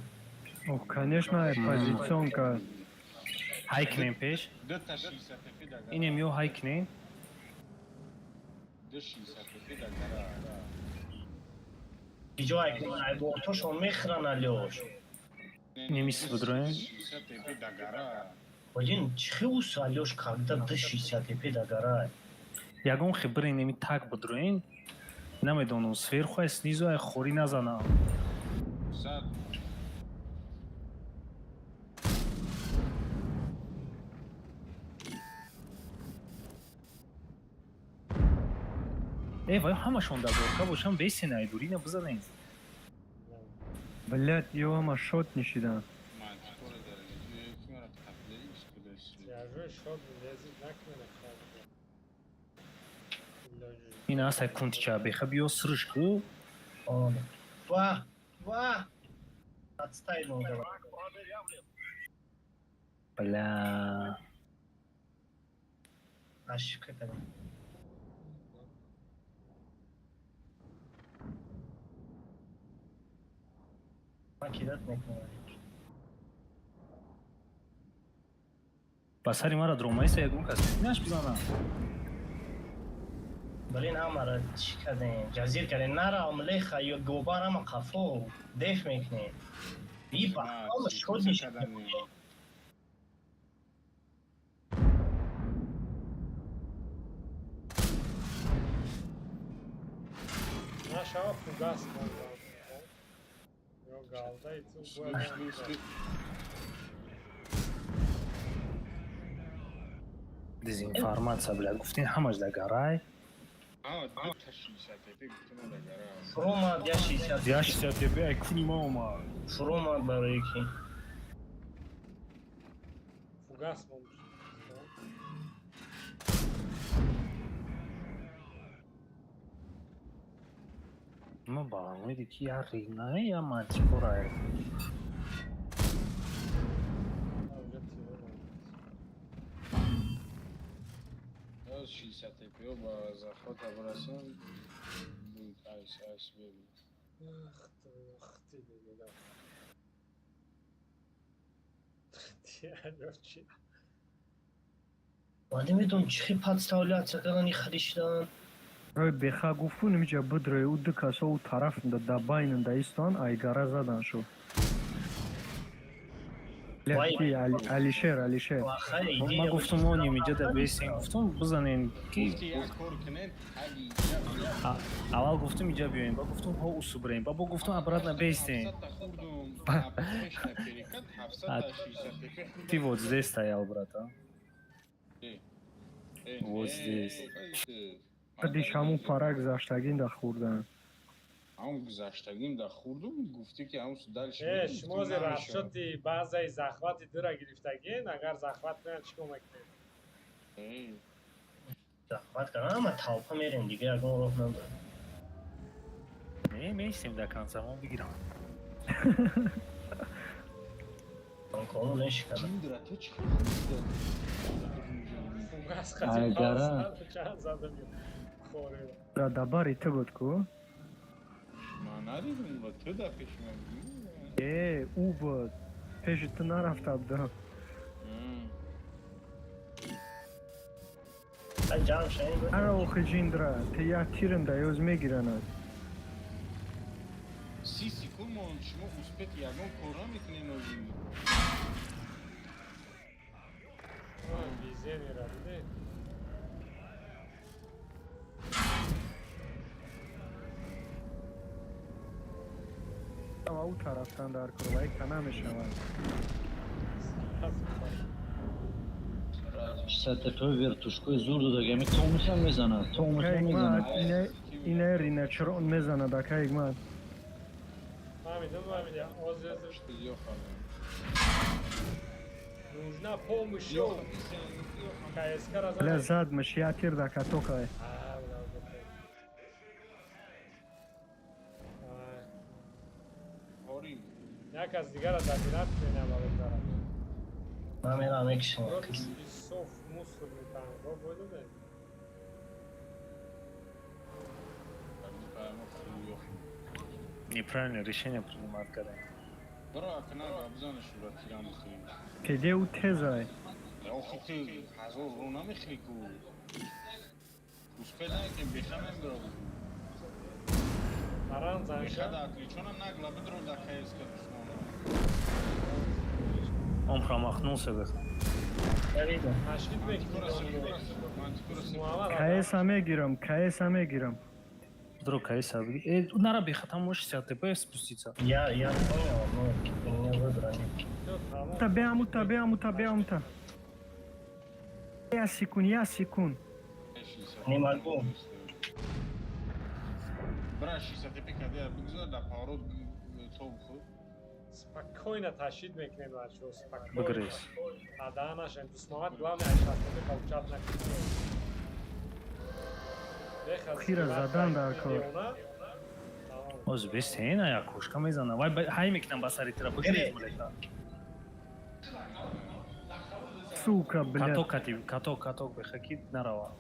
Ох, конечно, ай позиционка. Ҳай кунем пеш. Дута 60 тепи дагара. Инем ё ҳай кунем. Ду 60 тепи дагара. Иҷо ай ай бортошон мехӯран, Алёш. Инем ис бидроем. 60 тепи дагара. Блин, чихи ус Алёш, когда д 60 тепи дагара. Ягон хе бирен еми так бидроен. Намедонам, сверху ай снизу ай хорӣ назанам. Зад. Э, вай ҳамашон дар горка бошам, бесен ай дурина бизанем. Блять, ё ҳама шот нишидан. Мантикора дар ки мара таплеи истодааст. Тиражои шод лезид накунед хоб. Ин аст ай кунтича беха биё срш ку. Ва, ва. Отстай нога. Бля. Ошибка кардем. Ман кидат мекунам. Ба сари мара дромаиса ягон кас наш бизана. Блин, ҳамара чӣ кардем? Ҷазир кардем. Нара омлеха ё гобар ҳама қафо деф мекунем. И ба ҳама шод мешавем. Нашава фугас мондан. Ё галда ицу бояд. Дезинформация, бля, гуфтин ҳамаш дар гарай. А, дута 60 тепи гуфтам дагара. Фуромад я 60. Я 60 тепи ай куни ма омад. Фуромад барои ки. Фугас монд. Ма ба умеди ки я рина, я мантикора. Уже тиро монд. Ё 60 тепи ба захвата бирасам. Буд айс айс беби. Ах ты, ах ты, дигар. Тиражо чи? Ма намедонам чӣ хел подставляться кардан и хали шидан. Рой беха гуфту нимиҷа бидрой ӯ ду касо ӯ тараф да байнда истон айгара задан шуд. Алишер, Алишер. Ман гуфтум он нимиҷа да бесен, гуфтум бизанен ки Гуфти як кор кунед, аги аввал гуфтум иҷа биёем, ба гуфтум ҳо усу бирем, ба бо гуфтум обратно бестен. 700 та хурдум, пеш на перекат, 700 та 60 тепе хурдум. Ты вот здесь стоял, брат, а? Э, э, Вот э, здесь. э, Диш ҳамун пара гузаштагин да хурдан. Ҳамун гузаштагим да хурдум, гуфтӣ ки ҳамун дальше. Э, шумо зе расчёти баъзаи захвати дура гирифтагин, агар захват кунанд чӣ кор мекунед? Захват кардам, ама толпа мерем дига, ягон роҳ надорем. Не, меистем до конца, мо бигирам. Танкону мешиканам. Ҷиндра, ту чӣ кор хурдӣ? Фугас қати Айгара. чанд задам хоре. Да дабари ту буд ку? Ман надидам, ва ту да пеши ман будӣ. Э, ӯ буд. Пеши ту нарафта будам. Ай ҷамъ шавем. Ара охи ҷиндра, ту як тиранда ёз мегиранад. 30 секунд монд, шумо успеть ягон кор намекунед озӣ. Визенера диде. Ва ӯ тарафтан дар кор, вай ка намешавад. 60 тепе вертушкои зур додагами томишам мезанад, томишам мезанад. Ина рина чирон мезанад, ака Ҳикмат. Фаҳмидам, фаҳмидам. Оз нужна помощь. КСК ра Бля, зад миш, я тир да катокай. А, бля, бля. Ори. Як аз дигара забират кунем бародарам. Ман мерам мекишам. Соф мусорный танко бой доде. Неправильное решение принимать когда. Бро, акна бизанаш шура тирам бихӯрӣ. Педе ӯ тезай. Охи ту ҳазор рӯ намехӯрӣ ку. Успеть накунем, беха мембро. Аран Беха занша. да отличонам нагла бидро да КСК душмона. Он промахнулся, беха. Я видел. Ташкил Мантикора мекунем. Мантикора Муҳаммад КС мегирам, КС мегирам. Вдруг КС бигир. Э, нара беха, там можешь 60 ТП спуститься. Я понял, но у меня выбора нет. Та беамута, беамута, беамута. Я секунд, я секунд. Не могу. Бра 60 ТП каде бигзор да поворот то бихӯр. Спокойно ташид мекунем бачаҳо, спокойно. Бигрез. Ада нашем. Дусмамад главное аз шастопе получать накунем. Хира задан дар кор. Оз бестен, ая кошка мезана. Вай ҳай мекунам ба сари тира бигрез мулека. Сука, блядь. Каток кати, каток, каток беха ки нарава.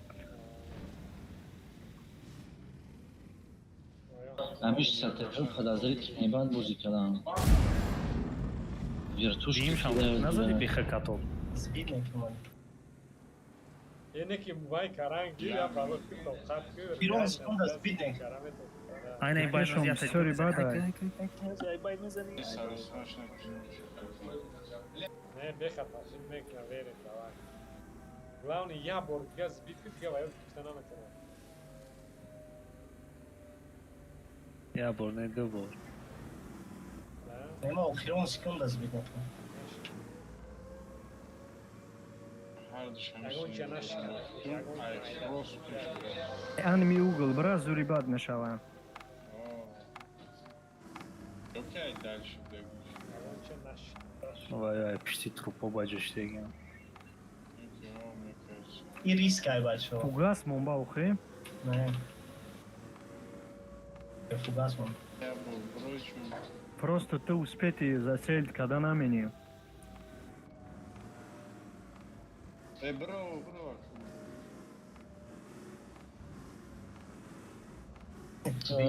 Ҳамин 60 тепе подозрительный бад бозӣ кардам. Вертушки Ҷимшам кидают, назади бля. беха каток. Сбит мекунам. Ене ки вай каранг гир, я бало ки тоқат ки. Пирон секунда сбит мекунам. Айна бай Бешом, бисёри бад ай. Ай бай мезани. Не, беха ташид мекунам, верим, давай. Главное, я бор дига сбит ки дига вай гуфта наметавонам. Я бор, не ду бор. Не, ма охирон секунда сбит мекунам. Ягон ча нашикана. Анми угол, бра, зури бад мешава. Окей, дальше бегу. Ягон ча нашикана. Вай вай пишти трупо баҷоштегам. И риск ай бачаҳо. Фугас монба охи. Не. Фугас мон. Я был брочу. Просто ту успети зацелить када намени. Э, бро, бро.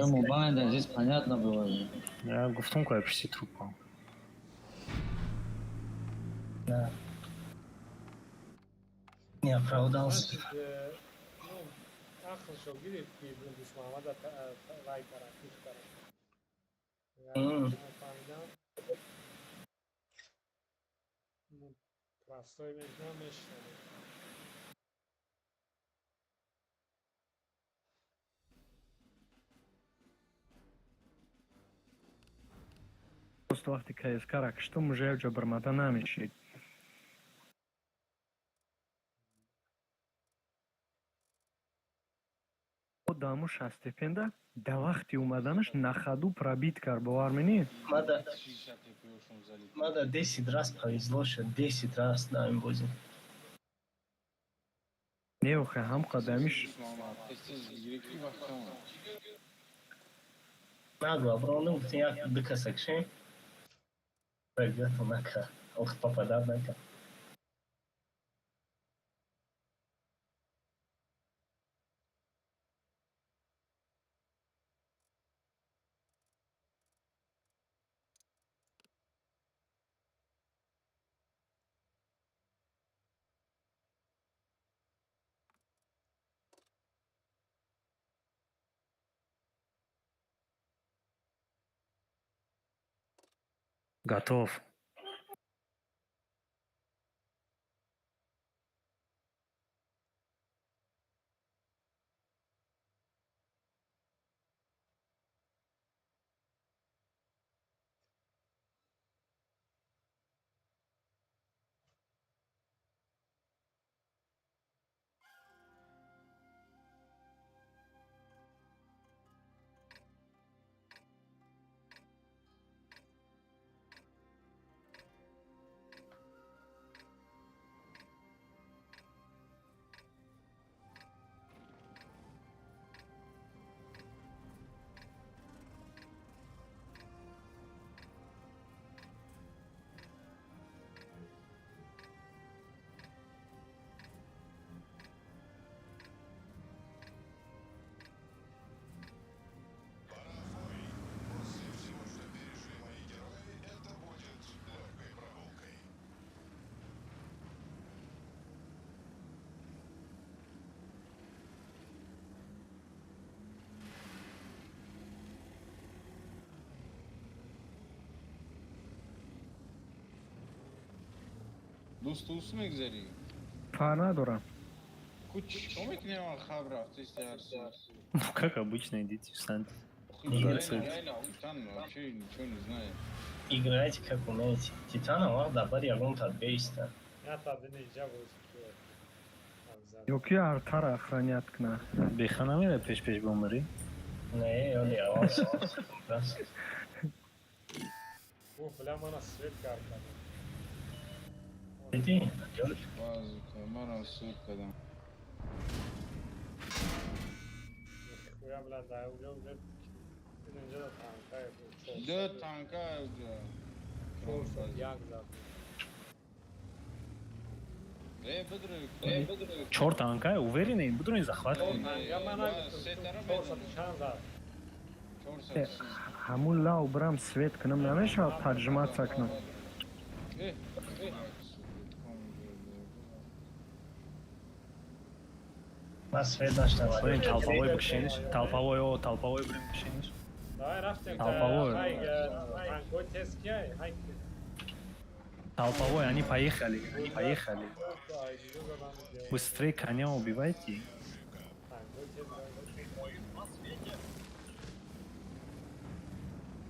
Мобайн, здесь понятно было же. Я гуфтум ку ай пишти трупо. Да. Не оправдался. Значит, ну, Ақлшо гирифт, ки Дӯстмуҳаммада вай кара, пиш кара. Фаҳмидам. Простой мекунам, мешинам. Просто вақти КСК-ра киштум, уже якҷо бармада намешид. Даму шастепенда да вақти омаданаш на ходу пробит кард, бовар менӣ? Мада 10 раз повезло шуд, 10 раз на ин бозӣ. Не, охе, ҳам қадамиш. Нагу, аброндум, гуфтем як ду каса кушем. Ребята, нака, ох, попадат нака. Готов. Дӯст ус мегзарӣ? Фар надорам. Ку чӣ мекунӣ, ман хаб рафтест ҳарси? Ну, как обычно, идите, встаньте. Титан вообще ничего не знает. Играйте, как умеете. Титана вақт дар бари ягон беиста. Ё ки артара охранять кна. Беха намера пеш-пеш бомбарӣ? Не, ёли аввал. Бля, мана свет кард. Дидӣ? Манам свет кардам. Хуя, бля, да, уже инҷа танка. Ду танка уже. 401 зад. Э, бидрои. Чор танка, уверены? Бидрои захват. Чанд зад? Ҳамун лав бирам свет кунам намешавад, поджиматься кунам. Ман свет наштавам. Блин, толповой бикшениш. Толповой, о, толповой блин бикшениш. Давай рафтем. Толповой. Танкой тест кияй? Ҳай. Толповой, они поехали, они поехали. Быстрее коня убивайте.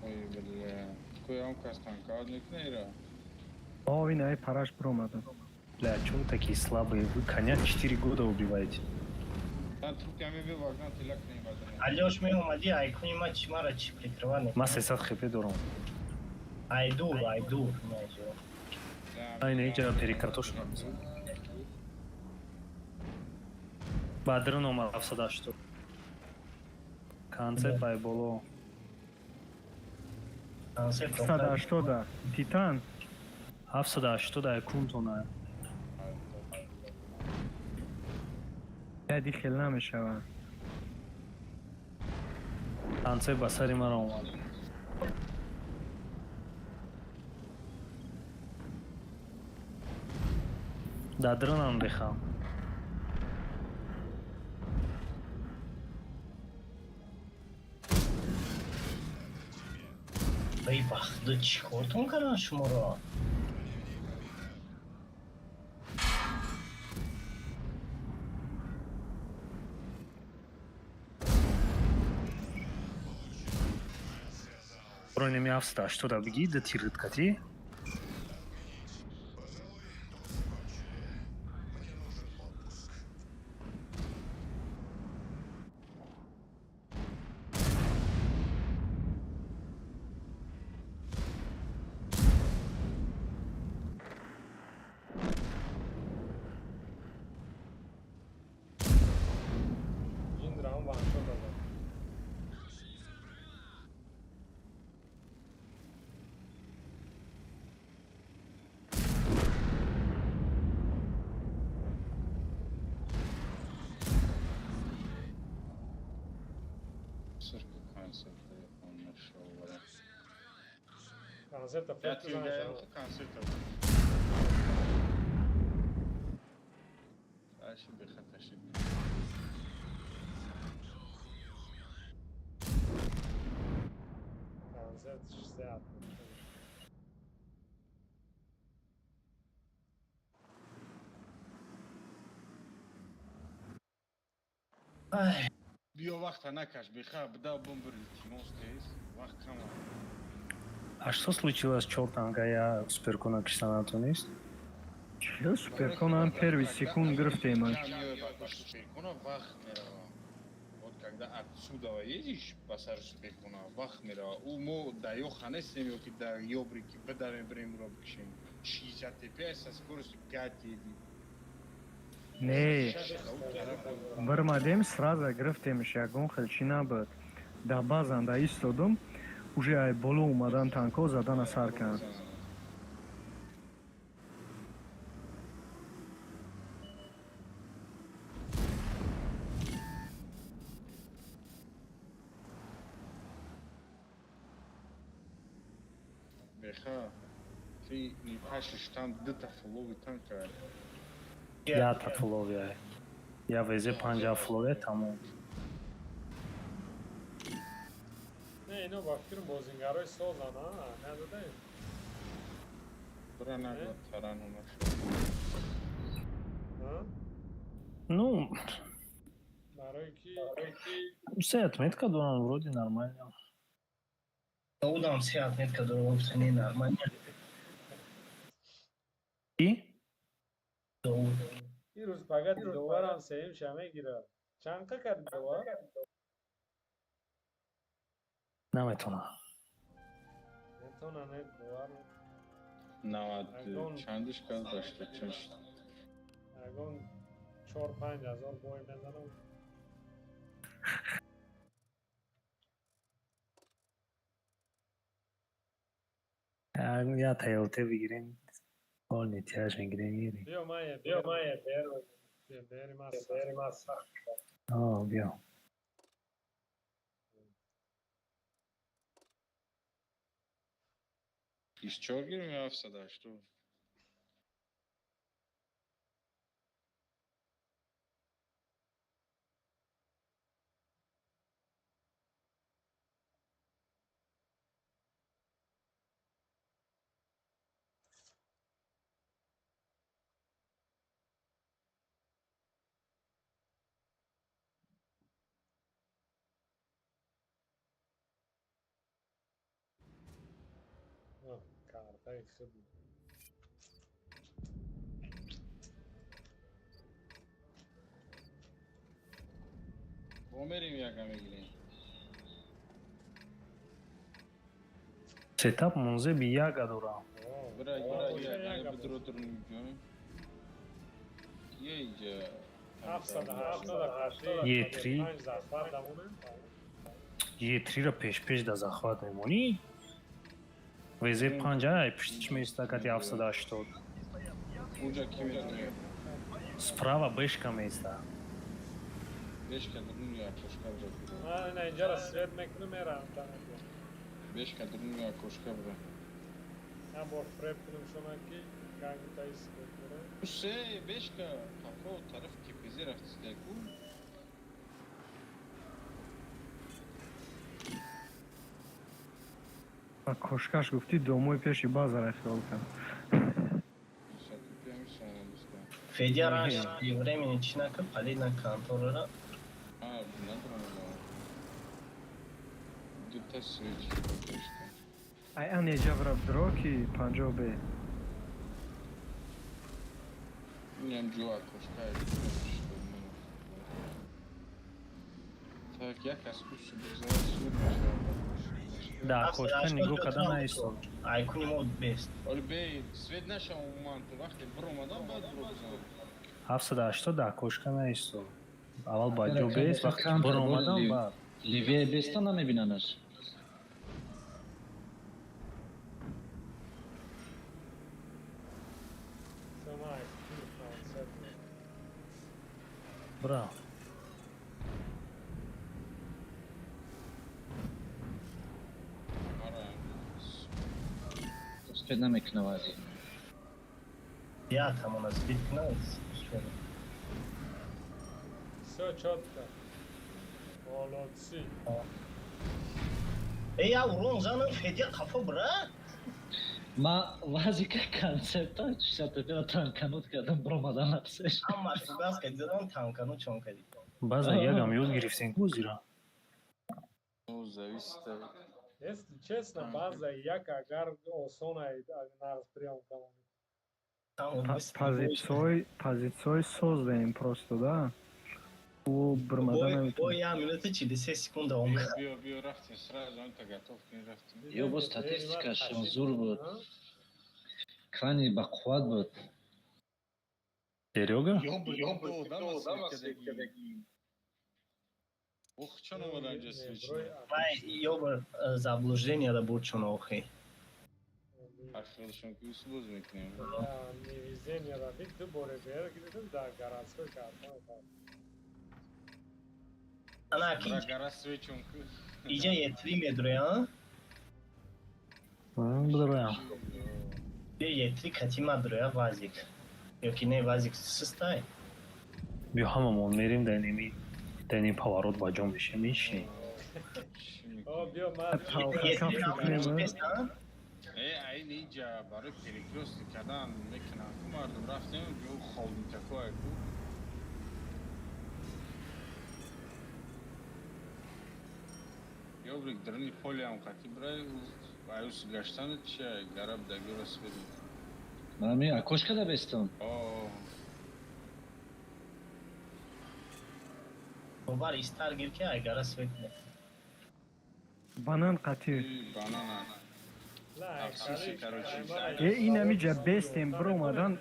Ой, бля. Куям кас танка мекунера. О, ин ай параш биромадам. Бля, чё вы такие слабые? Вы коня 4 года убиваете. Алёш, меомадӣ, айкуни ма чи мара чи прикрывать? Ма 300 хп дорам. Айдур, айдур. Ай, не, иҷа перекартошка. Бадрин омад 780. Концепт ай боло. 780 Титан. 780 ай кунтона. Яди хел намешавад. Концепт ба сари ман омад. Дар дронам бихам. Эй, ба худо, чӣ кортон кардан шуморо? Бронеми 780 бигӣ, ду тирит катӣ. Ин раунд ваншот додад. Сырку концерт он нашел. Концерта Я флет тебе бизанашава. концерт. Дальше бехаташи. Концерт 60. Ай, Биё, вақта накаш, беха бда бомбр, илтимос, тез. Вақт кам. А что случилось, чор танка я суперкона кишта натонист? Чӣ суперконам первый секунд гирифтем. Суперкона вақт мерава. Вот когда отсюда едешь ба сари суперкона, вақт мерава. Ӯ мо да ёха нестем ё ки да ёбри, ки бидавем, бирем, ро бикшем. 60 тпс со скоростью 5 едем. Не, бирмадем, сразу гирифтемш, ягон хел чӣ набуд. Да баъзан да истодум, уже ай боло омадан, танкҳо задана сар карданд. Беха, ты не пашешь, там дута фулови танка. Ята фуловия. Я везе панҷа фуловия, тамом. Не, ино ба фикрам бозингарои созан, а надодаем. Бра нагла тарану нашел. А? Ну, Барои ки се отметка дорам, вроде нормально. Удам се отметка дорам, гуфта не нормально. И? Дауд. Ин рӯз фақат Диловарам сеюм ша мегирад. Чанд қа кард Диловар? Наметонам. Метона, не, Диловар. Навад Ягон- чандиш кард, дашта чашт. Ягон 4-5 ҳазор бой мезанам. Я ТЛТ бигирем. Ол нитяж мегирем, мирем. Биё, мая, биё, мая, бер. Биё, берим аз, берим аз. О, биё. 24 гирем ё 780? Картаи худ. Бо мерим, яка мегирем. Сетап монзе би яга дорам. Бра, бра, яка бидро дурун ҷон. Кия иҷа? 780. Е3. Панҷ захват дамонем. Е3 ра пеш-пеш да захват мемонӣ. ВЗ панҷа ай пуштиш меиста кати 780. Уҷа ки медонӣ? Справа бешка меиста. Бешка дурун я кошка бра. Ман ина инҷаро свет мекунам, мерам танакӣ. Бешка дурун я кошка бра. Я бор фреб кунам шуна ки как будто ис кунам. Се бешка қафо тараф КПЗ рафтиста ку. А кошкаш гуфтӣ домои пеши базара хиёл кан. Федя раньше времени чӣ накард, палид на конторара. А, надорам. Дута свеч гузошта. Ай анеҷа бра дро ки 50 бе. Инам ҷо окошка. Так, як аз курсу бигзарад, сур мешавад. Да, кошка нигоҳ карда наистод. Айкуни мо бест. Оли бе, свет наша умуман, то вақте биромадам, баъд биро бизанам. 780 да кошка наистод. Аввал ба ҷо бест, вақте биромадам, баъд. Левее беста, намебинанаш. Сама концепт. Браво. Ара, Успед намекуна вази. Я там у нас бит кунад. Всё чётко. Молодцы. Э, я урон занам, Федя қафо бра. Ма вазика концепта 65 танканут кардам, бромадан напсеш. Ҳамаш газ кади задам, танкану чон кади. Баъзан ягам ёд гирифтем ку зира. Ну, зависит от. Если честно, база як агар осон ай нағз приём кунам. Позитсиои создаем просто, да? Ӯ бирмада Бой наметавонад. як минута 43 секунда омад. Биё, биё, рафтем, сразу анта готов кунем, рафтем. Ё бо статистикашон зур буд. Крани бақувват буд. Серёга? Ёб, одам свет кардагӣ. Ох, чон омадан ҷа свеч. Вай, ёбар заблуждение да буд чон охи. Ахиршон ки усбоз мекунем. Невезение да бит ду боре бер гирифтем да городской картон. Ана ки Бра гара свечон ку. иҷа Е3 медроя, Бидроям. а? Е3 кати мадроя вазик. Ё ки не, вазик систай. Биё, ҳамамон мерем дар ними дар ним поворот ба ҷо мешем, мешинем. О, биё ман. Талха кунем. Э, айн иҷа барои перекрёстӣ кардан мекунанд ку мардум, рафтем ҷо холдинкакое ку. Ёбрик дрни полиам қати брай аюс гаштани чи гараб дагира свет. Ман ми окошка да бестам. О, Бовар истар гир ки айгара свет не. Банан қатӣ. Банана. Тақсимши, короче. Э, инамиҷа бестем, биромадан.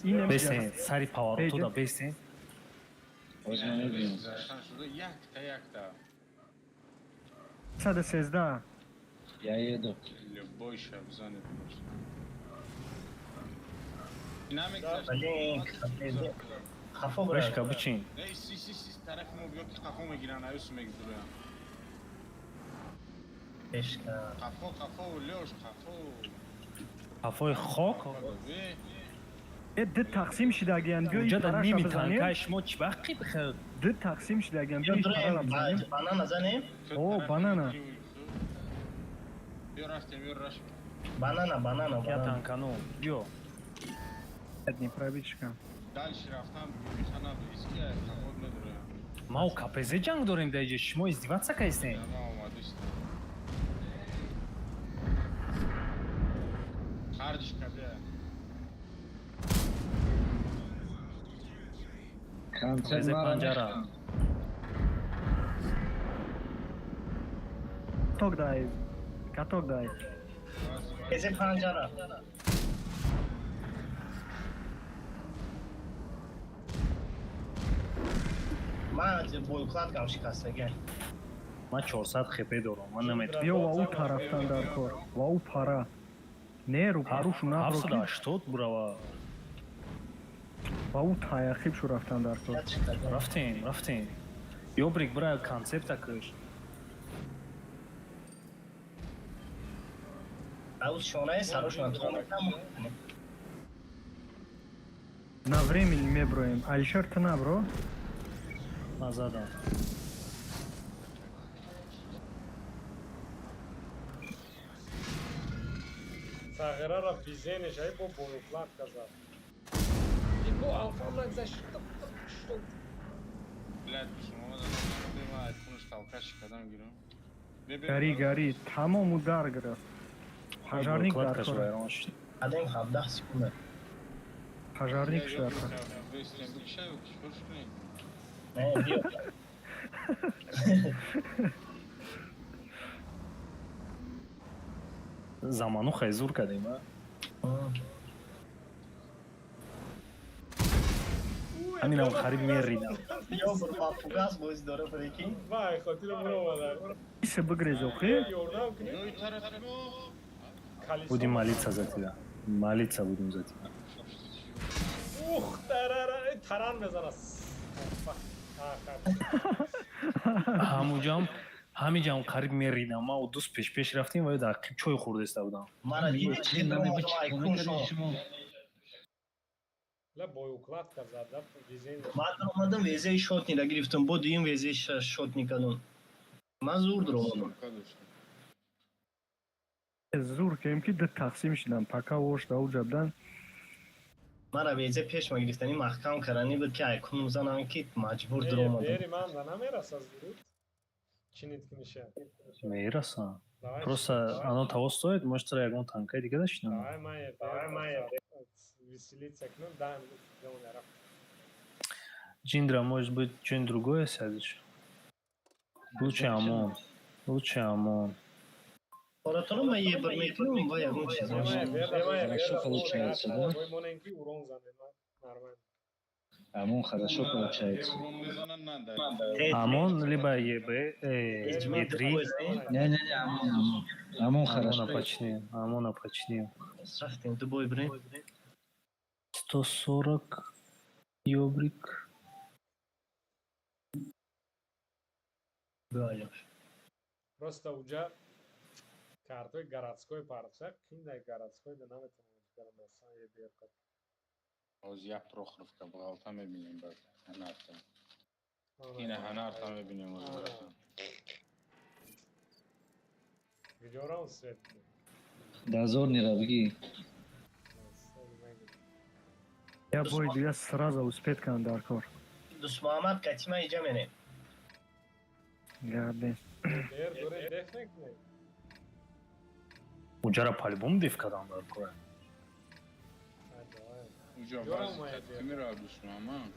Инамиҷа Бесен, сари повороту да бесен. Боз ман мебинам. Гаштан шуда якта якта. 113. Я еду. Любой ша бизанед просто. Намегзашт. Блин, хафо бра. Бешка бичин. Не, си си си тарафи мо биё ки қафо мегиранд, аюс мегдуранд. Пешка. Қафо, қафо, Лёш, қафо. Қафои хок? Э, ду тақсим шидагиян, биё Унҷа дар параша ними бизанем. танкаи шумо чӣ бақи бихел? Ду тақсим шидагиян, Биё биё парара дроем, бизанем. банана занем. О, банана. Биё рафтем, биё раш. Банана, банана, Я банана. танкану. Биё. Не пробичка. Дальше рафтам, бихана биски, қафо медурам. Ма у КПЗ ҷанг дорем дар иҷа, шумо издеваться кайсем. Ама омадист. Харҷ кабия. Концерт КПЗ мара панҷара. мехоҳам. Каток дай. Каток дай. Эзе панҷара. Ман боюкладкам шикастага. Ман 400 хп дорам, ман наметавонам. Биё ва ӯ тарафтан дар кор. Ва ӯ пара. Не, ру парушу набро ки. 780 бурава. Ва ӯ таяхиб шу рафтан дар кор. Рафтем, рафтем. Ёбрик бира концепта куш. Ау шонаи сарошона томатам. На времени меброем. Алишер, ту набро? Ман задам. Сағирара визенеш, ай бо боюкладка зад. И бо алфам нагзашт. Что? Блядь, шумо ма айфонш талкаши кадам гирам. Гари, гари, тамом удар гирифт. Пожарник дар Кладкаш кор. вайрон шуд. Адем 17 секунда. Пожарник дар кор. Не, биё. Заману хай зур кардем, а? Ҳаминам қариб меридам. Ё бир ба фугас бози дора, прикинь. Вай, хотир муровада. Исе бигрез охи. Ёрдам кунӣ. Будем молиться за тебя. Молиться будем за тебя. Ух, тарара, таран мезана. Ҳамуҷам ҳамиҷам қариб меридам. Ма у дӯст пеш пеш рафтем ва дар ақиб чой хӯрдаиста будам. Мара диди чи даромадам айкун шо. Ла боюкладка зада, визенеш. Ман даромадам, везеи шотнира гирифтам, бо дуюм везеи шотни кардам. Ман зур даромадам. Зур кем ки ду тақсим шидан, пока ош да уҷа будан. Мара везе пешма гирифтани маҳкам карани буд, ки айкун занам, ки маҷбур даромадам. Бери ман да намераса зуд. Чинит книша. Мерасам. Давай, Просто оно того стоит, может, ягон танкаи дига дашинам. Давай, мая, давай, мая. Веселиться к нам, да, рафт. Джиндра, может быть, что-нибудь другое сядешь? Лучше ОМОН. Лучше ОМОН. Оратоно ма ебр мекунам ва ягон чиз мешавад. Хорошо получается, да? Моненки урон занем, нормально. Амон хорошо получается. ОМОН, либо ЕБ, Е3. Не-не-не, Амон, Амон. Амон хорошо. ОМОНа починил. ОМОНа починил. Рафтем ду бой бирем. 140 ёбрик. Биё, Алёш. Просто уҷа картои городской парча, киндай городской да наметавонам гарам ебер кат. Ҳозир як Прохоровка бағалта мебинем, баъд ҳанарта. Ина ҳанарта мебинем ҳозир, братан. Видеорам свет. Дозор не бигӣ. Я бой дига сразу успеть кардам дар кор. Дӯст Муҳаммад, катима иҷа менем. Гарден. Бер доре деф мекунем. Уҷара по-любому деф кардам дар кора. Уҷа баъзи кати мера, дӯст Муҳаммад.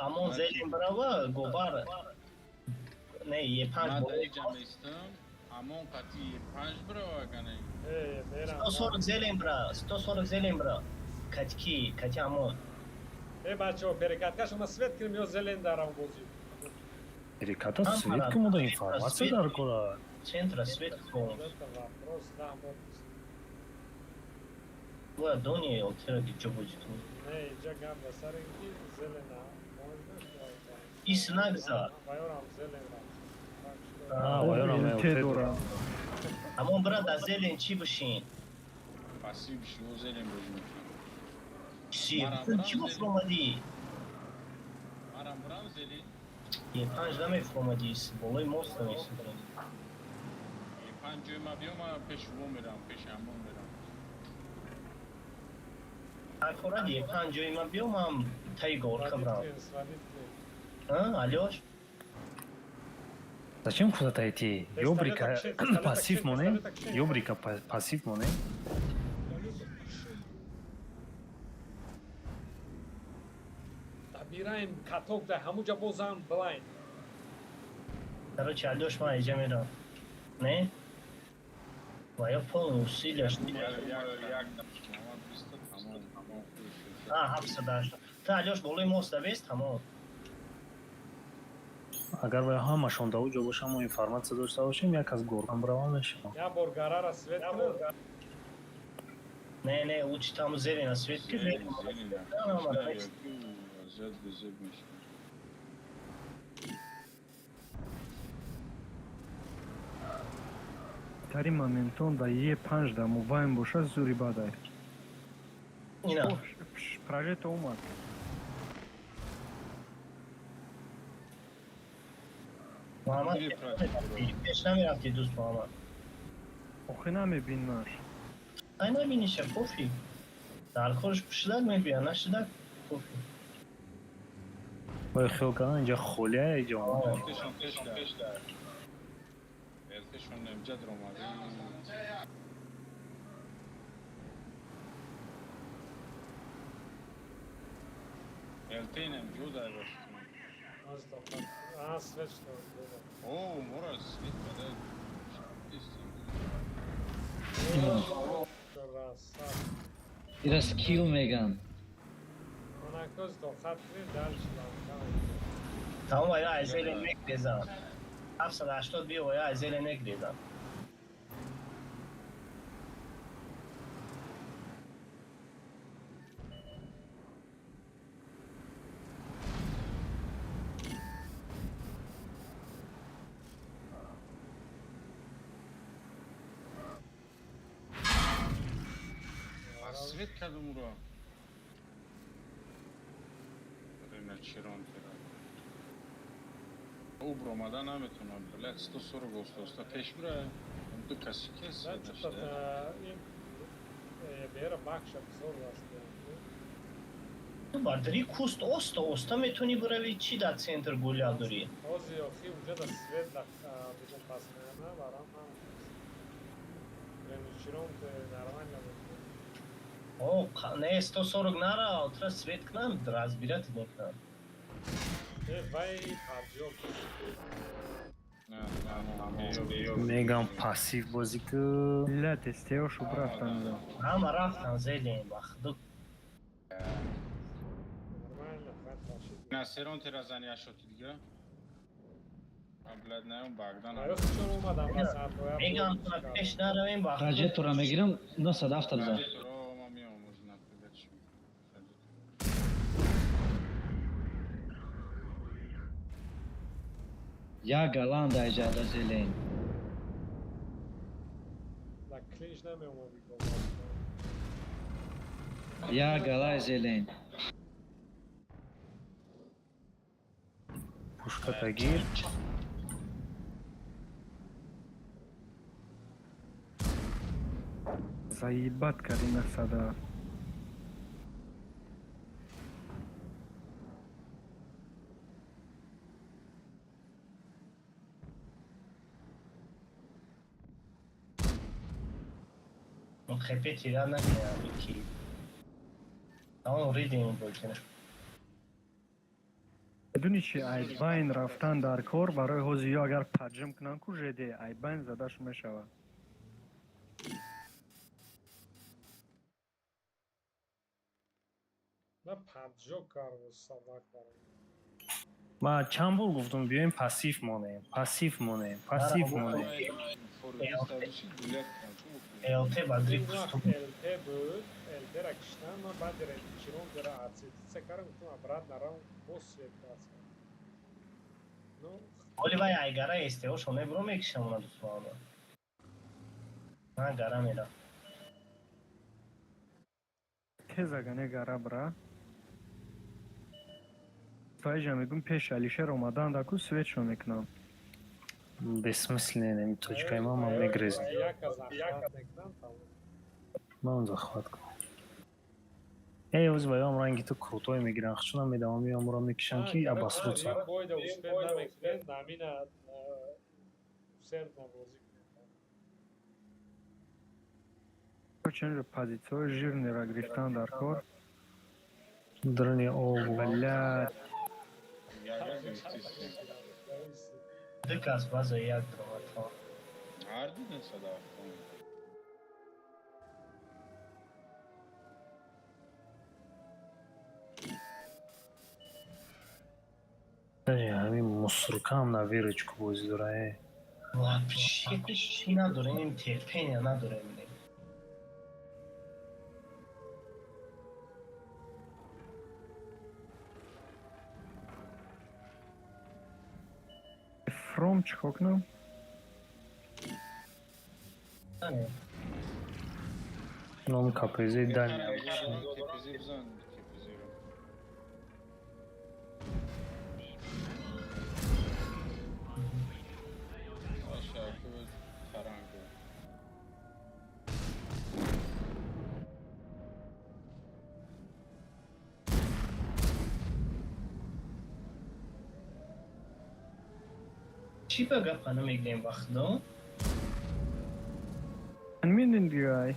Амон зелен брава, гобар. Не, Е5 Ман дар иҷа местам, Амон қати Е5 брава гане. 140 зелен бра, 140 зелен бра. Катики, кати Амон. Э, бачаҳо, перекаткашо на свет кунем ё зелен дарам бозӣ. Переката свет кумуда информация дар кора. Центра свет кун. Это вопрос, да, вот. Бояд дони олтера ки ҷо бозӣ кунӣ. Не, иҷа гап ба сари ки зелена можно. Ис нагзар. Вайорам зелен рафт. А, вайорам ЛТ дорам. Амон бра, да зелен чӣ бишин? Пассив шумо зелен бозӣ мекунам. Чӣ? Чӣ фуромадӣ? Марам брам зелен. Е5 намефуромадӣ, болои мост намесудӣ. Е5 ҷои ма биё, ма пеши во мерам, пеши Амон мерам. Ай, Е5 ҷои ма биё, ман таи горка брам. Алёш? Зачем куда-то идти? Ёбрика пассив монем? Ёбрика пассив монем? Бираем каток да ҳамуҷа бозам блайн. Короче, Алёш, ман иҷа мерам. Не? Ва ё полный усилия. А, 780. Та Алёш болои мост давест, тамом. Агар вай ҳамашон дар уҷо бошам, мо информатсия дошта бошем, як аз горкам брава мешавам. Я бор гарара свет кунам. Не, не, лучше там зелена свет ки. Зиёд безеб мешавад. Тари моментон да Е5 да мобайн боша зури бадай. Ина. Прожето омад. Муҳаммад, пеш намерафти, дӯст Муҳаммад. Охи намебинмаш. Ай набиниша, пофиг. Дар корш пушидак мебия, нашидак пофиг. Ой, хел кардан инҷа холия иҷо. Элтешон пеш дар. Элтешон немҷа даромад. Элте немҷо дар бошад. Аз тоқат. А, свет что. О, мора свет бада. Ира скилл меган. Онакоз тоқат кунем, дальше ланкам. Тамом, ая аз зеле мегрезам. 780 биё, ая аз зеле мегрезам. Свет кардам уро. Реначирон тера. Ӯ бромада наметавонам. Блядь, 140 оста пеш бира. Ду каси кес нашда. Бера бахша бисёр аст. Ту бардри куст оста оста метавонӣ биравӣ, чӣ дар центр гуля дорӣ? Ҳозир охи уҷа да свет да бигум пасмена барам Реначирон те нормально буд. О, не, 140 нара, тра свет кунам, разбирать мекунам. Э, вай паджок. Мегам пассив бозӣ ку. Лят эстеошу рафтан. Ҳама рафтан зелем, бахдук. Нормально, хат бошид. На серон тера зани ашоти дига. Блядь, наём Багдан. Аё чун омадам ба сарпоя. Мегам пеш наравем бахдук. Траҷектора мегирам, 907 бизан. Як голланда иҷада зелен. Да клинч намеомадӣ. Як галай зелен. Пушката гир. Заебат карди мақсада. Хепе тира накунам ки. Тамом ридем бокина. Медуни чи айбайн рафтан дар кор барои ҳозир ё агар паджим кунам ку жд айбайн задаш мешавад. На паджо карву собак барам. Ма чанд бор гуфтам биёем пассив монем, пассив монем, пассив монем. ЛТ бадри кусту. ЛТ буд, ЛТ ра киштам, ман баъд чирон дера ацетица кардам, гуфтам обратно раунд бо свет пас. Ну, Оли вай айгара эстеошо мебро мекишам она дусмана. На гара мера. Тез агане гара бра. Файжа мегум пеш Алишер омадан даку светшо мекунам. Бессмысленная нами точка, и мама мегрезем. Мам захват кунам. Эй, оз ваём ранги ту крутой мегиран, хчунам медавам меомурам мекишам ки абасруца. Бойда успел намекунем, намина усердно бозӣ кунем. Ченҷо позитсияҳои жирнера гирифтан дар кор. Дрни обу. Блядь. Ду кас база як дромад. Ҳар ду несада афтон. Ҳамин мусуркам на вирочку бозӣ дора, э. Вообще чӣ надорем, терпения надорем. Фром чикор кунам? Ном КПЗ дай. КПЗ бизан, КПЗ ро. Аша, ку таранго. Чӣ ба гапа намегирем вақтдо? Мидин дигай.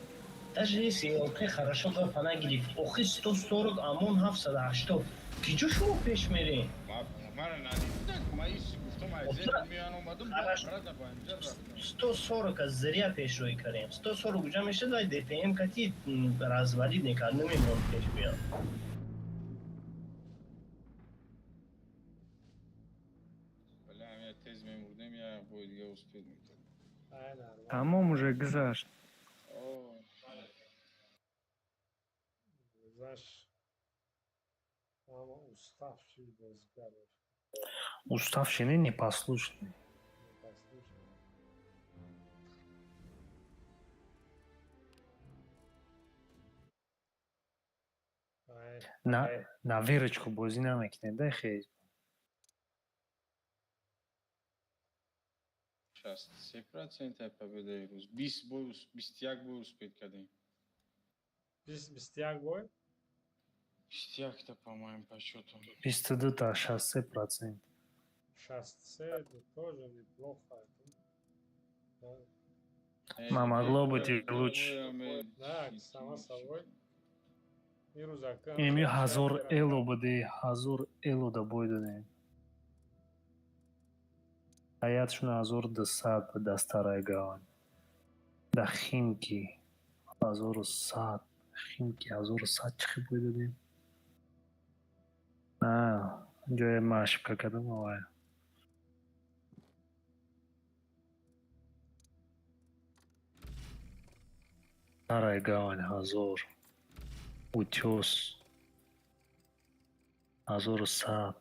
Даже если ЛП хорошо гапа нагирифт, охи 140, амон 780. Киҷо шумо пеш мерем? Мара надидак, ма иси гуфтам, айзер меян омадам, брата ба инҷа рафтам. 140 аз зря пешроӣ кардем. 140 уҷа мешад вай ДПМ кати развалид мекард, намемонд пеш биёд. Бля, я тез мемурдем, я бой дига успел мекардам. Ай, нормально. Тамом уже гузашт. О, Гузашт. Ама уставший бозигар. Уставший, не непослушный. Непослушный. Ай, На верочку бозӣ намекунед, да хел. 63% победа ирӯз. 20 бой, 21 бой успеть кардем. 20, 21 бой? 21 та, по-моему, по счету. 22 та, 63%. 63 это тоже неплохо. Да. Ма могло быть и лучше. Да, само собой. Ирӯз ака. Ими 1000 эло буде, 1000 эло да бой додем. Ҳаятшон 1200 да Старая Гавань. Да Химки 1100, Химки 1100 чӣ хел бой додем? А, ҷое ма ошибка кардам авай. Старая Гавань 1000, Утёс 1100.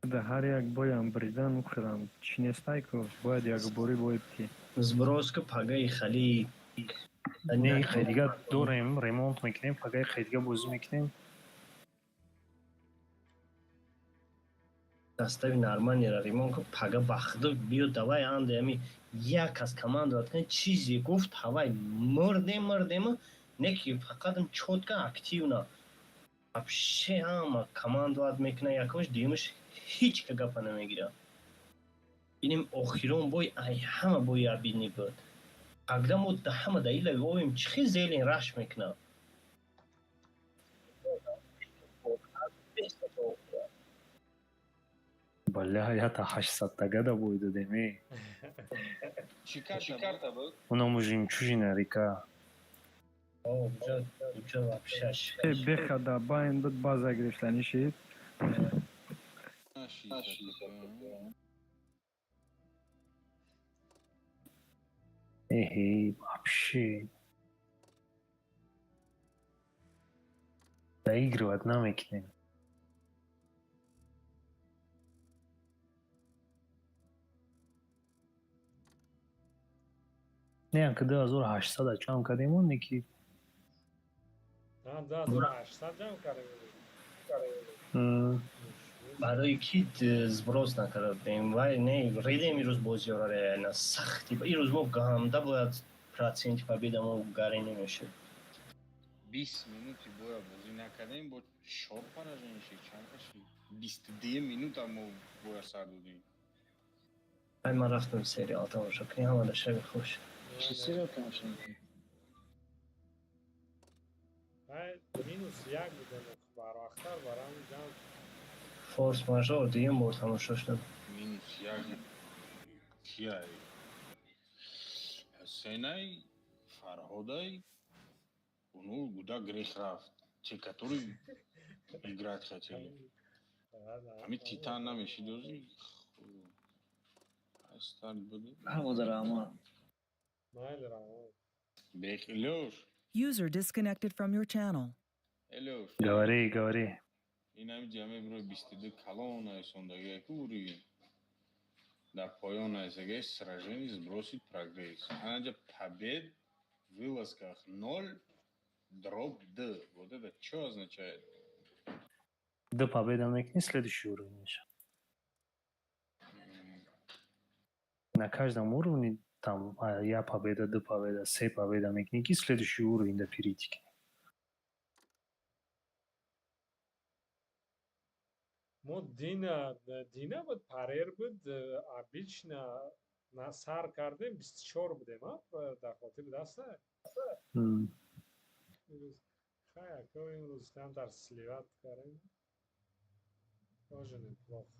Да ҳар як боям бридан ухӯрам. Чӣ нестай ку, бояд якборӣ бой битӣ. Сброс ка пагаи хали. Не, хай дига дорем, ремонт мекунем, пагаи хай дига бозӣ мекунем. Состави нормальныйра ремонт ка, пага бахду биё, давай анде ами як аз команда кан чизе гуфт, ҳавай мурдем, мурдем, не ки фақат чётко активно. Вообще ҳама командовать мекуна, якумш, дуюмш ҳеҷ ка гапа намегирад. Инем охирон бой ай ҳама бои обидный буд. Когда мо да ҳама да ила овем, чӣ хел зелен раш мекунад. Баля, ята 800 тага да бой додем, э. Чӣ карта буд? Унамо жемчужина река. О, уҷа вообще Э, бехада байн буд, база гирифтанӣ шид. На 60. Эҳе, вообще. Доигрывать намекунем. Не, ка 2800 ҷамъ кардем, он неки. Да, 2800 ҷамъ кардем. Барои ки сброс накардем, вай не редем ирӯз бозиёро, реально сахти. Ирӯз мо ганда бояд проценти победа мо гаре намешуд. 20 минути боя бозӣ накардем, бо чор поражение шид, чанд кашид? 22 минута мо боя сар додем. Ай, ман рафтам сериал тамошо кунем, ҳамада шаби хуш. Чӣ сериал тамошо мекунӣ? Ай, -1 будем барвақттар барам ҷамъ. Форс мажор дуюм бор тамошо шудам. -1 кияй? Ҳусейнай, Фарҳодай, уну гуда грех рафт. Те, которые играть хотели. Ҳами Титан намешид ози? Астар буд. Ҳамода раҳмат. Майли, раҳмат. Бех, Лёш, User disconnected from your channel. Элёш. Говори, говори. Ин ҳами ҷамъе бирои 22 калон айсондагия ку уровень. Дар поён айсагия сражение сбросить прогресс. Анаҷа побед в вылазках 0 дробь Д. Вот это что означает? Ду победа мекунӣ, следующий уровень мешавад. На каждом уровне Там як победа, ду победа, се победа мекунӣ, ки следующий уровень да перейти кунӣ. Мо дина буд, парер буд, обычно на сар кардем, 24 будем, а дар хотири даста. Хай, ако имрӯз камтар сливать кардем, тоже неплохо.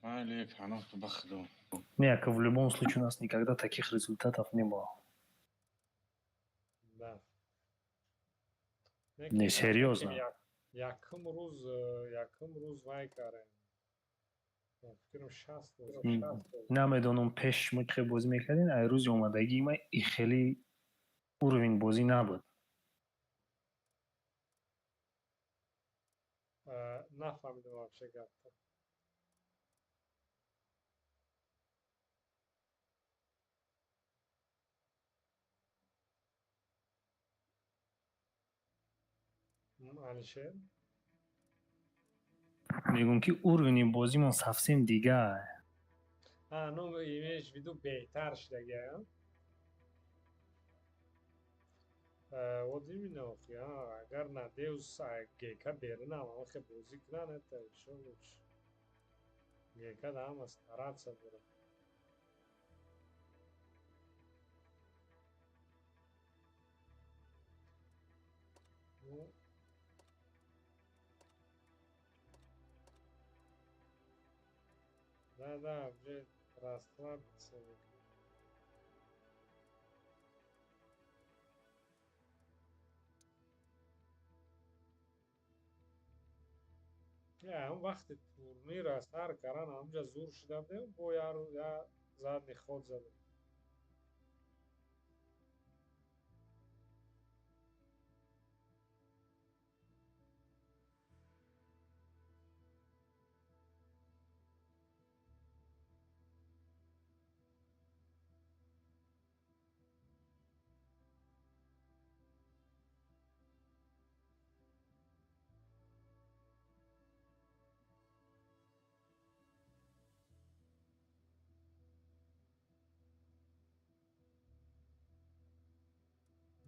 Майли, паноҳ ба худо. Не, ака, в любом случае у нас никогда таких результатов не было. Да. Не, серьезно. Якум рӯз вай кардем, фикрам, 60. Намедонам, пеш шумо чӣ хел бозӣ мекардем, ай рӯзи омадагии ма и хеле уровень бозӣ набуд. Нафаҳмидам вообще гапта. Алишер. Мегӯм, ки уровень и бозимон совсем дигар. А, ну, имеешь в виду, беҳтар шудагия? Вот именно, охи, агар надеюсь, гека берунам охи бозӣ кунан, это ещё лучше. Гека да ҳама стараться дорад. Ну, да, уже расслабиться. Я, ҳам вақти турнира сар кардан, ҳамҷа зур шуда будем, бо я задний ход задем.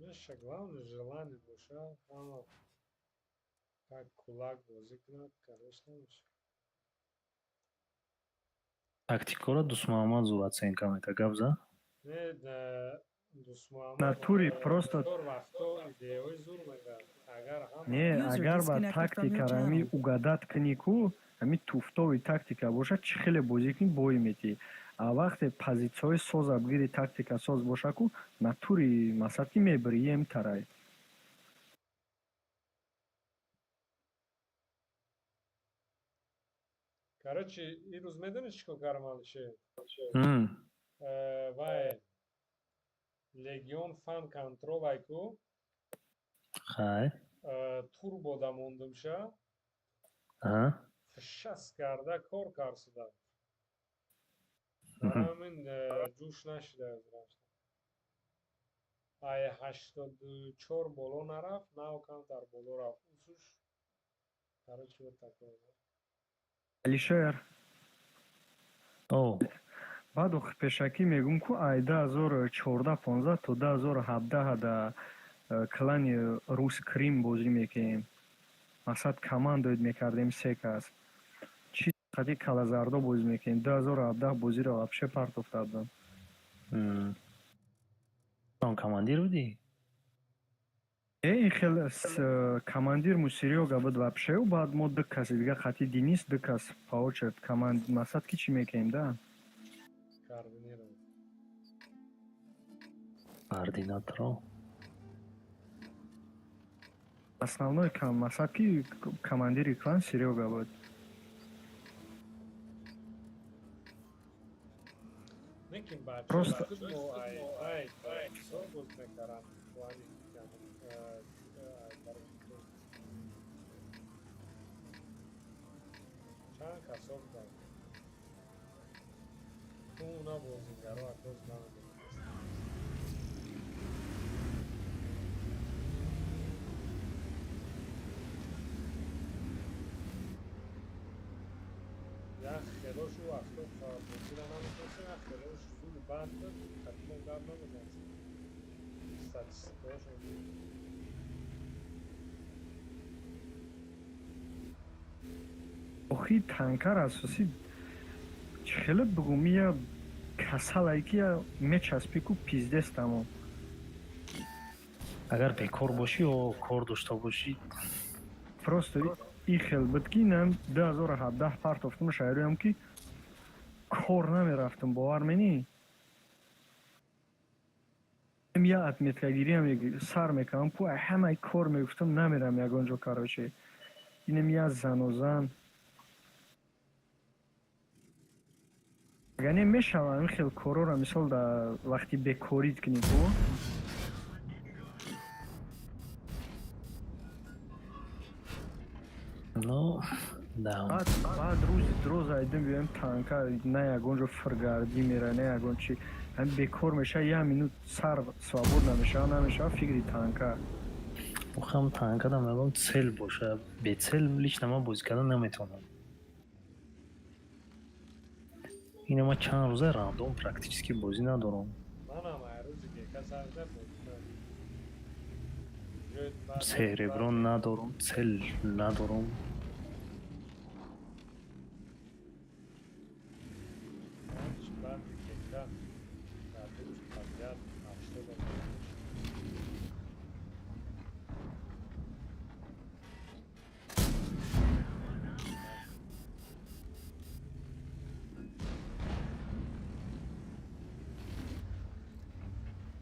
Меша, главное, желание боша, ҳама как кулак бозӣ кунад, конечно, меша. Тактикора Дусмуҳаммад зур оценка мета, гап за? Не, Дусмуҳаммад Натури просто бисёр вақто идеяҳои зур мегӯяд. Агар ҳама Не, агар ба тактикара ҳами угадать кунӣ ку, ҳами туфтови тактика бошад, чӣ хеле бозӣ кунӣ, бой метиҳӣ. А вақте позитсияҳои соза бигири, тактика соз боша ку, натури масад ки мебирӣ ем тарай. Короче, ин рӯз медонӣ чӣ кор кардам, Алишер? Вай Легион фан контрол айку. Хай. Турбо да мондумша. Шаст карда кор карсуда. Барои ҳамин ҷӯш нашуда. Ай 84 боло нарафт, нав камтар боло рафт. Усуш, короче, вот такое. Алишер. О. Баъд охир пешакӣ мегӯм ку, ай 2014-15 то 2017 да клани Рус Крим бозӣ мекунем. Мақсад, командоид мекардем, се кас. Чи қади калазардо бозӣ мекунем. 2017 бозиро вообще партофта будам. Он командир будӣ? Э, ин хел командир Мусириёга буд вообще, баъд мо ду каси дига қати Денис, ду кас по очередь команд, мақсад ки чӣ мекунем да. Координировать. Координаторо. Основной мақсад ки командири клан Серёга буд. Лекин бачаҳо Просто мо ай ай бисёр боз мекарданд клани тарафи Крим. Чанд касо буданд. Уна бозингаро акоз намедонам. Як хелошу вақто бозиро наметонистем, як хелош зур. Бад хатмо гап намезанад. Статистикаҳошон. Охи танкар асосӣ чӣ хеле бигӯм, я касалае ки я мечаспӣ ку, пиздец, тамом. Агар бекор бошӣ ё кор дошта бошӣ. Просто и хел буд ки инам 2017 партофтум шаҳриам ки кор намерафтум, бовар менӣ, я отметкагириам сар мекардам ку, ҳамаи кор мегуфтам, намерам ягон ҷо, короче, инам я занозан. Агар не мешавад ин хел корора, мисол, дар вақти бекорит кунӣ ку. Ну да. Баъд рӯзи дроз айдим биёем, танка на ягон ҷо фиргардӣ мера, на ягон чи, ҳами бекор мешава, як минут сар свобод намешава, намешава, фикри танка. Охам танкадам ягон цель боша, бецель лично ман бозӣ кардан наметавонам. Ина ман чанд рӯза рандом практически бозӣ надорам. Манам рӯзи гека сар зад бозӣ. Серебро надорам, цель надорам. Баъди гека дар 2 рӯз подряд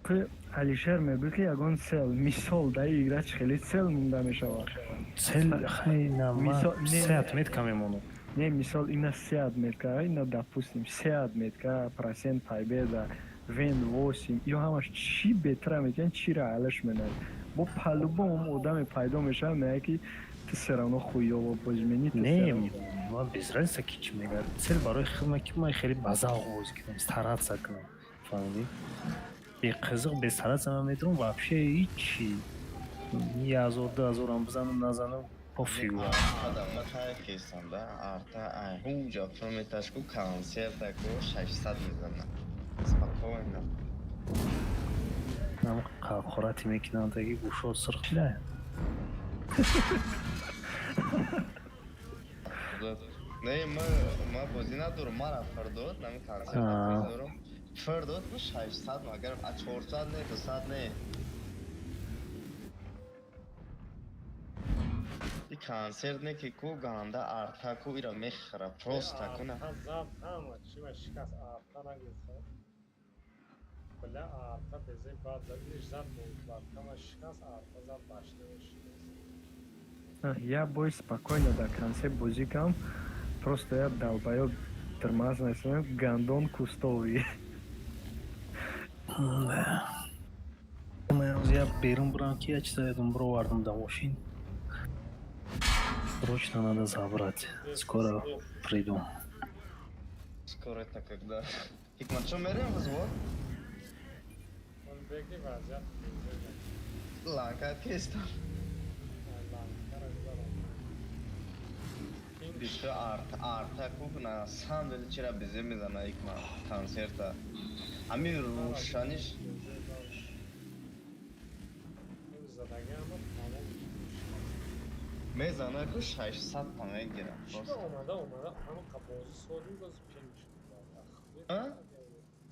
80. Алишер мегӯяд, ки ягон цель, мисол, дар игра чӣ хеле цель монда мешавад? Цель хай на ман се отметка мемонам. Не, мисол, ина се отметка, ина, допустим, се отметка, процент победа, вен 8, ё ҳамаш чӣ бетра метиҳанд, чира алаш менад, бо по-любому одаме пайдо мешавад, мегӯяд, ки ту всё равно хуёво бозӣ менӣ. Не, ман без разница, ки чӣ мегӯяд. Цель барои худма, ки ман хеле ба завқ бозӣ кунам, стараться кунам, фаҳмидӣ? Беқизиқ, бестараться ман медурам, вообще ҳичи, 1000, 2000-ам бизанам, назанам, пофигу. Адама кайф да, арта ай ҳуҷа филметашку консертаку 600 мезана спокойно. Нам қақорати мекунанд, таги гӯшо сирх шуда. Не, ма бозӣ надорам, мара фирдод нами консерт дорам, фирдод бу 600, магар а 400 не, 200 не. И консерт не ки ку ганда арта ку ира мехӯра просто куна. Зад ҳама чима шикаст, арта нагуфта. Бля, арта безе бад зад, иш зад бо шикаст, арта зад, башнава шикаст. Я бой спокойно до конца бозӣ кам, просто я долбоёб тормоз насам, гандон кустовый. Ман я берун бурам, ки я чиза ёдам бировардам да мошин. Срочно надо забрать. Скоро приду. Скоро это когда? Хикмат, что мерем взвод? Он беги вазъят. Ланка кестам. Бишто арта арта ку на самом деле чира безе мезана икма концерта. Ами рӯшаниш. Задаги ама тамом. Мезана ку, 600 та мегира. Чиба омада омада ҳама бозӣ соз буд, боз пинг шуд.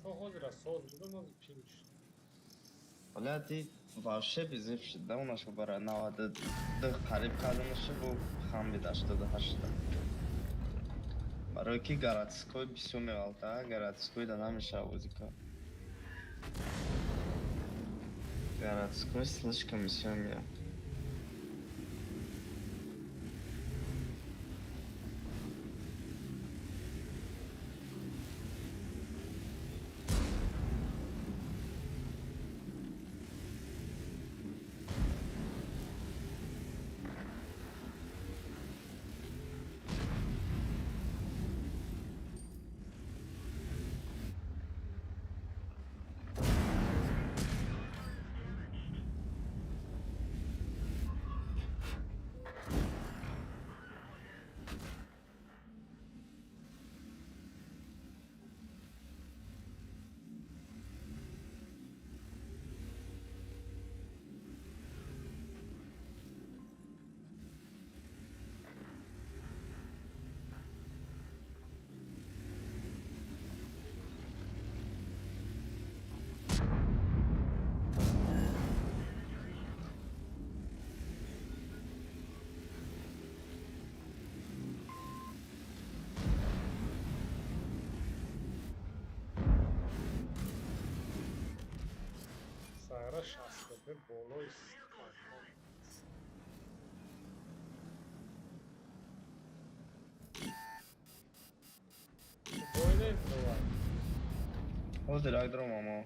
То ҳозира соз буд, боз пинг шуд. Бля, ти вообще безеб шуд да, унаш бара 92 қариб кардамаша, бу хам бид 88 та. Барои ки городской бисёр меғалта, городской да намешава бозӣ кард. Городской слишком бисёр меяд. Бечора 65 болои Бойне давай. Ҳозир як дорам ама.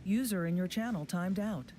User in your channel timed out.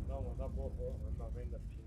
Não, dá boa, boa, venda pin.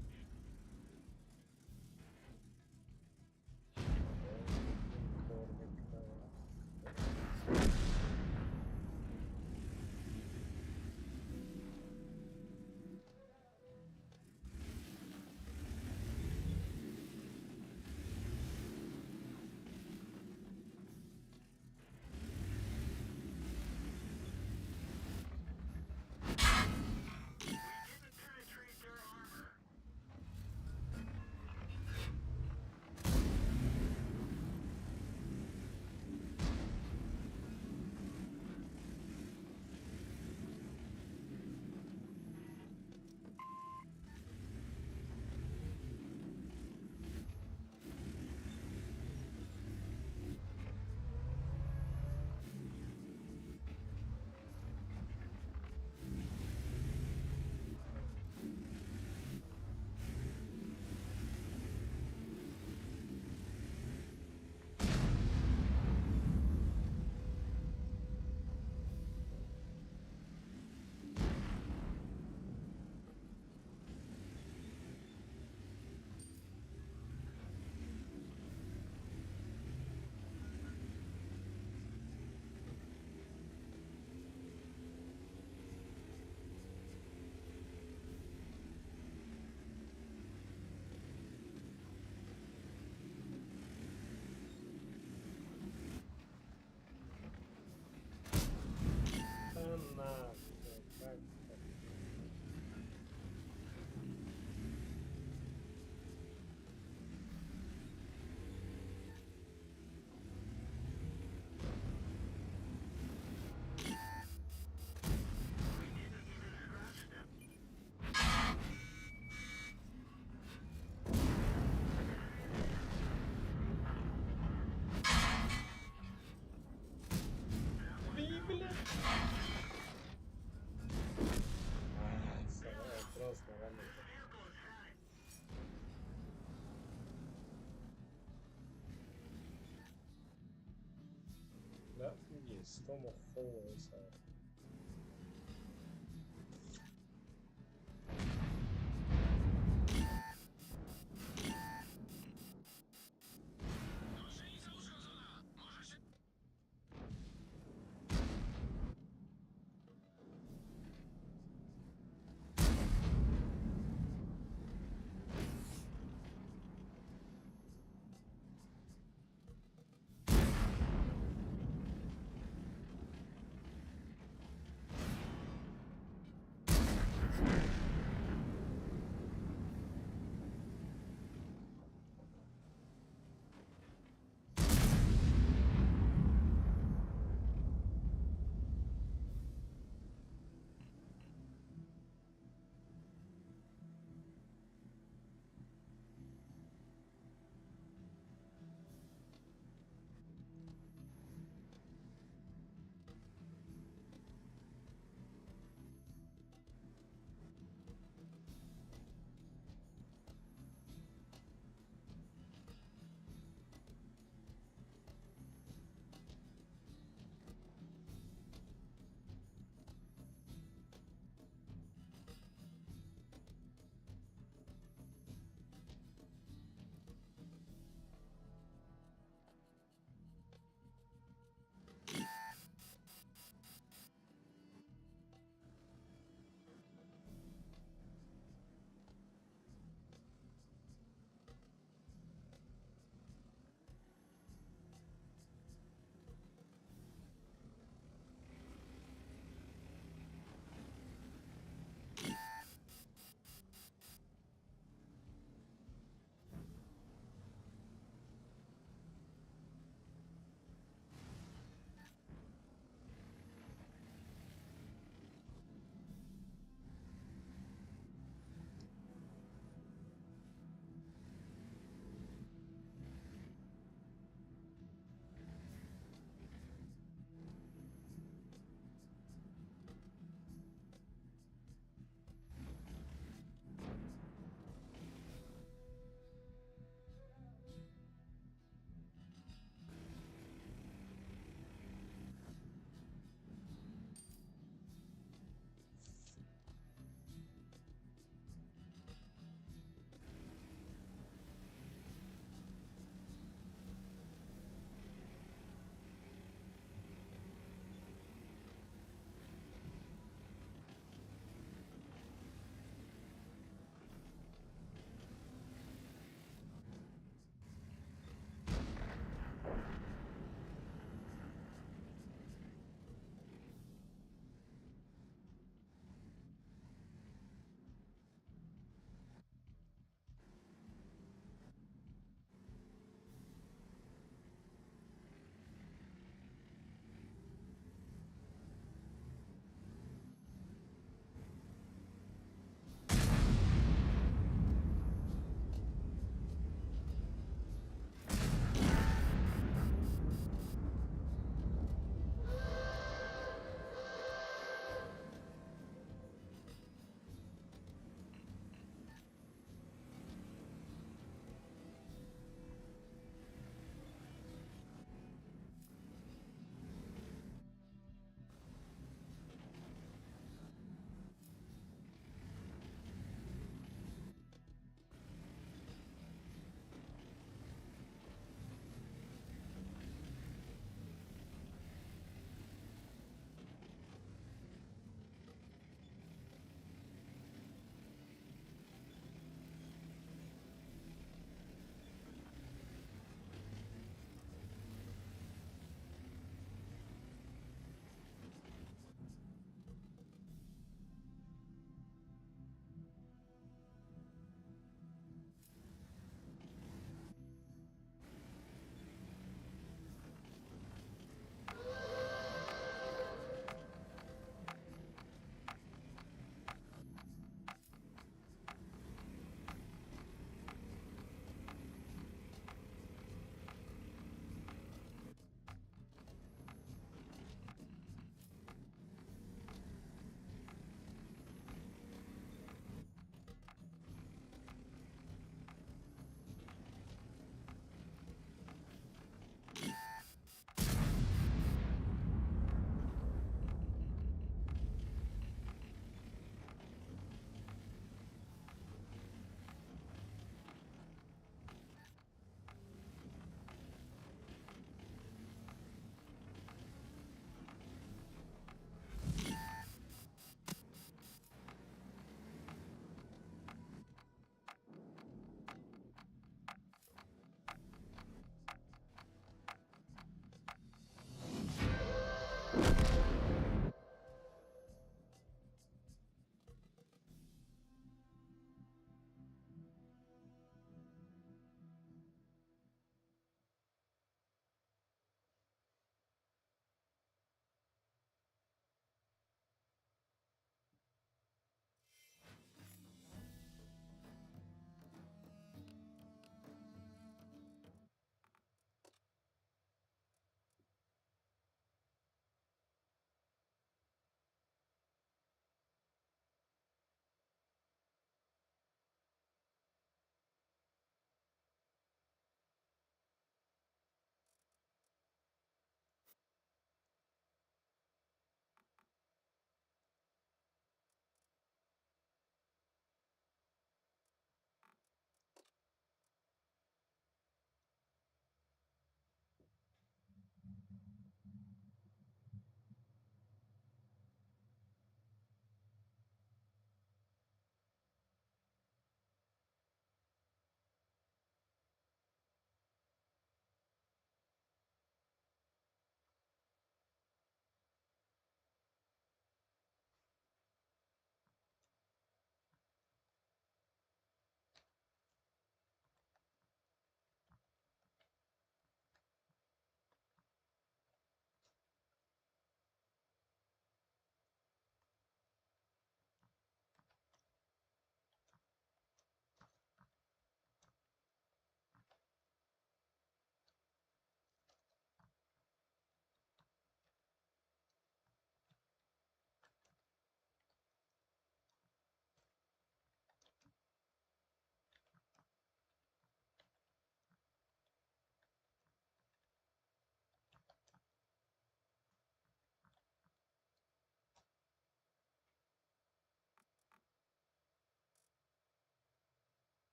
Como força.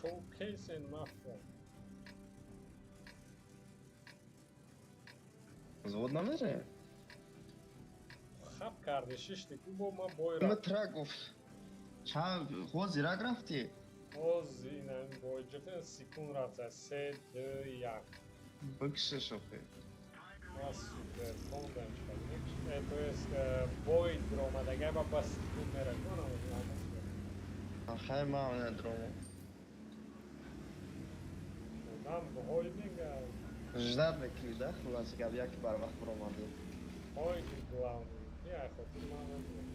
Чокесен мафия. Взвод намере? Хаб карди, шишти ку бо ма бой Ма рафт. тра гуфт. Чанд ҳозир рак рафтӣ? Ҳози ин бой ҷиқин секунд рафта. 3, 2, 1. Бикши шохи. Ма супер хондам чикар. То есть бой дромадагай ба бас секунд мера. Хай ма она дромо. Одам ҳой мега. Ждать мекунӣ да? Хулоса гап яки барвақт биромадӣ. Ҳой ки главный. Я хотир ман намедонам.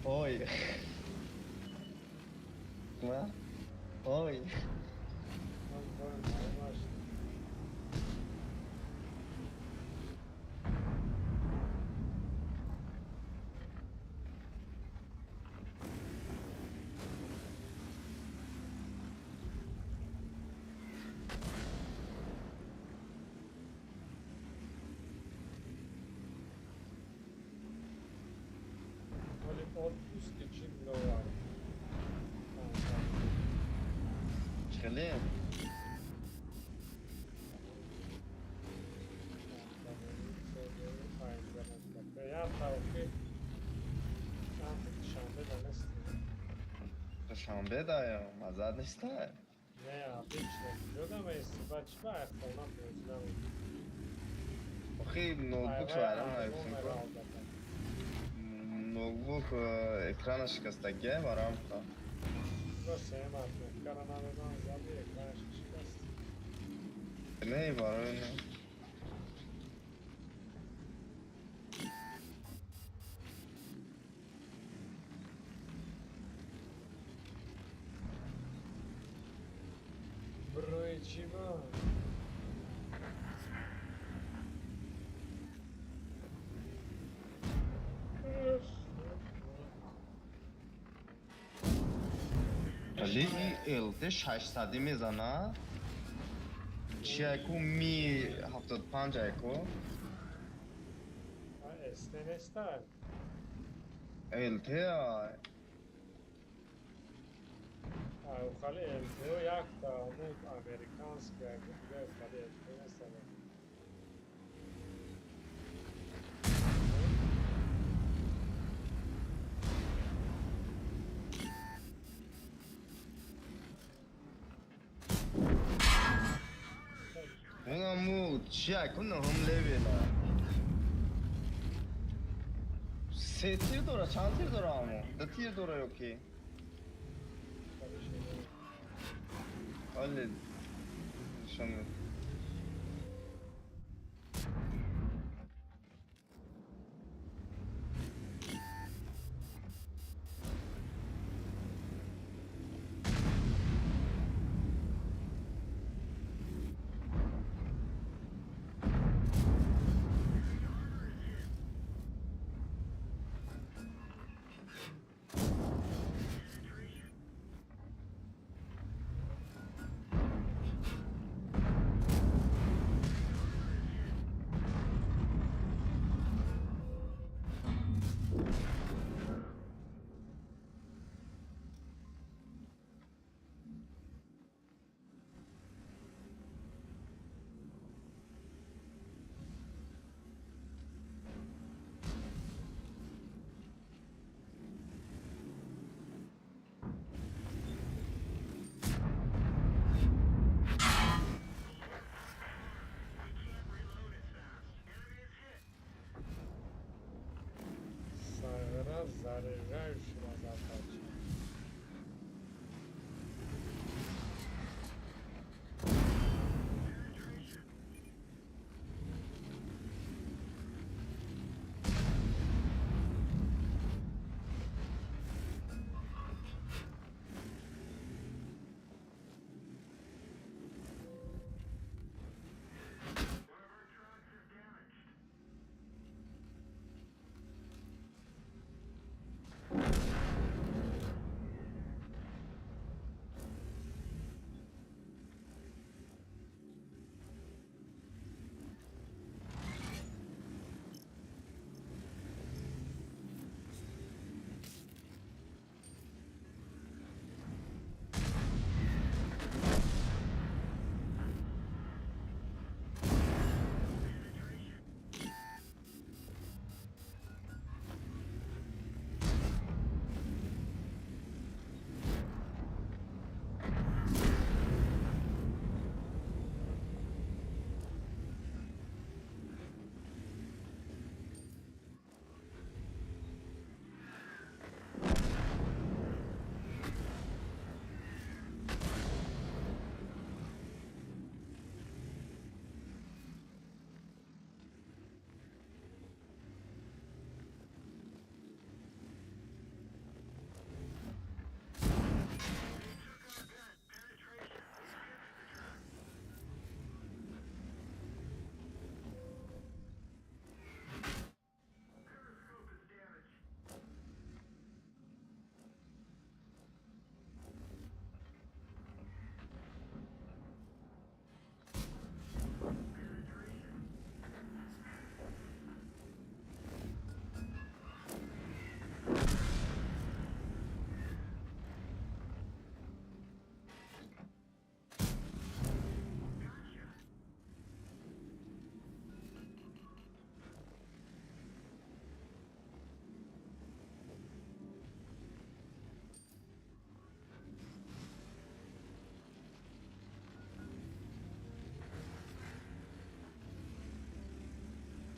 Ой. Ма? Ой. Ман бой маълумаш. Вали отпуски чӣ доллар? Хеле? Душанбе да ё мазад неста? Не, обычно. Ҷудам истифода чӣ ба хона бозидам. Охи ноутбук шоярам нависем ко. Ноутбук экрана шикастагия барам ка. Просто ема кнопкара надодам, зади экранаш шикаст. Не, барои не. Брои чӣ ба? Вали и ЛТ 600 мезана? Чи айку ми 75 айку? СТ неста. ЛТ ай. Хали ЛТ якта, ну американский, дига хали ЛТ неста. Унаму чи айку нуҳум левела. Се тир дора, чанд тир дора аму? Ду тир дора ё ки? Оле нишон мед. Сайра заряжающего задача.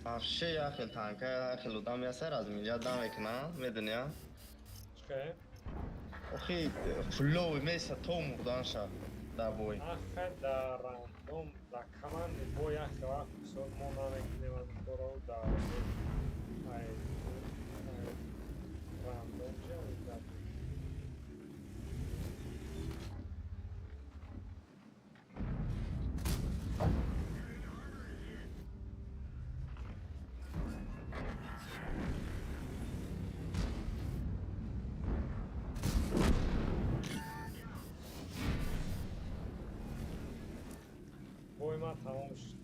Вообще як хел танка, як хел одам ясар аз миллиард дам мекунам, медонӣ? Чӣ? Охи, флоу меса то мурданша дар бой. Ахе дар рандом, дар команди бой як хел вақт бисёр мо намекунем ҳамин корро дар ай ай рандом чи дар. Бой ман тамом шуд.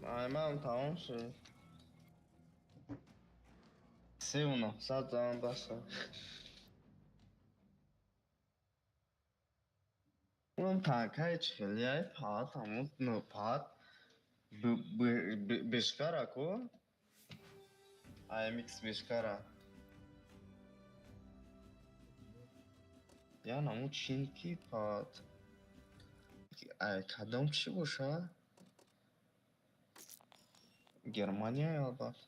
Ай, ман тамом шуд. 3 900 зан баса. Унам танкаи чӣ хеле ай паат, ҳамун паат бешкара ку? AMX бешкара. Я намун чин ки паат. Ай, кадом чӣ боша? Германия албатта.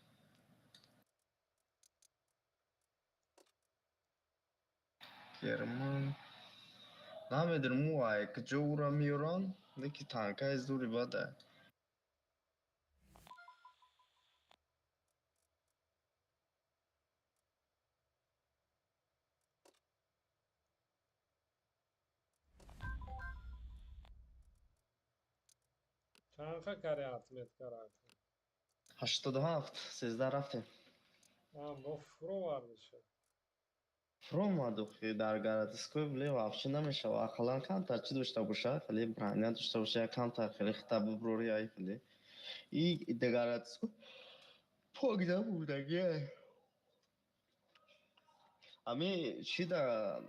Герман. Намедонам ӯ ай куҷо ӯро меёранд, леки танкаи зури бада. Чанд кари отметка рафт? 87, 13 рафтем. Бо фуровардиша. Фуромад, охи, дар городской бле вообще намешава. Ақаллан камтар чӣ дошта боша, хеле броня дошта боша, як камтар хеле хита буброри ай хеле. И дар городской пок набудаги. Ами чӣ да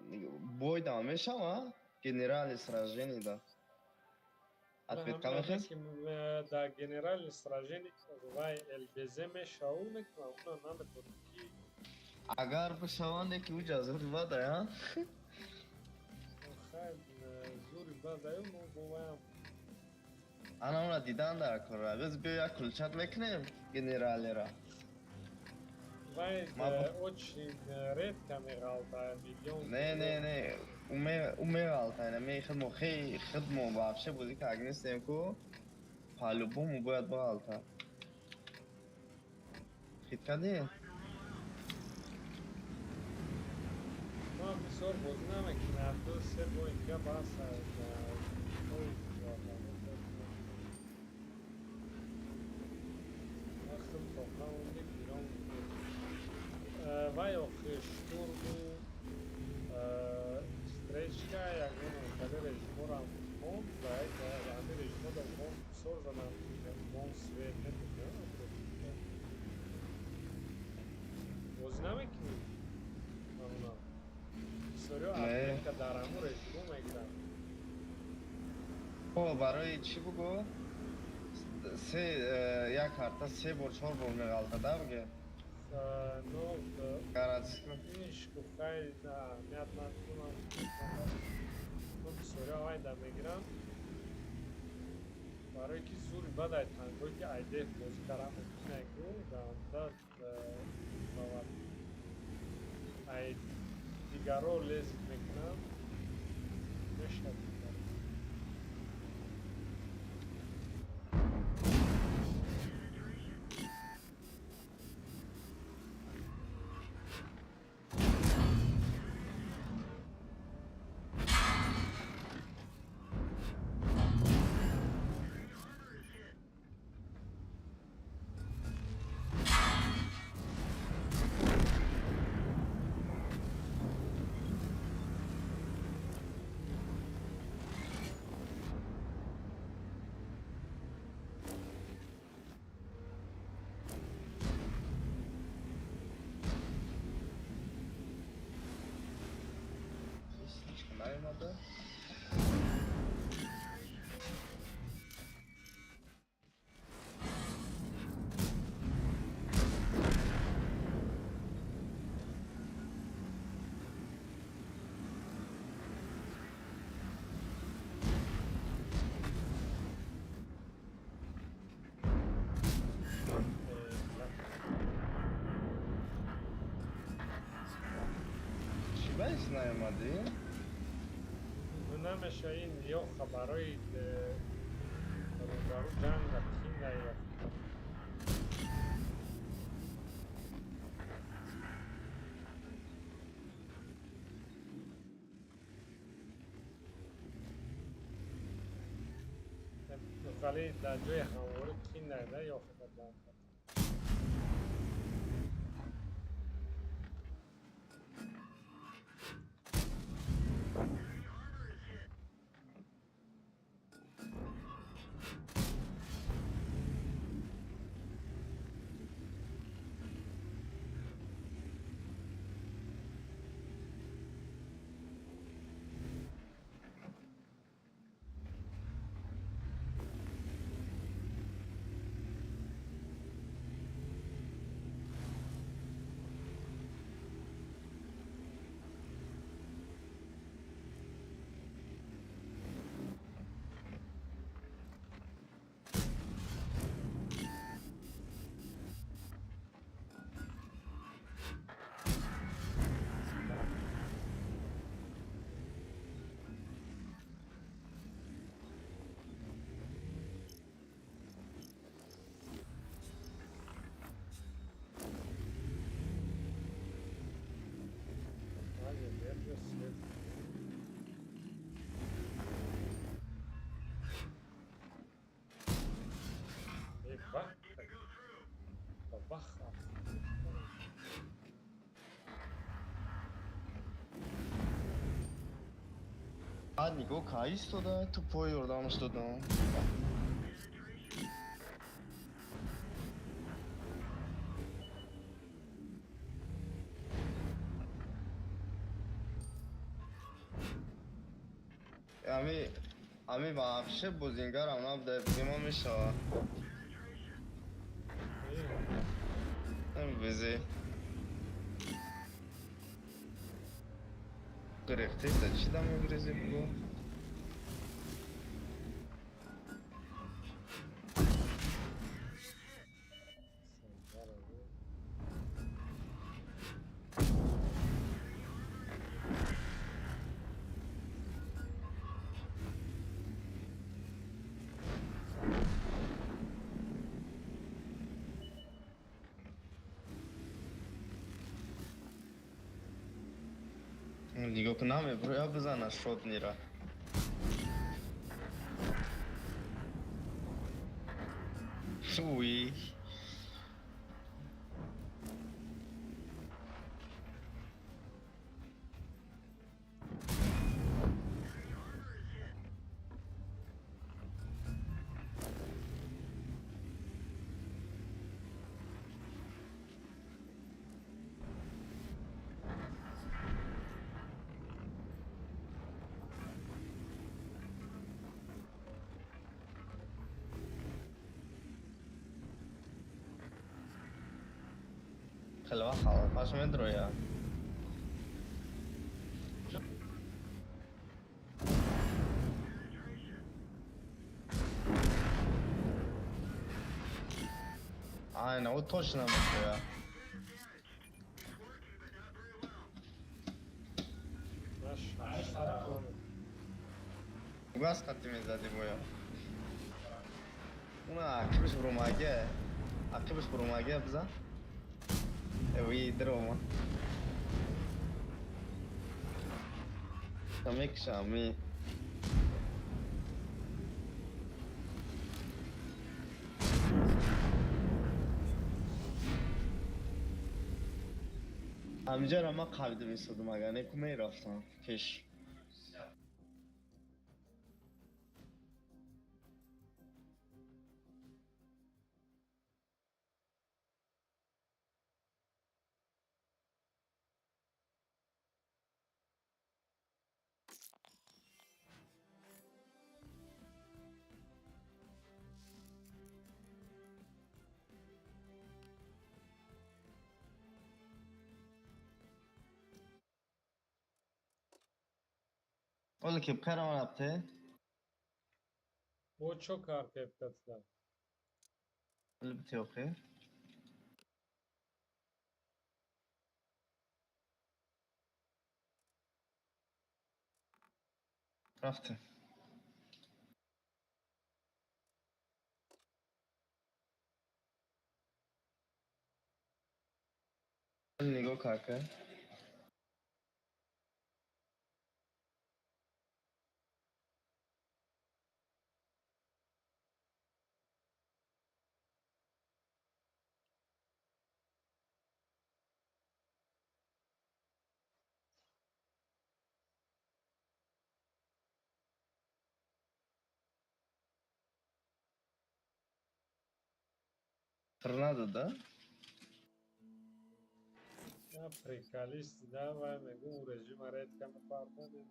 бой да мешава? Генеральное сражение да. Отметка мехез? Да, генеральное сражение вай ЛБЗ мешаву мекунам, уна наметонам ки. Агар бишаванд, яки уҷа зури бада, я? Хай, зури бадаю, мо боваям. Ана уна дидан дар кора. Биз биё як кулчат мекунем генералера. Вай очень редко меғалта миллион. Не, не, не, у меғалта, ина ме хидмо хей хидмо вообще бозӣ как нестем ку. По-любому бояд бағалта. Хит кардӣ? Ман бисёр бозӣ намекунам, ду се бой дига бас. Хел тоқа онде гирон вай охи штурму встречка ягон хеле режиморам монд ва ҳамин режимо да мон бисёр задам мон свет метонам. Бозӣ намекунӣ? Мамнун. Бисёриҳо отметка дар ҳамун режимо мегиранд. О, барои чӣ бугӯ? Се як карта се бор, чор бор меғалта да буге? Но городской. Иш гуфтай аҳамият надонам. Но бисёриҳо айда мегиранд. Барои ки зури бад ай танкое ки айдеф бозӣ кардан мумкин ай ку да ай дигарро лезит мекунанд мешавад. Слишком наёмада. Чӣ баъис наомадӣ? Намеша ин ё хабарои рӯбарӯ ҷанга кина ё вале дар ҷои ҳамворӣ кина да ё хабар ҷанг кард. Баъд нигоҳ ка истода, ту пои ёрдамаш додам. Ами вообще бозингарам набуда, бизима мешава. Бизи. Гирифтеста чӣ да мегирези бугу? Нигоҳ кун, намебуроя бизана шотнира. Уи. Хеле вақт ҳавопаш медроя. Айна, ӯ точно медроя. Газ қати мезади боя. Уна ақибаш бурумаге. Ақибаш бурумаге бизан. Уи, дрома. Мекшами. Ҳамиҷаро ман қабида месодам, агар неку мерафтам пеш. Оли кепкарам рафте? Бо чо кар кепкатда? Оли бити охир. Рафтем. Нигоҳ карка. Торнадо, да? Я приколист, давай, мегум режима редка мепартане.